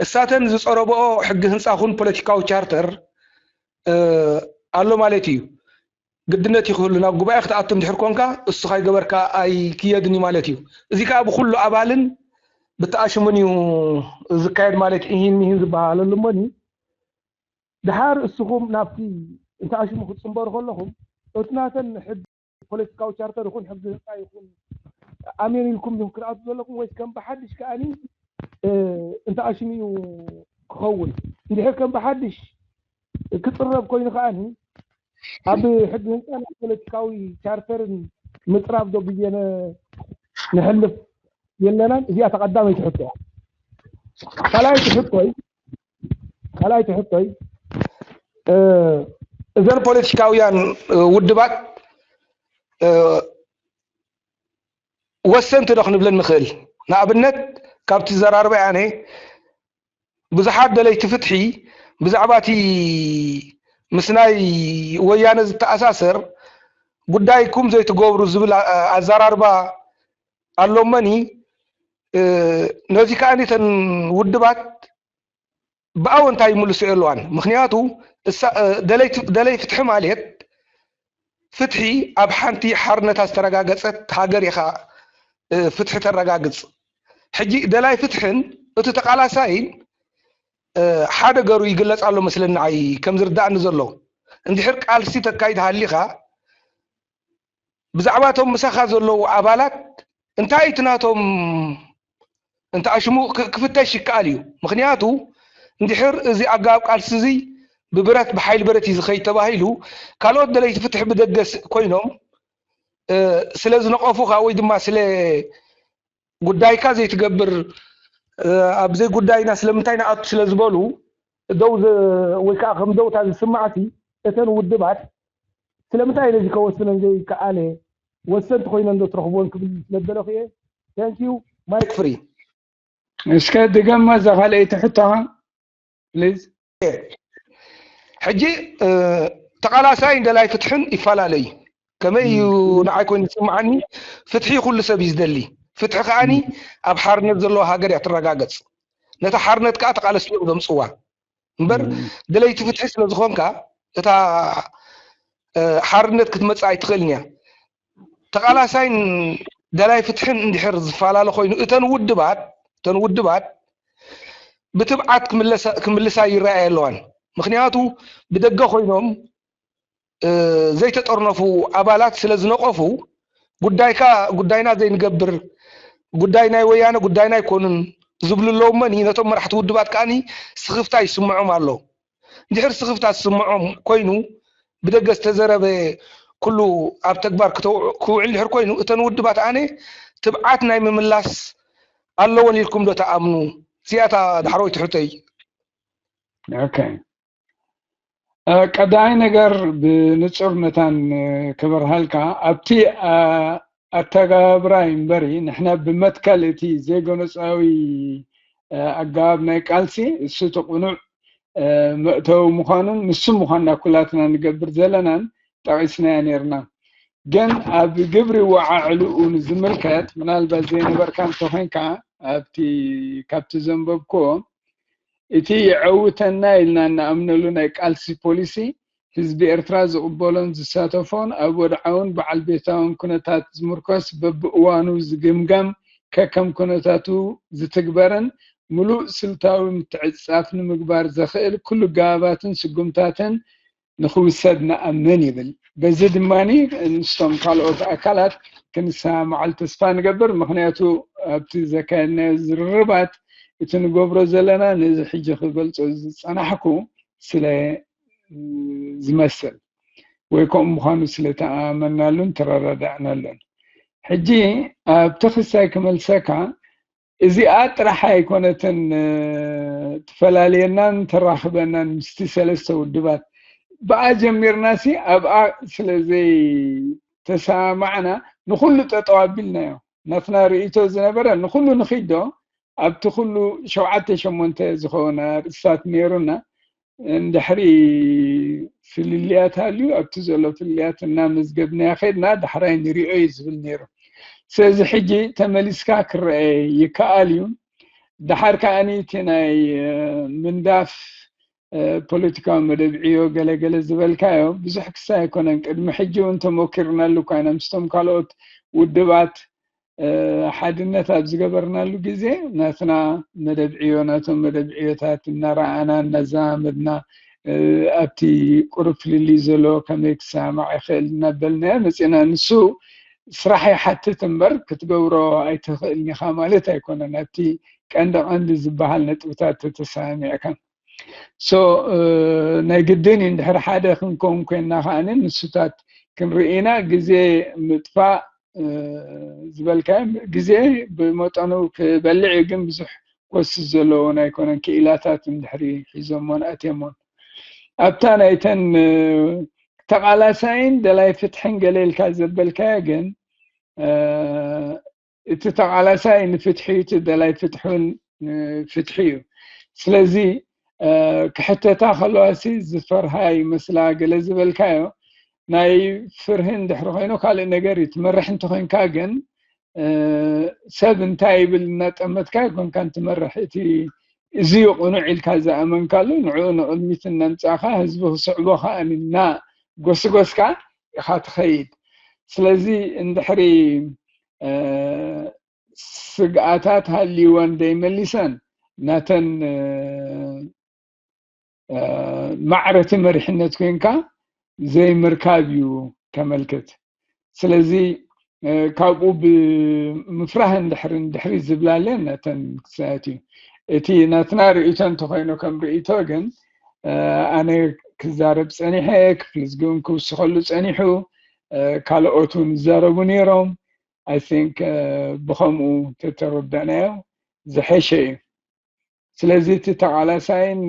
እሳተን ዝፀረበኦ ሕጊ ህንፃ ኹን ፖለቲካዊ ቻርተር ኣሎ ማለት እዩ። ግድነት እዩ ክህሉ። ናብ ጉባኤ ክትኣቱ እንድሕር ኮንካ እሱ ካይገበርካ ኣይክየድን እዩ ማለት እዩ። እዚ ከዓ ብኩሉ ኣባልን ብተኣሽሙን እዩ ዝካየድ ማለት እዩ። እሂን ምሂን ዝበሃለሉ እሞኒ ድሓር እስኹም ናብቲ እንተኣሽሙ ክትፅንበሩ ከለኹም እቲ ናተን ሕጊ ፖለቲካዊ ቻርተር ይኹን ሕጊ ህንፃ ይኹን ኣሜን ኢልኩም ዲኹም ክትኣቱ ዘለኹም ወይስ ከም ብሓድሽ ከኣኒ እንተኣሽሙ እዩ ክኸውን? እንድሕር ከም ብሓድሽ ክፅረብ ኮይኑ ከኣኒ ኣብ ሕጊ ህንፃ ናይ ፖለቲካዊ ቻርተርን ምፅራብ ዶ ግዜ ነሕልፍ የለናን? እዚኣ ተቐዳመይቲ ሕቶ። ካልኣይቲ ሕቶይ ካልኣይቲ ሕቶይ እዘን ፖለቲካውያን ውድባት ወሰንቲ ዶ ክንብለን ንኽእል? ንኣብነት ካብቲ ዘራርባ ኣነ ብዙሓት ደለይቲ ፍትሒ ብዛዕባ እቲ ምስ ናይ ወያነ ዝተኣሳሰር ጉዳይኩም ዘይትገብሩ ዝብል ኣዘራርባ ኣሎመኒ። ነዚ ከኣ እተን ውድባት ብኣወንታ ይምልሶ የለዋን። ምክንያቱ ደለይ ፍትሒ ማለት ፍትሒ ኣብ ሓንቲ ሓርነታ ዝተረጋገፀት ሃገር ኢኻ ፍትሒ ተረጋግፅ። ሕጂ ደላይ ፍትሕን እቲ ተቃላሳይን ሓደ ገሩ ይግለፅ ኣሎ መስለኒ። ኣይ ከም ዝርዳእኒ ዘሎ እንድሕር ቃልሲ ተካይድ ሃሊኻ ብዛዕባ እቶም ምሳኻ ዘለዉ ኣባላት እንታይ እቲ ናቶም እንተኣሽሙ ክፍተሽ ይከኣል እዩ። ምክንያቱ እንድሕር እዚ ኣገባብ ቃልሲ እዚ ብብረት ብሓይሊ ብረት እዩ ዝኸይድ ተባሂሉ ካልኦት ደለይቲ ፍትሒ ብደገ ኮይኖም ስለ ዝነቐፉኻ ወይ ድማ ስለ ጉዳይካ ዘይትገብር ኣብ ዘይጉዳይና ስለምንታይ ንኣቱ ስለ ዝበሉ ደው ወይ ከዓ ከም ደውታ ዝስማዕሲ እተን ውድባት ስለምንታይ ነዚ ከወስነን ዘይከኣለ ወሰንቲ ኮይነን ዶ ትረኽብወን ክብል ስለደለኹ እየ። Thank you. Mic free. እስከ ድገማ እዛ ካልኣይቲ ሕቶኻ please. ሕጂ ተቓላሳይን ደላይ ፍትሕን ይፈላለዩ። ከመይ እዩ ንዓይ ኮይኑ ዝስምዓኒ? ፍትሒ ኩሉ ሰብ እዩ ዝደሊ። ፍትሒ ከዓኒ ኣብ ሓርነት ዘለዎ ሃገር እያ ትረጋገጽ። ነታ ሓርነት ከዓ ተቓለስቲ እዮም ዘምፅዋ። እምበር ደለይቲ ፍትሒ ስለ ዝኾንካ እታ ሓርነት ክትመፅእ ኣይትኽእልን እያ። ተቓላሳይን ደላይ ፍትሕን እንድሕር ዝፈላለ ኮይኑ እተን ውድባት እተን ውድባት ብትብዓት ክምልሳ ይረኣያ ኣለዋን። ምክንያቱ ብደገ ኮይኖም ዘይተጠርነፉ ኣባላት ስለ ዝነቐፉ ጉዳይካ ጉዳይና ዘይንገብር፣ ጉዳይ ናይ ወያነ ጉዳይና ኣይኮኑን ዝብሉ ኣለዉ። እመኒ፣ ነቶም መራሕቲ ውድባት ከዓኒ ስኽፍታ ይስምዖም ኣሎ። እንድሕር ስኽፍታ ዝስምዖም ኮይኑ፣ ብደገ ዝተዘረበ ኩሉ ኣብ ተግባር ክተው- ክውዕል ድሕር ኮይኑ፣ እተን ውድባት ኣነ ትብዓት ናይ ምምላስ ኣለወን ኢልኩም ዶ ትኣምኑ? እዚኣታ ዳሕረወይቲ ሕቶይ። ኦኬ። ቀዳማይ ነገር ብንጹር መታን ክበርሃልካ ኣብቲ ኣተጋብራይ እምበሪ ንሕና ብመትከል እቲ ዘይጎነጻዊ ኣገባብ ናይ ቃልሲ እሱ እቲ ቅኑዕ መእተዊ ምዃኑን ንሱ ምዃንና ኩላትና ንገብር ዘለናን ጠቒስናዮ ነርና። ግን ኣብ ግብሪ ወዓዕልኡ ንዝምልከት ምናልባት ዘይነበርካ እንተኾይንካ ኣብቲ ካብቲ ዘንበብክዎ እቲ የዐውተና ኢልና እንኣምነሉ ናይ ቃልሲ ፖሊሲ ህዝቢ ኤርትራ ዝቕበሎን ዝሳተፎን ኣብ ወድዓውን በዓል ቤታውን ኩነታት ዝምርኮስ በብእዋኑ ዝግምገም ከከም ኩነታቱ ዝትግበርን ምሉእ ስልታዊ ምትዕጽጻፍ ንምግባር ዘኽእል ኩሉ ገባባትን ስጉምታትን ንኽውሰድ ንኣምን ይብል። በዚ ድማ ምስቶም ካልኦት ኣካላት ክንሰማማዓሉ ተስፋ ንገብር። ምኽንያቱ ኣብቲ ዘካየድናዮ ዝርርባት እቲ ንገብሮ ዘለና ነዚ ሕጂ ክገልጾ ዝጸናሕኩ ስለ ዝመስል ወይ ከምኡ ምዃኑ ስለ ተኣመናሉን ተረዳእናሉን። ሕጂ ኣብቲ ክሳይ ክመልሰካ እዚኣ ጥራሕ ኣይኮነትን ትፈላልየናን ተራኽበናን ምስቲ ሰለስተ ውድባት ብኣ ጀሚርና ሲ ኣብኣ ስለ ዘይተሰማማዕና ንኹሉ ጠጠው ኣቢልናዮ። ናትና ርእይቶ ዝነበረ ንኹሉ ንኺዶ ኣብቲ ኩሉ ሸውዓተ ሸሞንተ ዝኾነ ኣርእስታት ነይሩና እንድሕሪ ፍልልያት ሃልዩ ኣብቲ ዘሎ ፍልልያት እናመዝገብናዮ ከድና ዳሕራይ ንሪኦ እዩ ዝብል ነይሩ። ስለዚ ሕጂ ተመሊስካ ክረአ ይከኣል እዩ። ደሓር ከዓኒ እቲ ናይ ምንዳፍ ፖለቲካዊ መደብ ዕዮ ገለገለ ዝበልካዮ ብዙሕ ክሳይ ኣይኮነን። ቅድሚ ሕጂ እውን ተሞኪርናሉ እኳ ኢና ምስቶም ካልኦት ውድባት ሓድነት ኣብ ዝገበርናሉ ግዜ ናትና መደብ ዕዮ ናቶም መደብ ዕዮታት እናረኣና እናዘማመድና ኣብቲ ቁሩብ ፍልልይ ዘሎ ከመይ ክሰማማዕ ይኽእል እናበልናዮ መፂና። ንሱ ስራሕ ይሓትት እምበር ክትገብሮ ኣይትኽእልን ኢኻ ማለት ኣይኮነን። ኣብቲ ቀንዲ ቀንዲ ዝበሃል ነጥብታት ተተሰማሚዕካ so ናይ ግድን እዩ እንድሕር ሓደ ክንከውን ኮይንና ከዓኒ ንሱታት ክንርኢ ኢና። ግዜ ምጥፋእ ዝበልካዮ ግዜ ብመጠኑ ክበልዕ እዩ፣ ግን ብዙሕ ክወስድ ዘለዎ ኣይኮነን። ክኢላታት እንድሕሪ ሒዞሞን ኣትዮሞን ኣብታ ናይተን ተቓላሳይን ደላይ ፍትሕን ገለ ኢልካ ዘበልካዮ ግን እቲ ተቓላሳይ ንፍትሒ እዩ፣ እቲ ደላይ ፍትሕን ፍትሒ እዩ። ስለዚ ክሕተታ ከለዋሲ ዝፈርሃ ይመስላ ገለ ዝበልካዮ ናይ ፍርሂ እንድሕሪ ኮይኑ ካልእ ነገር እዩ። ትመርሕ እንተኮይንካ ግን ሰብ እንታይ ይብል እናጠመትካ ኣይኮንካን ትመርሕ። እቲ እዚ እዩ ቅኑዕ ኢልካ ዝኣመንካሉ ንዕኡ ንቕድሚት እናምጻእካ ህዝቢ ክስዕቦ ከኣ እናጎስጎስካ ኢኻ ትኸይድ። ስለዚ እንድሕሪ ስግኣታት ሃልይወን ደይመሊሰን ናተን ማዕረቲ መሪሕነት ኮይንካ ዘይምርካብ እዩ ከመልክት። ስለዚ ካብኡ ብምፍራህ እንድሕሪ እንድሕሪ ዝብላለን ናተን ክሳያት እዩ። እቲ ናትና ርእይቶ እንተኮይኑ ከም ርእይቶ ግን ኣነ ክዛረብ ጸኒሐ፣ ክፍልዝግን ክውስኸሉ ጸኒሑ፣ ካልኦት እውን ይዛረቡ ነይሮም። I think ብኸምኡ ተተረዳእናዮ ዝሐሸ እዩ። ስለዚ እቲ ተቓላሳይን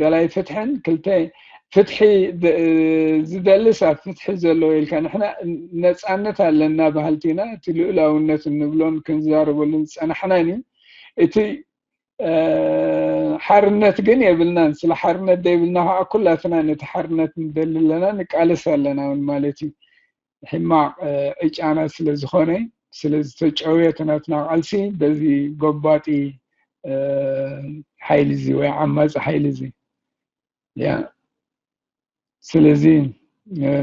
ደላይ ፍትሕን ክልተ ፍትሒ ዝደልስ ኣብ ፍትሒ ዘለዎ ኢልካ ንሕና ነፃነት ኣለና በሃልቲ ኢና። እቲ ልኡላውነት እንብሎን ክንዛረበሉን ዝፀናሕናን እዩ። እቲ ሓርነት ግን የብልናን። ስለ ሓርነት ደይብልና ከዓ ኩላትና ነቲ ሓርነት ንደሊ ኣለና፣ ንቃለስ ኣለና እውን ማለት እዩ። ሕማቕ ዕጫና ስለ ዝኾነ ስለ ዝተጨውየ እቲ ናትና ቃልሲ በዚ ጎባጢ ሓይሊ እዚ ወይ ዓማፂ ሓይሊ እዚ ያ ስለዚ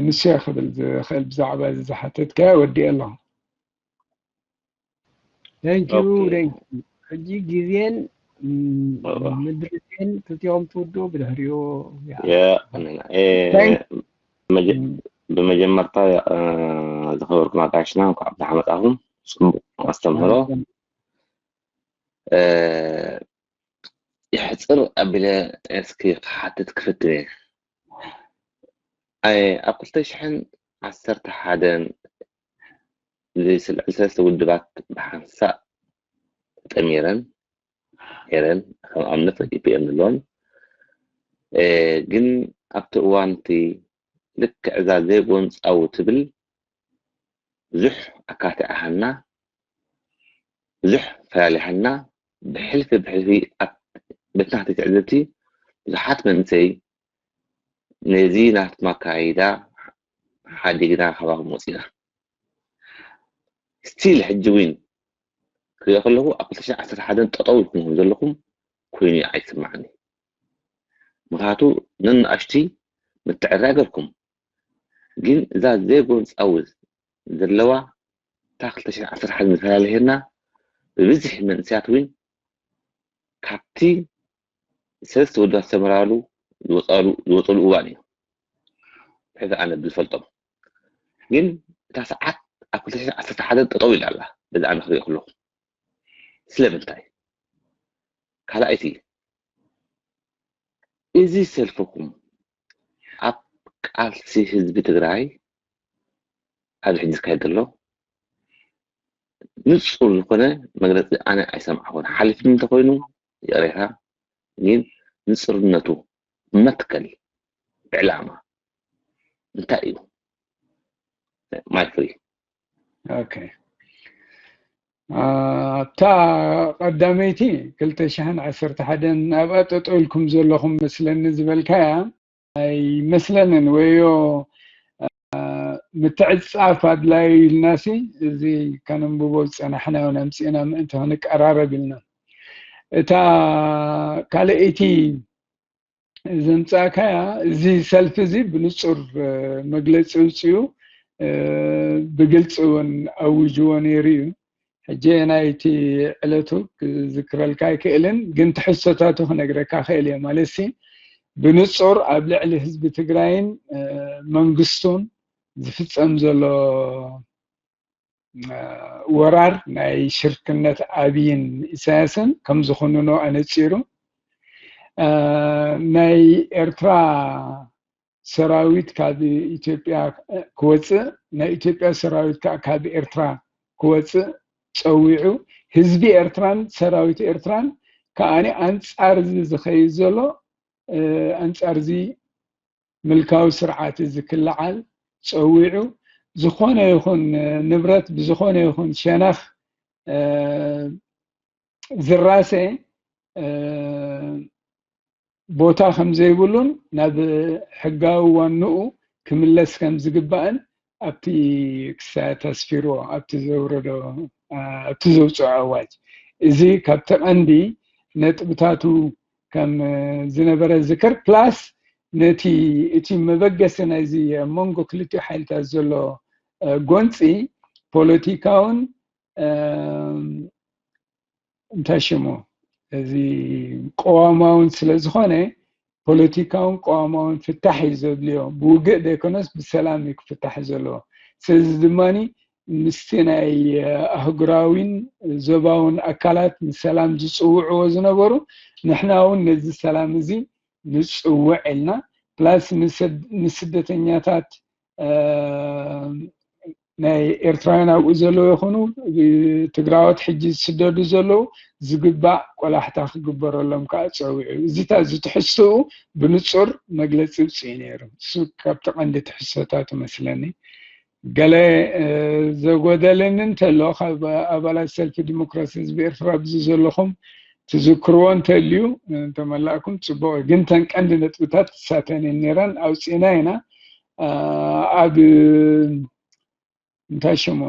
ንሱ ክብል ዝኽእል ብዛዕባ እዚ ዝሓተትካዮ ወዲኤ ኣለኹ። Thank you። ሕጂ ግዜን ምድርዜን ክልቲኦም ትውድኡ ብድሕሪኡ ብመጀመርታ ዝኸበርኩም ኣጋይሽና እንኳዕ ብደሓን መጻኹም። ጽቡቕ ኣስተምህሮ። የሕጽር ኣቢለ እስኪ ክሓትት ክፍትን እየ። ኣብ ክልተ ሽሕን ዓሰርተ ሓደን ልዕሊ ሰለስተ ውድባት ብሓንሳእ ተጠሚረን ነይረን፣ ከም ኣብነት ኢፒኤም ዘለወን። ግን ኣብቲ እዋን እቲ ልክዕ እዛ ዘይጎንጻዊ ትብል ብዙሕ ኣካቲዓሃና፣ ብዙሕ ፈላሊሃና፣ ብሕልፊ ብሕልፊ ኣብ ቤት ናህቲ ትዕዝብቲ ብዙሓት መንእሰይ ነዚ ናትኩም ኣካይዳ ሓዲግና ካባኹም ወፂና። ስቲል ሕጂ እውን ክሪኦ ከለኹ ኣብ ክልተ ሽሕን ዓሰርተ ሓደን ጠጠው ኢልኩም ከም ዘለኹም ኮይኑ ኣይስማዕኒ። ምኽንያቱ ነንኣሽቲ ምትዕርራይ ገርኩም፣ ግን እዛ ዘይጎንጻዊ ዘለዋ እታ ክልተ ሽሕን ዓሰርተ ሓደን ዝፈላልየና ብብዝሒ መንእሰያት እውን ካብቲ ሰለስተ ውድባት ዝተመራሉ ዝወፀሉ እዋን እዩ። ሕዚ ኣነ ብዝፈልጦም ግን እታ ሰዓት ኣብ ክልተ ሽሕን ዓሰርተ ሓደን ጠጠው ኢላ ኣላ። በዚ ኣነ ክሪኦ ከለኹ ስለምንታይ ካልኣይቲ እዚ ሰልፍኹም ኣብ ቃልሲ ህዝቢ ትግራይ ኣብዚ ሕጂ ዝካየድ ዘሎ ንጹር ዝኾነ መግለጺ ኣነ ኣይሰማዕኹን። ሓሊፍኒ እንተኾይኑ ይቕሬታ፣ ግን ንጹርነቱ ብመትከል ብዕላማ እንታይ እዩ? ማይ ፍሪ። ኦኬ። ኣብታ ቀዳመይቲ ክልተ ሽሕን ዓሰርተ ሓደን ኣብኣ ጠጠው ኢልኩም ዘለኹም መስለኒ ዝበልካያ ኣይመስለንን ወዮ ምትዕጻፍ ኣድላዩ ኢልናሲ እዚ ከነንብቦ ዝጸናሕናዮ ኣምጺእና ምእንቲ ክንቀራረብ ኢልና። እታ ካልኣይቲ ዘምጻእካያ እዚ ሰልፊ እዚ ብንጹር መግለጺ ውጽኡ ብግልጺ እውን ኣውጅዎ ነይሩ እዩ። ሕጂ ናይቲ ዕለቱ ክዝክረልካ ኣይክእልን፣ ግን ትሕዝቶታቱ ክነግረካ ክእል እየ። ማለት ሲ ብንጹር ኣብ ልዕሊ ህዝቢ ትግራይን መንግስቱን ዝፍጸም ዘሎ ወራር ናይ ሽርክነት ኣብይን ኢሳያስን ከም ዝኹንኖ ኣነጺሩ ናይ ኤርትራ ሰራዊት ካብ ኢትዮጵያ ክወፅእ ናይ ኢትዮጵያ ሰራዊት ከዓ ካብ ኤርትራ ክወፅእ ፀዊዑ ህዝቢ ኤርትራን ሰራዊት ኤርትራን ከዓኒ ኣንፃር እዚ ዝኸይድ ዘሎ ኣንፃር እዚ ምልካዊ ስርዓት እዚ ክለዓል ፀዊዑ ዝኾነ ይኹን ንብረት ብዝኾነ ይኹን ሸነኽ ዝራሰ ቦታ ከም ዘይብሉን ናብ ሕጋዊ ዋንኡ ክምለስ ከም ዝግባእን ኣብቲ ክሳያት ኣስፊርዎ ኣብቲ ዘውረዶ ኣብቲ ዘውፅኦ ኣዋጅ እዚ ካብቲ ቀንዲ ነጥብታቱ ከም ዝነበረ ዝክር ፕላስ ነቲ እቲ መበገሲ ናይዚ ኣብ መንጎ ክልቲኡ ሓይልታት ዘሎ ጎንፂ ፖለቲካውን እንታይ ሽሙ እዚ ቅዋማውን ስለ ዝኾነ ፖለቲካውን ቅዋማውን ፍታሕ እዩ ዘድልዮ። ብውግእ ዘይኮነስ ብሰላም እዩ ክፍታሕ ዘለዎ። ስለዚ ድማ ምስቲ ናይ ኣህጉራዊን ዞባውን ኣካላት ንሰላም ዝፅውዕዎ ዝነበሩ ንሕና እውን ነዚ ሰላም እዚ ንፅውዕ ኢልና ፕላስ ንስደተኛታት ናይ ኤርትራውያን ኣብኡ ዘለዉ ይኹኑ ትግራዎት ሕጂ ዝስደዱ ዘለዉ ዝግባእ ቆላሕታ ክግበረሎም ከዓ ፀዊዑ። እዚታት ዝትሕዝትኡ ብንፁር መግለፂ ውፅኢ ነይሩ። እሱ ካብቲ ቀንዲ ትሕዝቶታት መስለኒ። ገለ ዘጎደለኒ እንተሎ ካብ ኣባላት ሰልፊ ዲሞክራሲ ህዝቢ ኤርትራ ኣብዚ ዘለኹም ትዝክርዎ እንተልዩ እንተመላእኩም ፅቡቅ። ግን ተን ቀንዲ ነጥብታት ሳተን ነይረን ኣውፂእና ኢና። ኣብ እንታይ ሽሙ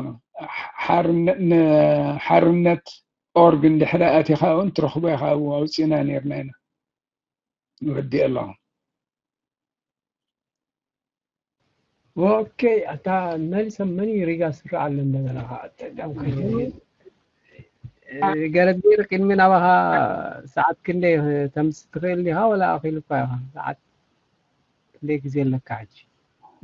ሓርነት ኦርግ እንድሕሪ ኣቲኻ እውን ትረኽቦ ኢኻ ኣውፂእና ነርና ኢና ንወዲ ኣለኹ። ኦኬ ኣታ መሊሰ መን ሪጋ ስራ ኣለ እንደገና ጸጋም ከይደ ገረድር ቅድሚ ናባኻ ሰዓት ክንደይ ተምስ ትኽእል ዲኻ ወላ ኣኺሉ እኳ ኢኻ ሰዓት ክንደይ ግዜ ኣለካ ሕጂ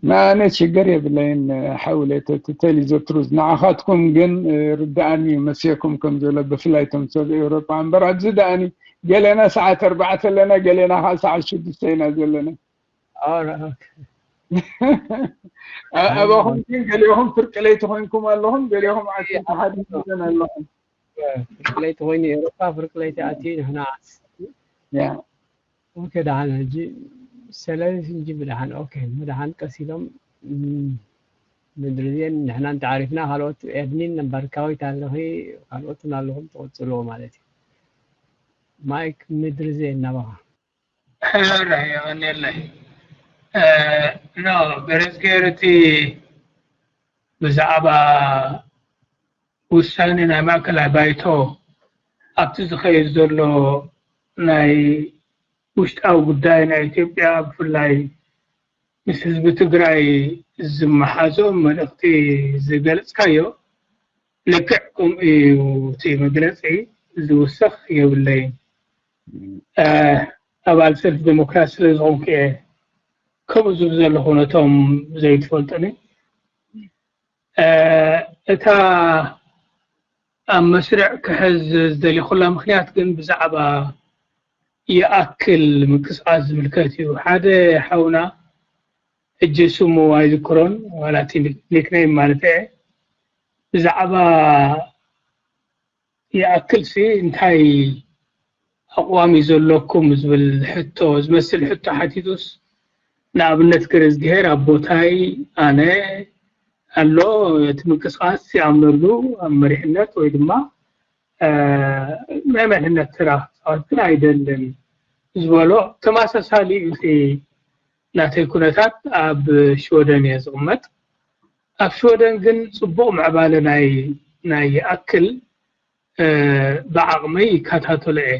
ንኣነ ሽግር የብለይን። ሓውለ ተተሊ ዘትሩዝ ንዓኻትኩም ግን ርድኣኒ መሲኩም ከም ዘሎ ብፍላይ ቶም ሰብ ኤውሮጳ እምበር ኣብዚ ደኣኒ ገሌና ሰዓት ኣርባዕተ ኣለና፣ ገሌና ከዓ ሰዓት ሽዱሽተ ኢና ዘለና። ኣባኹም ግን ገሌኹም ፍርቂ ለይቲ ኮይንኩም ኣለኹም፣ ገሌኹም ዓሰርተ ሓደ ኣለኹም። ፍርቂ ለይቲ ኮይኑ ኤውሮጳ ፍርቂ ለይቲ ኣትዩ ንሕና ያ ኦኬ ደሓን ሕጂ ሰለዚ እንጂ ብደሓን ኦኬ ብደሓን ቀስ ኢሎም ምድርዜን ንሕና እንተዓሪፍና ካልኦት ኤድሚን ነባርካዊት ኣለኺ ካልኦትን ኣለኹም ትቕፅልዎ ማለት እዩ። ማይክ ምድርዜን ናባኻ። ሕራይ የቐንየለይ። ኖ ገረዝ ገይር እቲ ብዛዕባ ውሳኔ ናይ ማእከላይ ባይቶ ኣብቲ ዝኸይድ ዘሎ ናይ ውሽጣዊ ጉዳይ ናይ ኢትዮጵያ ብፍላይ ምስ ህዝቢ ትግራይ ዝመሓዞ መልእኽቲ ዝገልጽካዮ ልክዕ ከምኡ እዩ። እቲ መግለጺ ዝውሰኽ የብለይን። ኣባል ሰልፊ ዴሞክራሲ ስለ ዝኾንኩ እየ ከምኡ ዝብል ዘለኹ ነቶም ዘይትፈልጡኒ። እታ ኣብ መስርዕ ክሕዝ ዝደሊኹላ ምኽንያት ግን ብዛዕባ ይኣክል ምንቅስቃስ ዝምልከት እዩ። ሓደ ሓውና ሕጂ ስሙ ኣይዝክሮን ዋላ እቲ ኒክነይም ማለት እየ ብዛዕባ ይኣክል ሲ እንታይ ኣቕዋም እዩ ዘለኩም ዝብል ሕቶ ዝመስል ሕቶ ሓቲቱስ ንኣብነት ገረዝግሄር ኣብ ቦታይ ኣነ ኣሎ እቲ ምንቅስቃስ ይኣምነሉ ኣብ መሪሕነት ወይ ድማ ናይ መሪሕነት ስራ ክፃወት ግን ኣይደልን ዝበሎ ተመሳሳሊ እዩ ናተይ ኩነታት ኣብ ሽወደን እየ ዝቕመጥ ኣብ ሽወደን ግን ፅቡቕ ምዕባለ ናይ ናይ ይኣክል ብዓቕመይ ይከታተሎ እየ